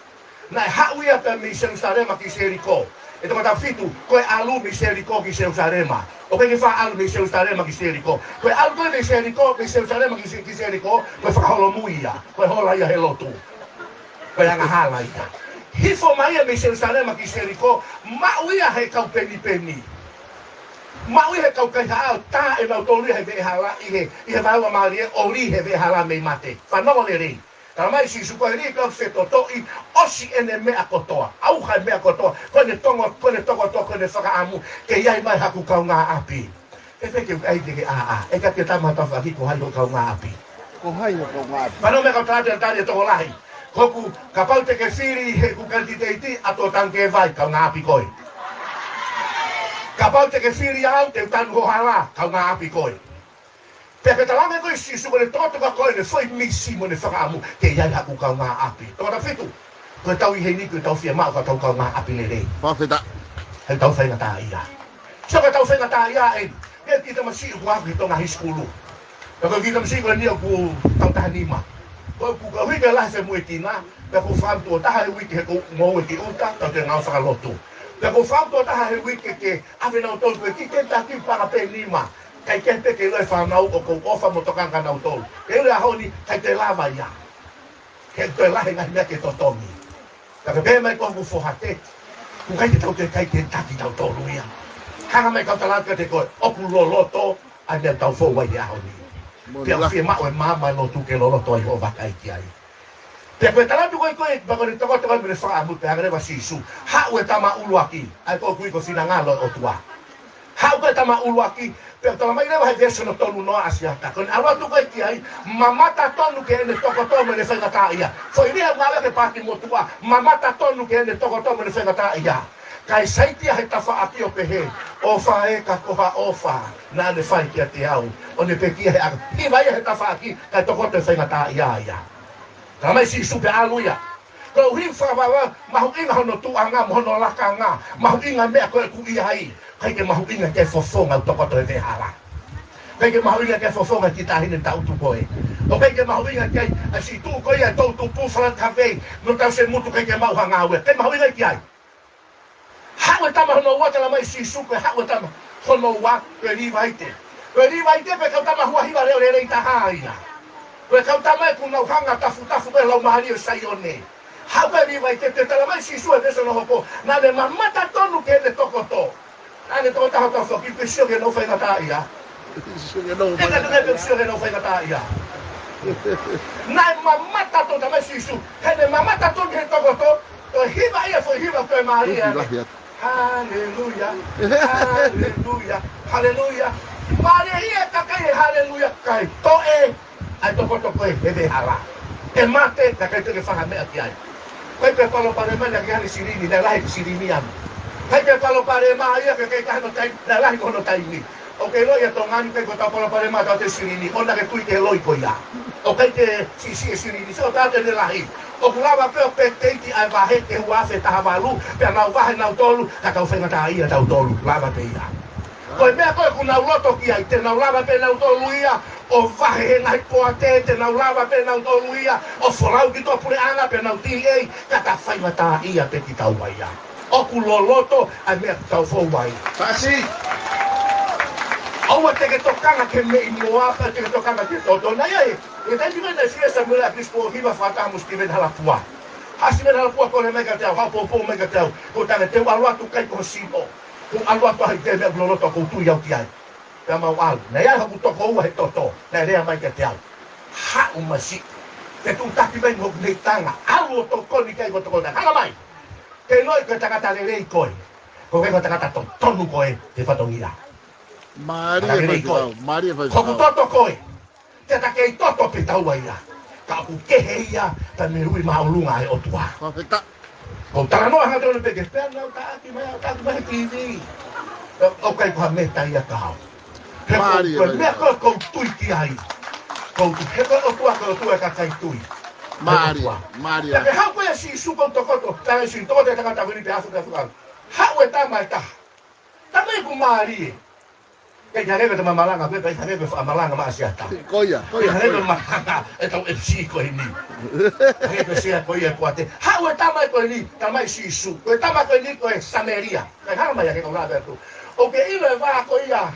Naʻe haʻu ia pea mei Selusalema ki Seliko. ʻE toko taha fitu, ko e ʻalu mei Seliko ki Selusalema. ʻOku ʻikai ke faʻa ʻalu mei Selusalema ki Seliko. Ko e ʻalu ko ē mei Seliko, mei Selusalema ki Se-, ki Seliko, ko e fakaholomui ia. Ko e hola ia he lotu. Ko e angahala ia. Hifo mai ia mei Selusalema ki Seliko, maʻu ia he kau penipeni. Maʻu ia he kau kaihaʻa ʻo tā ʻe nautolu ia he veʻehala ʻi he, ʻi he vaeua mālie ʻo lī he veʻehala mei mate. Fanongo lelei. Talamai Sīsū ko e lī ko e fetotoʻi ʻosi ʻene meʻa kotoa. ʻAuha e meʻa kotoa. Ko ʻene tongo, ko ʻene tokoto, ko ʻene fakaʻamu. Ke ʻi ai mai haku kaungāʻapi. ʻE fē ke u ʻai ke ke ʻā ʻā. ʻE ka ke tama tau faki ko hai hoʻo kaungāʻapi. Ko hai hoʻo kaungāʻapi. Pano me ka tala te tali e tokolahi. Ko ʻeku kapau te ke fili heʻeku kanititeiti ʻa tuo tangikē vai kaungāʻapi koe. Kapau te ke fili au te u tanu ho hala kaungāʻapi koe. Pea ke talaange ko ē Sīsū ko ʻene tokatoka ko ē ʻene foʻi misi mo ʻene fakaʻamu ke ʻi ai haku kaungāʻapi. Toko taha fitu. Ko e tau ʻi heni ko e tau fiemaʻu ka tau kaungāʻapi lelei. Fakafetaʻi. He tau faingataʻaʻia. So ka tau faingataʻaʻia eni. Pea kiʻi tamasiʻi ʻoku ʻalu ki Tonga High School. Pea ko e kiʻi tamasiʻi ko eni ʻoku tau taha nima. Ko ʻeku kau hiki lahi se muetina. Pea ʻoku ou fakaʻamu tuʻo taha he uike he ʻoku ou ngoue ki ʻuta, tau toe ngāue fakalotu. Pea ʻoku ou fakaʻamu tuʻo taha he uike ke ʻave nautolu ko ē ki Kentucky paʻanga pē nima. Kae kehe pē ke ʻilo e fānau ʻoku ou ʻofa mo tokanga kia nautolu. Ke ʻilo e ʻaho ni, ʻikai toe lava ia. He ʻoku toe lahi e ngaahi meʻa ke totongi. Ka ke pehē mai ko ʻeku foha teki. ʻOku ʻikai ke tau toe kai Kentucky tautolu ia. Hanga mai kau tala atu kiate koe, ʻoku loloto ʻa e meʻa ʻoku tau fou ai he ʻaho ni. Pea ʻoku fiemaʻu e maama ʻo e lotu ke loloto ai hoʻo vakai ki ai. Pea ko e tala atu ko ē, ko e, pea ko ʻene tokoto ko ē mo ʻene fakaʻamu pea hanga leva Sīsū. Haʻu e tama ʻuluaki, ʻa ia ko ē ʻoku ui ko e finangalo ʻo e ʻOtua. Haʻu ko ē tama ʻuluaki, pea talamai leva he veesi hono tolu noa ʻa ʻAsiata. Ko ʻene ʻalu atu ko ē ki ai, mamata tonu ki heʻene tokoto mo ʻene faingataʻaʻia. Foʻi lea ʻoku ngāueʻaki he paaki motuʻa, mamata tonu ki heʻene tokoto mo ʻene faingataʻaʻia. Kae saitia he tafaʻaki ʻo pehē, ʻofa ē ka ko ha ʻofa naʻa ne fai kiate au. ʻO ne pekia he ʻaka. Hiva ia he tafaʻaki, kae tokoto e faingataʻaʻia ia. Talamai Sīsū pea ʻalu ia. Ko e ʻuhinga fakavavevave, mahuʻinga hono tuʻunga, mo hono lakanga, mahuʻinga meʻa ko ē ʻoku ʻi ai. ʻIkai ke mahuʻinga ke fofonga ʻoku tokoto he veʻehala. ʻIkai ke mahuʻinga ke fofonga ki he taʻahine taʻutu ko ē. ʻOku ʻikai ke mahuʻinga ke ʻai, ʻa e siʻi tuʻu ko ia ʻe tau tupu fala kavei, no tau se mutu ʻikai ke maʻu ha ngāue. ʻIkai mahuʻinga ki ai. Haʻu e tama hono ua, talamai Sīsū ko e haʻu e tama hono ua, ko e Līvaite. Ko e Līvaite pē kau tama huahiva leʻo lelei taha ia. Ko e kau tama ē ʻoku nau hanga tafutafu ko ē laumālie ʻo Saione. Haʻu ko ē Līvaite pea talamai Sīsū he veesi hono hoko. Naʻa ne mamata tonu ki heʻene tokoto. Naʻa ne tokoto taha tafoki pea sio ki heʻene faingataʻaʻia. Sio ki heʻene faingataʻaʻia. Naʻe mamata tonu, talamai Sīsū. Heʻene mamata tonu ki heʻene tokoto. Ko e hiva ia foʻi hiva ko ē mālie. Haleluia. Haleluia. Haleluia. Mālie ia ka ʻikai haleluia kae toʻe ʻa e tokoto ko ē he veʻehala. ʻE mate, ka ʻikai toe ke fai ha meʻa ki ai. ʻIkai pē palopalema naʻe ʻi ai e silini, naʻe lahi e silini ʻaʻana. ʻIkai pē palopalema ia ka ʻikai ke ʻi ai hano taimi, naʻe lahi ko hono taimi. ʻOku ke ʻilo ia Tonga ni ʻikai ko ʻetau palopalema ʻetau toe silini, ʻoua naʻa ke tui ki he loi ko ia. ʻOku ʻikai ke siʻisiʻi e silini, sio atu ʻene lahi. ʻOku lava pē ʻo pekiteiti ʻa e vahe ki he ua afe taha valu, pea nau vahe nautolu, ka tau faingataʻaʻia tautolu, lava pē ia. Ko e meʻa ko ē ʻoku nau loto ki ai, te nau lava pē nautolu ia ʻo vahe he ngaahi poate, te nau lava pē nautolu ia ʻo folau ki tuʻapuleʻanga pea nau T A, ka ta faingataʻaʻia pē kitaua ia. ʻOku loloto ʻa e meʻa ʻoku tau fou ai. Pasi. ʻOua te ke tokanga ki he meʻi moa, pea te ke tokanga ki he toto. Naʻe ʻi ai e taimi naʻe fie Samiuela ʻa Kilisipo ʻo hiva fakataha mo Sitiveni Halapua. Haʻu Sitiveni Halapua kole mai kiate au, haʻu poupou mai kiate au. Ko e tangata te u ʻalu atu kai ko ho sino. Ko u ʻalu atu ai ki he meʻa ʻoku loloto ʻoku ou tui au ki ai. Pea mau ʻalu. Naʻe ʻi ai haku toko ua he toto. Naʻe lea mai kiate au. Haʻu masiʻi. Ke tuʻutaki mai mo hoku leitanga. ʻAlu ʻo tokoni ki ai ko e tokotaha. Hanga mai. Ke ʻiloʻi ko e tangata lelei koe. Ko e tangata totonu koe he fatongia. Mālie Tangata lelei koe. Faifekau, mālie faifekau. Ko hoku toto koe. Te ta kei toto pē taua ia. Ka ʻoku kehe ia, ta me ui māʻolunga ʻa e ʻOtua. Fakafetaʻi. Ko u talanoa hangatonu pē ke pea nau taʻaki mai, au taʻaki mai he T V. ʻOku ʻikai ko ha meta ia ka au. He ko, mālie, ko e meʻa ko, ko u tui ki ai. Ko u tui, he ko e ʻOtua, ko e ʻOtua ʻo e kakai tui. Mālie, ʻOtua. Mālie. Pea ke haʻu ko ia Sīsū ko u tokoto, tala Sīsū, tokoto e tangata vili pe afu, afu, afu. Haʻu e tama ʻe taha. Tama ʻoku mālie. Kei hangē ko e tama malanga, ko e, kei hangē ko e faʻa malanga maʻa Siata. Ko ia, ko ia, kei hangē ko ia. Ko e malanga ʻetau M C ko eni. Hangē ko Sia ko ia ko ate. Haʻu e tama ko eni, tala mai Sīsū. Ko e tama ko eni ko e Samēlia. Kae hanga mai ʻa ke kau lave atu. ʻOku ke ʻilo e vā ko ia,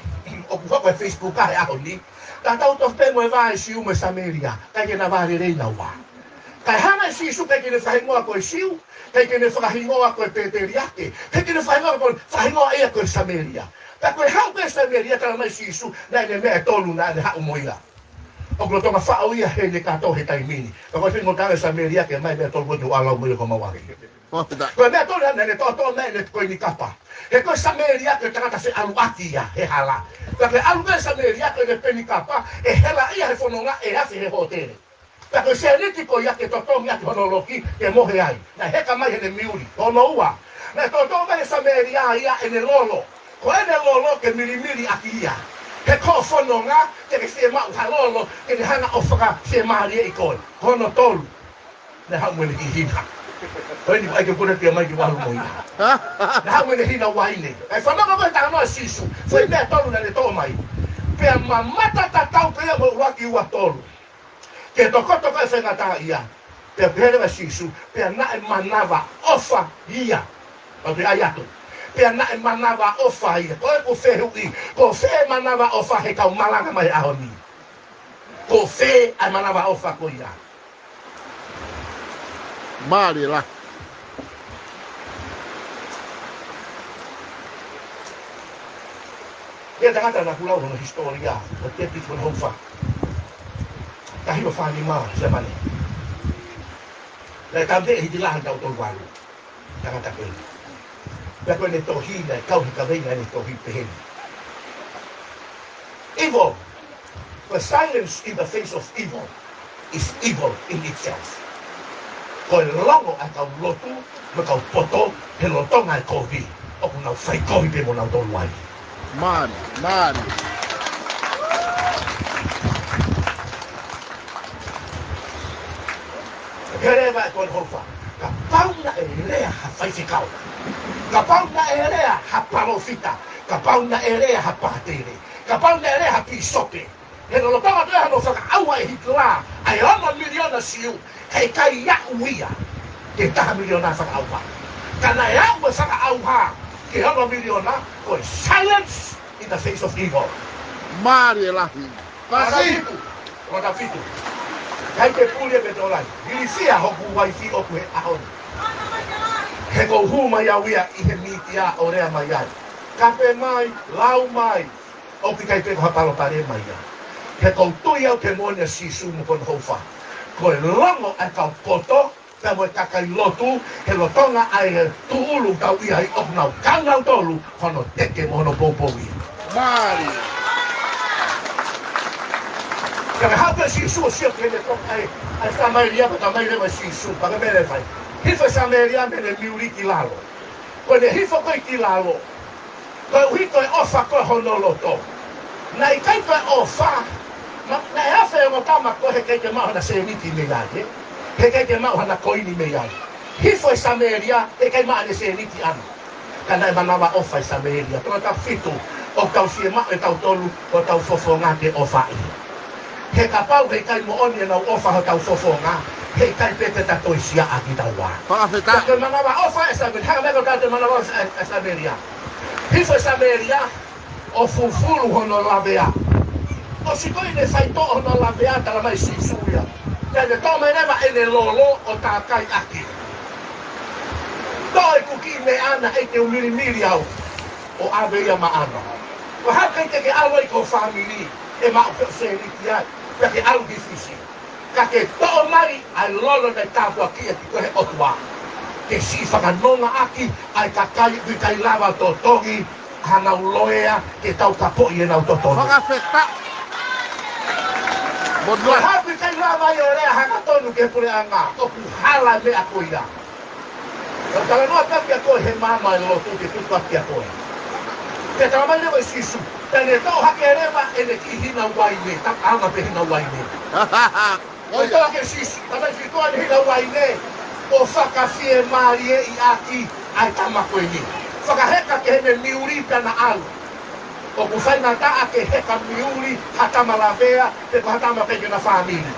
ʻoku hoko he Facebook ʻa e ʻaho ni. Tatau tofu pē mo e vā ʻa e Siu mo e Samēlia. ʻIkai ke na vā lelei naua. Kae hanga ʻe Sīsū ʻikai ke ne fakahingoa ko e Siu, ʻikai ke ne fakahingoa ko e Pēteliake, ʻikai ke ne fakahingoa ko e, fakahingoa ia ko e Samēlia. Pea ko e haʻu ko ē Samēlia tala mai Sīsū, naʻe ʻi ai e meʻa ʻe tolu naʻa ne haʻu mo ia. ʻOku lolotonga faʻo ia heʻene kātoa he taimi ni. Ka ko e feinga ʻo tala Samēlia ke ʻomai meʻa ʻe tolu ko e ʻalu mo ia ko mau ake. Fakafetaʻi. Ko e meʻa ʻe tolu naʻa ne toʻotoʻo mai ʻene koini kapa. He ko e Samēlia ko e tangata feʻaluʻaki ia he hala. Ka ke ʻalu ko ē Samēlia ko ʻene peni kapa, ʻe hela ia he fononga ʻe afe he hōtele. Pea ko e sēniti ko ia ke totongi ʻaki hono loki ke mohe ai. Naʻe heka mai heʻene miuli. Hono ua. Naʻe toʻotoʻo mai ʻe Samēlia ia ʻene lolo. Ko ʻene lolo ke milimili ʻaki ia. He ko hoʻo fononga te ke fiemaʻu ha lolo ke ne hanga ʻo fakafiemālieʻi koe. Ko hono tolu. Naʻe haʻu mo ʻene hina. Ko eni ʻai ke puna tia mai ki walu mo ia. Naʻe haʻu mo ʻene hina uaine. ʻAi fanongo mo e talanoa Sīsū. Foʻi meʻa ʻe tolu naʻa ne toʻo mai. Pea mamata tatau pē ia mo e ʻuluaki ua tolu. Ke tokoto ko e faingataʻaʻia. Pea pehē leva Sīsū, pea naʻe manavaʻofa ia. Pea pehē ai atu. Pea naʻe manavaʻofa ia. Ko e ko fehuʻi, ko fē manavaʻofa he kau malanga mai ʻaho ni. Ko fē ʻa e manavaʻofa ko ia. Mālie lahi. Ko e tangata naʻa ku lau hono hisitōlia, ʻo Tēvita Bonhoeffer. Taha hiva fā nima, Siamane. Naʻe tau te hiti lahan tau tolu valu. Tangata ko eni. Pea ko ʻene tohi, naʻe kau he kaveinga ʻene tohi peheni. Evil. The silence in the face of evil is evil in itself. Ko e longo ʻa e kau lotu, mo e kau poto, he lolotonga e kovi, ʻoku nau fai kovi pē mo nautolu ai. Mālie, mālie. Pehē leva ʻe Bonhoeffer, kapau naʻe lea ha faifekau, kapau naʻe lea ha palōfita, kapau naʻe lea ha pātele, kapau naʻe lea ha pīsope, he lolotonga ʻo e hano fakaʻauha ʻe Hitilā ʻa e ono miliona Siu, heʻikai aʻu ia ki he taha miliona fakaʻauha. Ka naʻe aʻu e fakaʻauha ki he ono miliona, ko e silence in the face of evil. Mālie lahi. Pasi. Konga fitu. Konga fitu. Kai ke puli e petolai. Ilifia hoku uaifi ʻoku he ʻaho ni. He ʻoku ou hū mai au ia ʻi he mītia ʻo lea mai ai. Kape mai, lau mai. ʻOku ʻikai pē ko ha palopalema ia. He ʻoku ou tui au ki he moʻoni ʻa Sīsū mo Bonhoeffer. Ko e longo ʻa e kau poto, pea mo e kakai lotu, he lolotonga ʻa e tūʻulu ʻoku tau ʻi ai ʻoku nau kau nautolu, hono teke mo hono poupou ia. Mālie. Ka me hape Sīsū ʻo sio ki heʻene toka ai, ʻa e Samēlia, pea tala mai leva ʻe Sīsū, pea ke mele fai. Hifo e Samēlia mei heʻene miuli ki lalo. Ko ʻene hifo ko ē ki lalo. Koeʻuhi ko e ʻofa ko ē hono loto. Naʻe ʻikai ko e ʻofa, ma, naʻe afe e ongo tama ko ē heʻikai ke maʻu hana sēniti mei ai, ē? Heʻikai ke maʻu hana koini mei ai. Hifo e Samēlia, heʻikai maʻu haʻane sēniti ʻana. Ka naʻe manavaʻofa e Samēlia. Konga taha fitu, ʻoku tau fiemaʻu ʻe tautolu, ko hotau fofonga ke ʻofaʻi. He kapau heʻikai moʻoni ʻenau ʻofa hotau fofonga, heʻikai pē te ta toe siaʻa kitaua. Fakafetaʻi. Ko e manavaʻofa e Samēlia, hanga mai ko e tau te manavaʻofa e Samēlia. Hifo e Samēlia, ʻo fufulu hono lavea. ʻOsi ko ē naʻe faitoʻo hono lavea, talamai ʻe Sīsū ia, naʻa ne toʻo mai leva ʻene lolo ʻo tākai ʻaki. Toʻo ʻeku kiʻi meʻa naʻe ʻikai te u milimili au ʻo ʻave ia maʻana. Ko e hā, ʻikai te ke ʻalu ai ki ho fāmili ʻo maʻu pē ʻo sēniti ai, pea ke ʻalu ki Fisi. Ka ke toʻo mai ʻa e lolo naʻe tāpuakiʻi ʻaki koe ʻe he ʻOtua, ke siʻi fakanonga ʻaki ʻa e kakai ʻoku ʻikai lava ʻo totongi hanau loea ke taukapoʻi ʻenau totongi. Fakafetaʻi. Ko e hā ʻoku ʻikai lava ai ʻo lea hangatonu ki he puleʻanga? ʻOku hala e meʻa ko ia. Ka u talanoa atu kia koe he maama ʻo e lotu, ke tuku atu kia koe. Pea talamai leva ʻe Sīsū, pea ne toʻo hake leva ʻene kiʻi hina uaine, tau ʻaonga pē hina uaine. ʻOi, talamai ʻe Sīsū, talamai ʻe Sīsū, toʻo ʻene hina uaine ʻo fakafiemālieʻi ʻaki ʻa e tama ko eni. Fakaheka ki heʻene miuli pea na ʻalu. ʻOku faingataʻa ke heka miuli ha tama lavea, pe ko ha tama ʻikai ke na fāmili.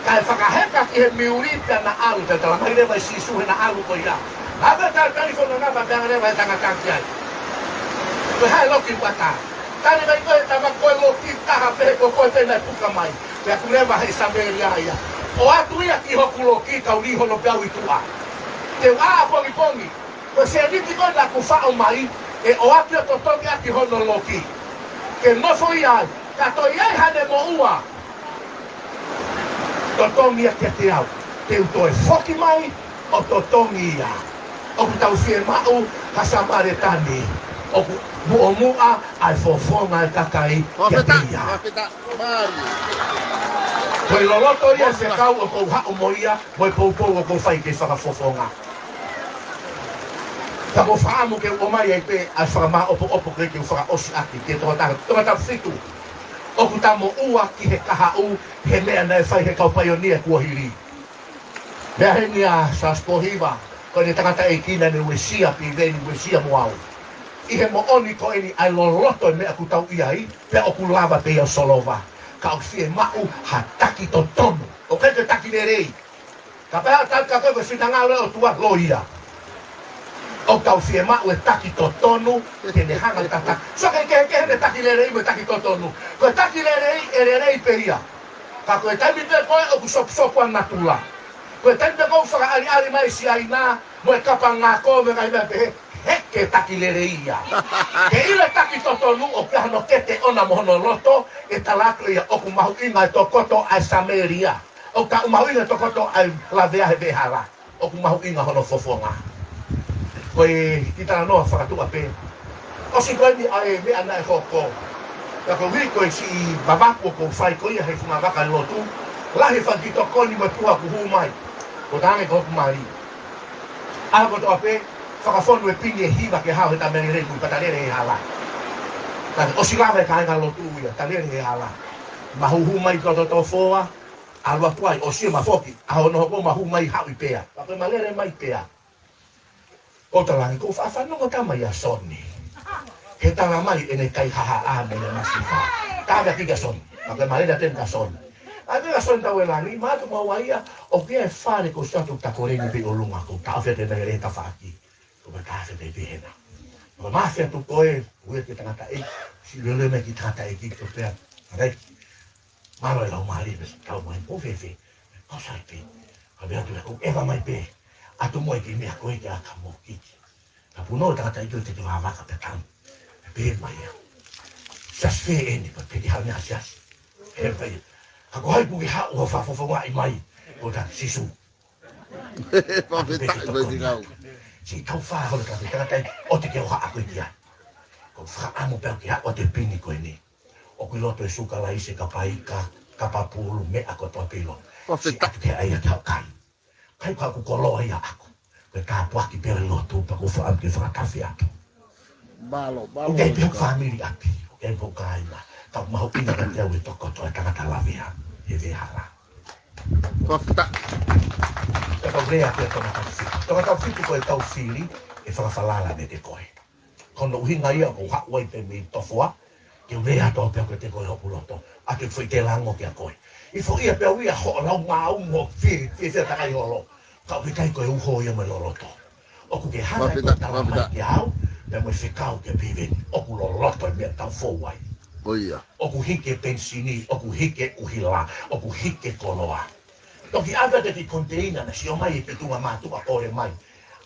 Kae fakaheka ki he miuli pea na ʻalu, pea talamai leva ʻe Sīsū he na ʻalu ko ia, ʻave e tali-, talifono namba pea ʻange leva e tangata ki ai. Ko e hā e loki ʻoku ʻatā? Tali mai ko e tama ko e loki taha pē ko ē naʻe puka mai. Pea ʻoku leva he Samēlia ia. ʻOatu ia ki hoku loki, kau lī hono peau ʻi tuʻa. Te u ʻā ʻapongipongi. Ko e sēniti ko ē naʻa ku faʻo mai, ʻe ʻoatu ia ʻo totongi ʻaki hono loki, ke nofo ia ai. Ka toe ʻi ai haʻane moʻua, totongi ia kiate au, te u toe foki mai ʻo totongi ia. ʻOku tau fiemaʻu ha Samēlia ʻoku muʻomuʻa ʻa e fofonga ʻo e kakai kiate ia. Ko e loloto ia ʻo e fekau ʻoku ou haʻu mo ia, mo e poupou ʻoku ou fai ki he fakafofonga. Ka ʻoku ou fakaʻamu ke u ʻomai ai pē ʻa e fakamāʻopoʻopo ko ē ke u fakaʻosi ʻaki ki he tokotaha, tokotaha fitu ʻoku ta moʻua ki he kahaʻu he meʻa naʻe fai he kau paionia kuo hili. Meʻa heni ʻa Saspo Hiva, ko ʻene tangataʻeiki naʻa ne uesia Piveni, uesia mo au. ʻI he moʻoni ko eni ʻa e loloto e meʻa ʻoku tau ʻi ai, pea ʻoku lava pē ia ʻo solova. Ka ʻoku fiemaʻu ha taki totonu. ʻOku ʻikai ko e taki lelei. Kapau ʻe tali kia koe ko e finangalo ʻo e ʻOtua, loia. ʻOku tau fiemaʻu e taki totonu, ke ne hanga ʻo tataki. Sio ki he kehekehe ʻo e taki lelei mo e taki totonu. Ko e taki lelei, ʻe lelei pē ia. Ka ko e taimi pē ko ē ʻoku sopusopu ʻa natula. Ko e taimi pē ko ē ʻoku fakaʻaliʻali mai Siaina mo e kapa ngako mo e ngaahi meʻa pehē, he ʻikai ke taki lelei ia. Ke ʻilo e taki totonu ʻoku ʻi ai hono kete ʻoʻona mo hono loto, ʻe tala atu ia ʻoku mahuʻinga e tokoto ʻa e Samēlia. ʻOku taʻu mahuʻinga e tokoto ʻa e lavea he veʻehala. ʻOku mahuʻinga hono fofonga. Ko e kiʻi talanoa fakatuʻa pē. ʻOsi ko eni ʻa e meʻa naʻe hoko. Pea ko e uike ko ē siʻi vavaku ʻoku ou fai ko ia he funga vaka lotu. Lahi e fanga kiʻi tokoni mo e puha ʻoku hū mai. Ko e tangi ko hoku mali. ʻAho kotoa pē, fakafonu e pini ʻe hiva ke hao he tamalelei kui pea ta lele he hala. Ka ʻosi lava e kāinga lotu ia, ta lele he hala. Mahuhū mai ki loto tofoa, ʻalu atu ai, ʻosi ia ma foki, ʻaho hono hoko ma hū mai haʻu ʻi pea. Pea ko e ma lele mai pea. ʻOku ou talaange, ʻoku ou faʻa fanongo tama ia Soni. He talamai ʻene kaihaʻa mo ia masifa. Tavea ki kia Soni. Pea ko e ma lele atu eni kia Soni. ʻAi pē kia Soni tau e langi, ma atu ma ua ia, ʻoku ʻi ai e fale ko Satu Takoleni pē ʻi ʻolunga, ʻoku ou taʻofi atu e mele tafaʻaki. Ko ma tafe pē pē hena. Ko ma afe atu ko ē, ue ke tangataʻeiki, siʻi lele mai ki he tangataʻeiki ko pea. Alright. Mālō e lau mali, pea siʻi kau mai, ʻo fēfē. Kau sai pē. Ka pea atu e ko eva mai pē. ʻAtu mo e kiʻi meʻa ko ē ke aka mo kiki. Ka punou e tangataʻeiki ʻo teke vavaka pea tau. Pea pehē mai ia. Siasi fē eni, pea pehē ki he haʻu meʻa siasi. He pehē. Ka ko hai kuo ke haʻu ʻo fakafofongaʻi mai. Ko ta Sīsū. Fakafetaʻi, fakafetaʻi. Siʻi tau fā holo ka te tangataʻeiki, ʻoua te ke ʻohake koe ki ai. ʻOku ou fakaʻamu pē au ke haʻu atu e pini ko eni. ʻOku ʻi loto e suka laise, kapa ika, kapa pulu, meʻa kotoa pē ʻi loto. Fakafetaʻi. Siʻi ʻatu ke ʻai atu ke u kai. Kai ka ʻoku koloa ia ʻaku. Ko e tāpuaki pē ʻo e lotu pea ʻoku ou fakaʻamu ke fakatafe atu. Mālō, mālō. ʻOku ʻi ai pē hoku fāmili ʻapi, ʻoku ʻi ai pē hoku kāinga. Ka ʻoku mahuʻinga kiate au e tokoto ʻa e tangata lavea he veʻehala. Fakafetaʻi. Ka tau lea ki he tangata fitu. Tangata fitu ko e kau fili ʻe fakafalala meiate koe. Ko hono ʻuhinga ia ʻoku ou haʻu ai pē mei Tofoa, ke u lea atu au pea ko e te koe hoku loto. ʻA ke foʻi te lango kia koe. ʻI foʻi ia pea u ia hoʻo lau ngāue mo fie, fie, fie takai holo. Ka ʻoku ʻikai ko e uho ia mo e loloto. ʻOku ke hanga ʻe koe ʻo talamai kia au, Pea mo e fekau ki he Piveni, ʻoku loloto e meʻa ʻoku tau fou ai. ʻOku hiki e penisini, ʻoku hiki e ʻuhila, ʻoku hiki e koloa. Toki ʻave atu e kiʻi koniteina naʻe sio mai e petunga mātuʻa kole mai.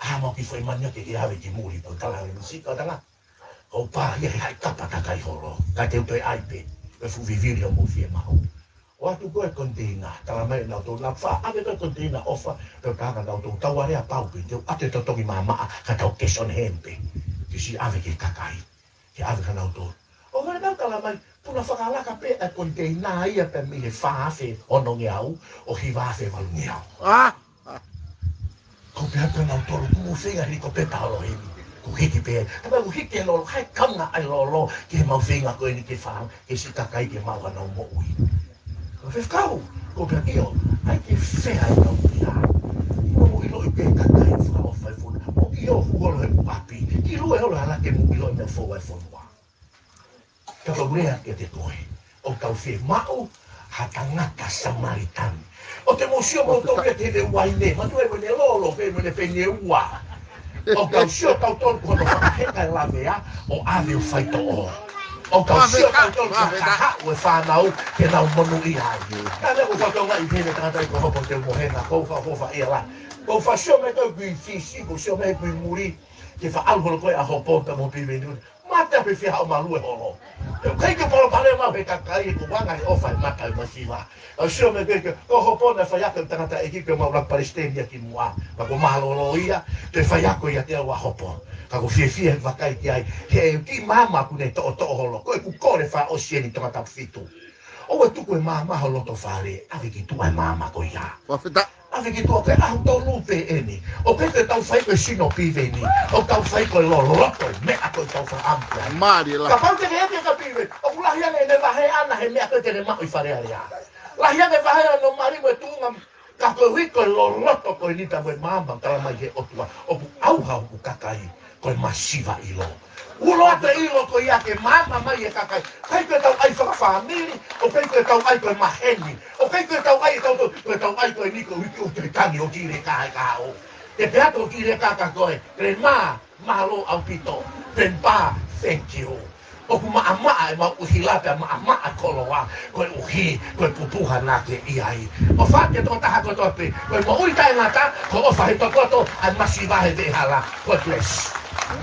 ʻA, mau kiʻi foʻi mani ʻoku ke ʻave ki muli pea u tala ʻe Misika ʻo tala. ʻOku pā ia he haʻi kapa takai holo. Ka te u toe ʻai pē, pea fuʻu vivili hoʻomou fiemaʻu. ʻOatu ko e koniteina, tala mai naʻa tau nau fā, ʻave ko e koniteina ʻofa, pea u tala naʻa tau tau alea pau pē, te u ʻatu e totongi maʻamaʻa, ka tau ke sone hempe. Ke siʻi ʻave ki he kakai, ke ʻave kia nautolu. ʻO hangē naʻa tau tala mai, puna fakalaka pē ʻa e koniteina ia pē mei he fā afe onongeau, ʻo hiva afe valungeau. ʻA! Ko e pehē kia nautolu, ko e mau feinga hili ko pē talo heni. Ko e hiki pē. Tapa ko e hiki e lolo, hai kanga ai lolo, ke mau feinga ko eni ke fā, ke siʻi kakai ke maʻu hanau moʻui. Ko e fekau, ko e pehē ʻio, ʻai ke fea e tau pia. ʻIo, ʻilo ʻi he kakai fakaʻofa e fonu. ʻO ʻio, huolo he ʻapi. Ki lue holo hala ke mou ʻilo e meʻa fou e fonua. Ka ko e lea kiate koe, ʻoku tau fiemaʻu ha tangata Samalitani. ʻOku te mou sio moutolu pē he uaine, mātuʻa e uaine lolo, pē mo e peni ua. ʻOku tau sio tautolu ko hono fakaheka e lavea, ʻo ʻave ʻo faitoʻo. ʻOku tau sio tautolu ko e kahaʻu e fānau, ke nau monūʻia ai. Ka lea ko e fakaʻuhinga ʻi he tangata ʻi ko Hopo te mo hena, ko e fakaʻofa ia la. Ko e fakasio mai ko e kui Fisi, ko e sio mai ko e muli, ke fakaʻalu holo ko e ʻa Hopo pea mo Piveni. Mata pē fia haʻu malu e holo. ʻOku ʻikai ke palopalema he kakai, ʻoku anga he ʻofa e mata e masiva. ʻOku sio mai ke, ko Hopo naʻe faiako e tangataʻeiki ke maʻu ʻa e palesiteni ia kimuʻa. Pea ko e mālōlō ia, te faiako ia te ʻa Hopo. Ka ʻoku fiefia he vakai ki ai, he kiʻi maama ʻoku ne toʻotoʻo holo. Ko ʻeku kole fakaʻosi eni Tongatapu fitu. ʻOua tuku e maama ho loto fale, ʻave ki tuʻa e maama ko ia. ʻAve ki tuʻa ko e ʻaho tolu pē eni. ʻOku ʻikai ke tau fai ko e sino Piveni. ʻOku tau fai ko e loloto e meʻa ko ē ʻoku tau fakaʻamu ki ai. Kapau te ke ʻeke kia Piveni, ʻoku lahi ange ʻene vahe ʻana he meʻa ko ē te ne maʻu ʻi Fale Alea. Lahi ange e vahe ʻa hono mali mo e tuʻunga, ka koeʻuhi ko e loloto ko eni pea mo e maama tala mai he ʻOtua. ʻOku ʻauha hoku kakai. Ko e masiva ʻilo. Ulo atu e ʻilo ko ia ke maama mai e kakai. ʻIkai ke tau ʻai fakafāmili, ʻoku ʻikai ke tau ʻai ko e maheni. ʻOku ʻikai ke tau ʻai e tau tau, ko e tau ʻai ko eni ko e uike ʻo te tangi ʻo kile ka e ka o. Te pea to kile ka ka koe, te mā, mālō ʻaupito. Te pā, thank you. ʻOku maʻamaʻa e mau ʻuhila pea maʻamaʻa koloa, koeʻuhi, ko e pupuha naʻa ke ʻi ai. ʻOfa ki he tokotaha kotoa pē, ko e moʻui taʻengata, ko e ʻofa he tokoto, ʻa e masiva he veʻehala. God bless.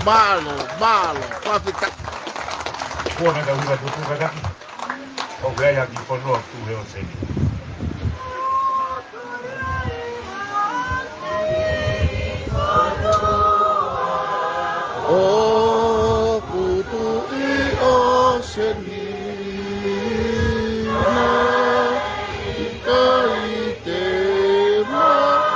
Mālō, mālō, fakafetaʻi. Kuo na ka uiva tupu ka taki. ʻOku ʻi ai ha kiʻi fonua ʻoku tuʻu he ʻōseni. ʻOku tuʻu ʻi ʻōseni, naʻe ʻikai te maʻu.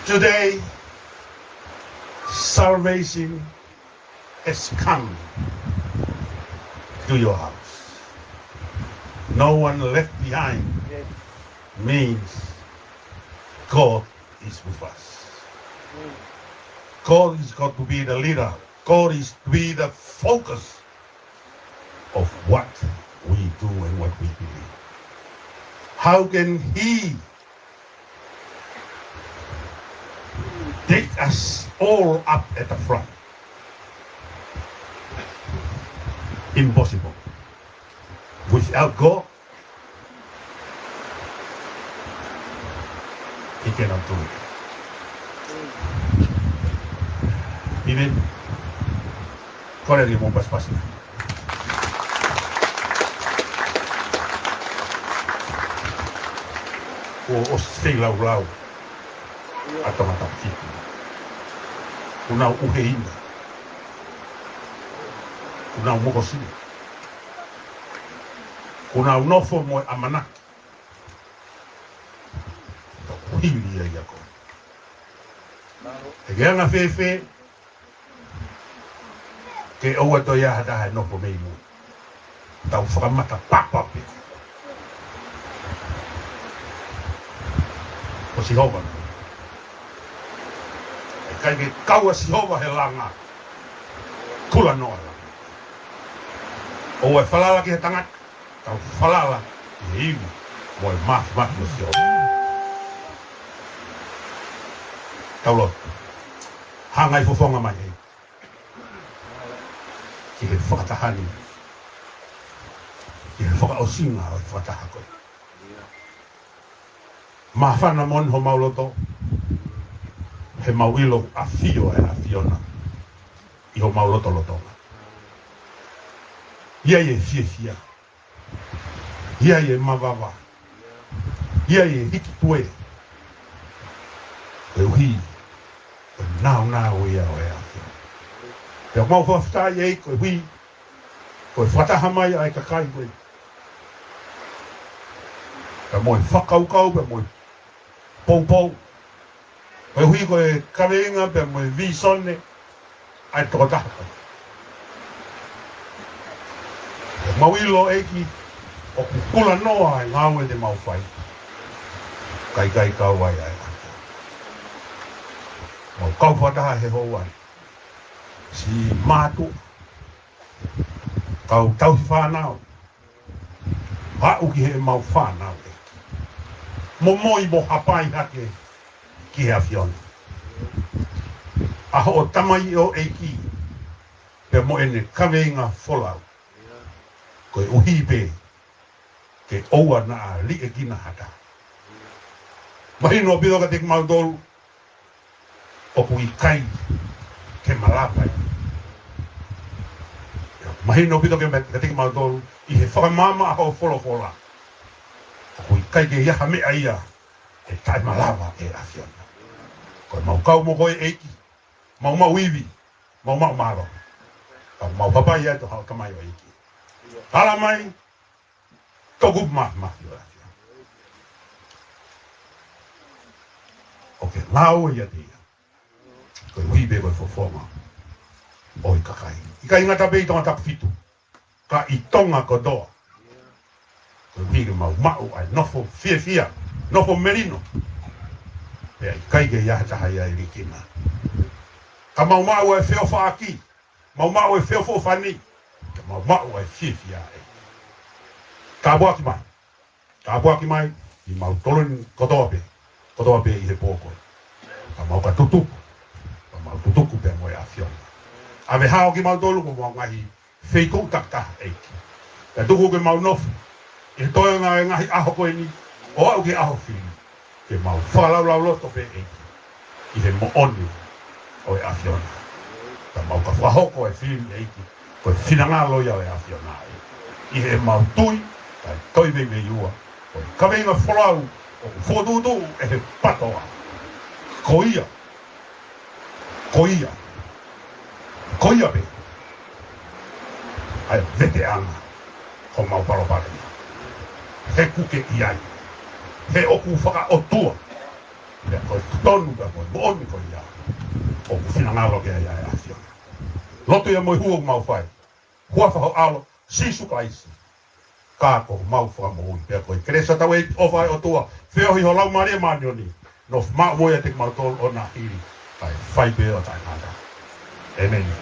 Today, salvation has come to your house. No one left behind means God is with us. God is got to be the leader. God is to be the focus of what we do and what we believe. How can He take us all up at the front? Impossible. Without God, He cannot do it. Amen. Kole ke mou pasipasi. Kuo ʻosi laulau ʻa Tonga Tapu Fitu. Kuo nau ʻuheina. Kuo nau mokosina. Kuo nau nofo mo e ʻamanaki. Kuo hili ia ia ko. ʻE ke anga fēfē ke ʻoua toe ʻi ai ha taha ʻe nofo mei muʻa. Tau fakamata papa pē. Ko Sihova. ʻE ʻikai ke kau ʻa Sihova he langa. Kula noa la. ʻOua ʻe falala ki he tangata. Tau falala ʻi he ivi mo e māfimafi ʻo Sihova. Tau lotu. Hangai fofonga mai ē. Ki he fakataha ni. Ki he fakaʻosinga ʻo e fakataha ko ē. Māfana moʻoni homau loto. He mau ʻilo ʻafio ʻa e ʻAfiona ʻi homau lotolotonga. ʻI ai e fiefia. ʻI ai e mavava. ʻI ai e hiki tuē. Koeʻuhi ko e nāunau ia ʻo e ʻAfiona. Pea mau fakafetaʻi ē koeʻuhi ko e fakataha mai ʻa e kakai ko ē. Pea mo e fakakaukau, pea mo e poupou. Koeʻuhi ko e kaveinga pea mo e vīsone ʻa e tokotaha ko ē. Mau ʻilo ʻEiki ʻoku kula noa e ngāue te mau fai. Ka ʻikai kau ai ʻa e ʻAfiona. Mau kau fakataha he houa ni. Siʻi mātuʻa, kau tauhi fānau, aʻu ki heʻemau fānau ē. Momoi mo hapai hake ki he ʻAfiona. ʻA hoʻo tamaioʻeiki, pea mo ʻene kaveinga folau. Koeʻuhi pē ke ʻoua naʻa liʻekina ha taha. Mahino ʻaupito kiate kimautolu, ʻoku ʻikai ke malava ia. Mahino ʻaupito ke me, kiate kimautolu, ʻi he fakamaama ʻa hoʻo folofola. ʻOku ʻikai ke ʻi ai ha meʻa ia ʻe taʻemalava ʻe he ʻAfiona. Ko e mau kau mo koe ʻEiki, mau maʻu ivi, mau maʻu mālō. Ka mau hapai atu haʻo tamaioʻeiki. Ala mai, toku māfimafi ʻo e ʻAfiona. ʻOku ke ngāue ʻiate ia. Koeʻuhi pē ko e fofonga ʻo e kakai. ʻIkai ngata pē ʻi Tonga Tapu Fitu. Ka ʻi Tonga kotoa. Koeʻuhi ke mau maʻu ʻa e nofo fiefia, nofo melino. Pea ʻikai ke ʻi ai ha taha ia ʻe liʻekina. Ka mau maʻu ʻa e feʻofaʻaki. Mau maʻu e feʻofoʻofani, ke mau maʻu ʻa e fiefia ē. Tāpuaki mai. Tāpuaki mai, ʻi mautolu ni kotoa pē, kotoa pē ʻi he pō ko ē. Ka mau ka tutuku, ka mau tutuku pē mo e ʻAfiona. ʻAve hao kimautolu ko e ngaahi feituʻu takitaha ʻEiki. Pea tuku ke mau nofo ʻi he toenga e ngaahi ʻaho ko eni, ʻo aʻu ki he ʻaho fili. Ke mau fakalaulauloto pē ʻEiki ʻi he moʻoni ʻo e ʻAfiona. Ka mau ka fakahoko e fili ʻEiki, ko e finangalo ia ʻo e ʻAfiona ē. ʻI heʻemau tui, kae toe veiveiua, ko e kaveinga folau ʻoku fokotuʻutuʻu ʻe he PTOA. Ko ia, ko ia, ko ia pē ʻa e veteʻanga homau palopalema. He ʻoku ke ʻi ai. He ʻoku fakaʻotua. Pea ko e totonu pea ko e moʻoni ko ia ʻoku finangalo ke ʻi ai ʻa e ʻAfiona. Lotu ia mo e hū ʻoku mau fai. Huafa ho ʻAlo, Sīsū Kalaisi. Ka ko homau Fakamoʻui. Pea ko e kelesi ʻa hotau ʻEiki, ʻofa ʻa e ʻOtua, feohi ho Laumālie Māʻoniʻoni, nofo maʻu mo ʻiate kimautolu ʻo na hili kae fai pē ʻo taʻengata. ʻĒmeni.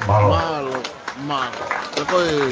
Mālō. Mālō, mālō. Pea ko e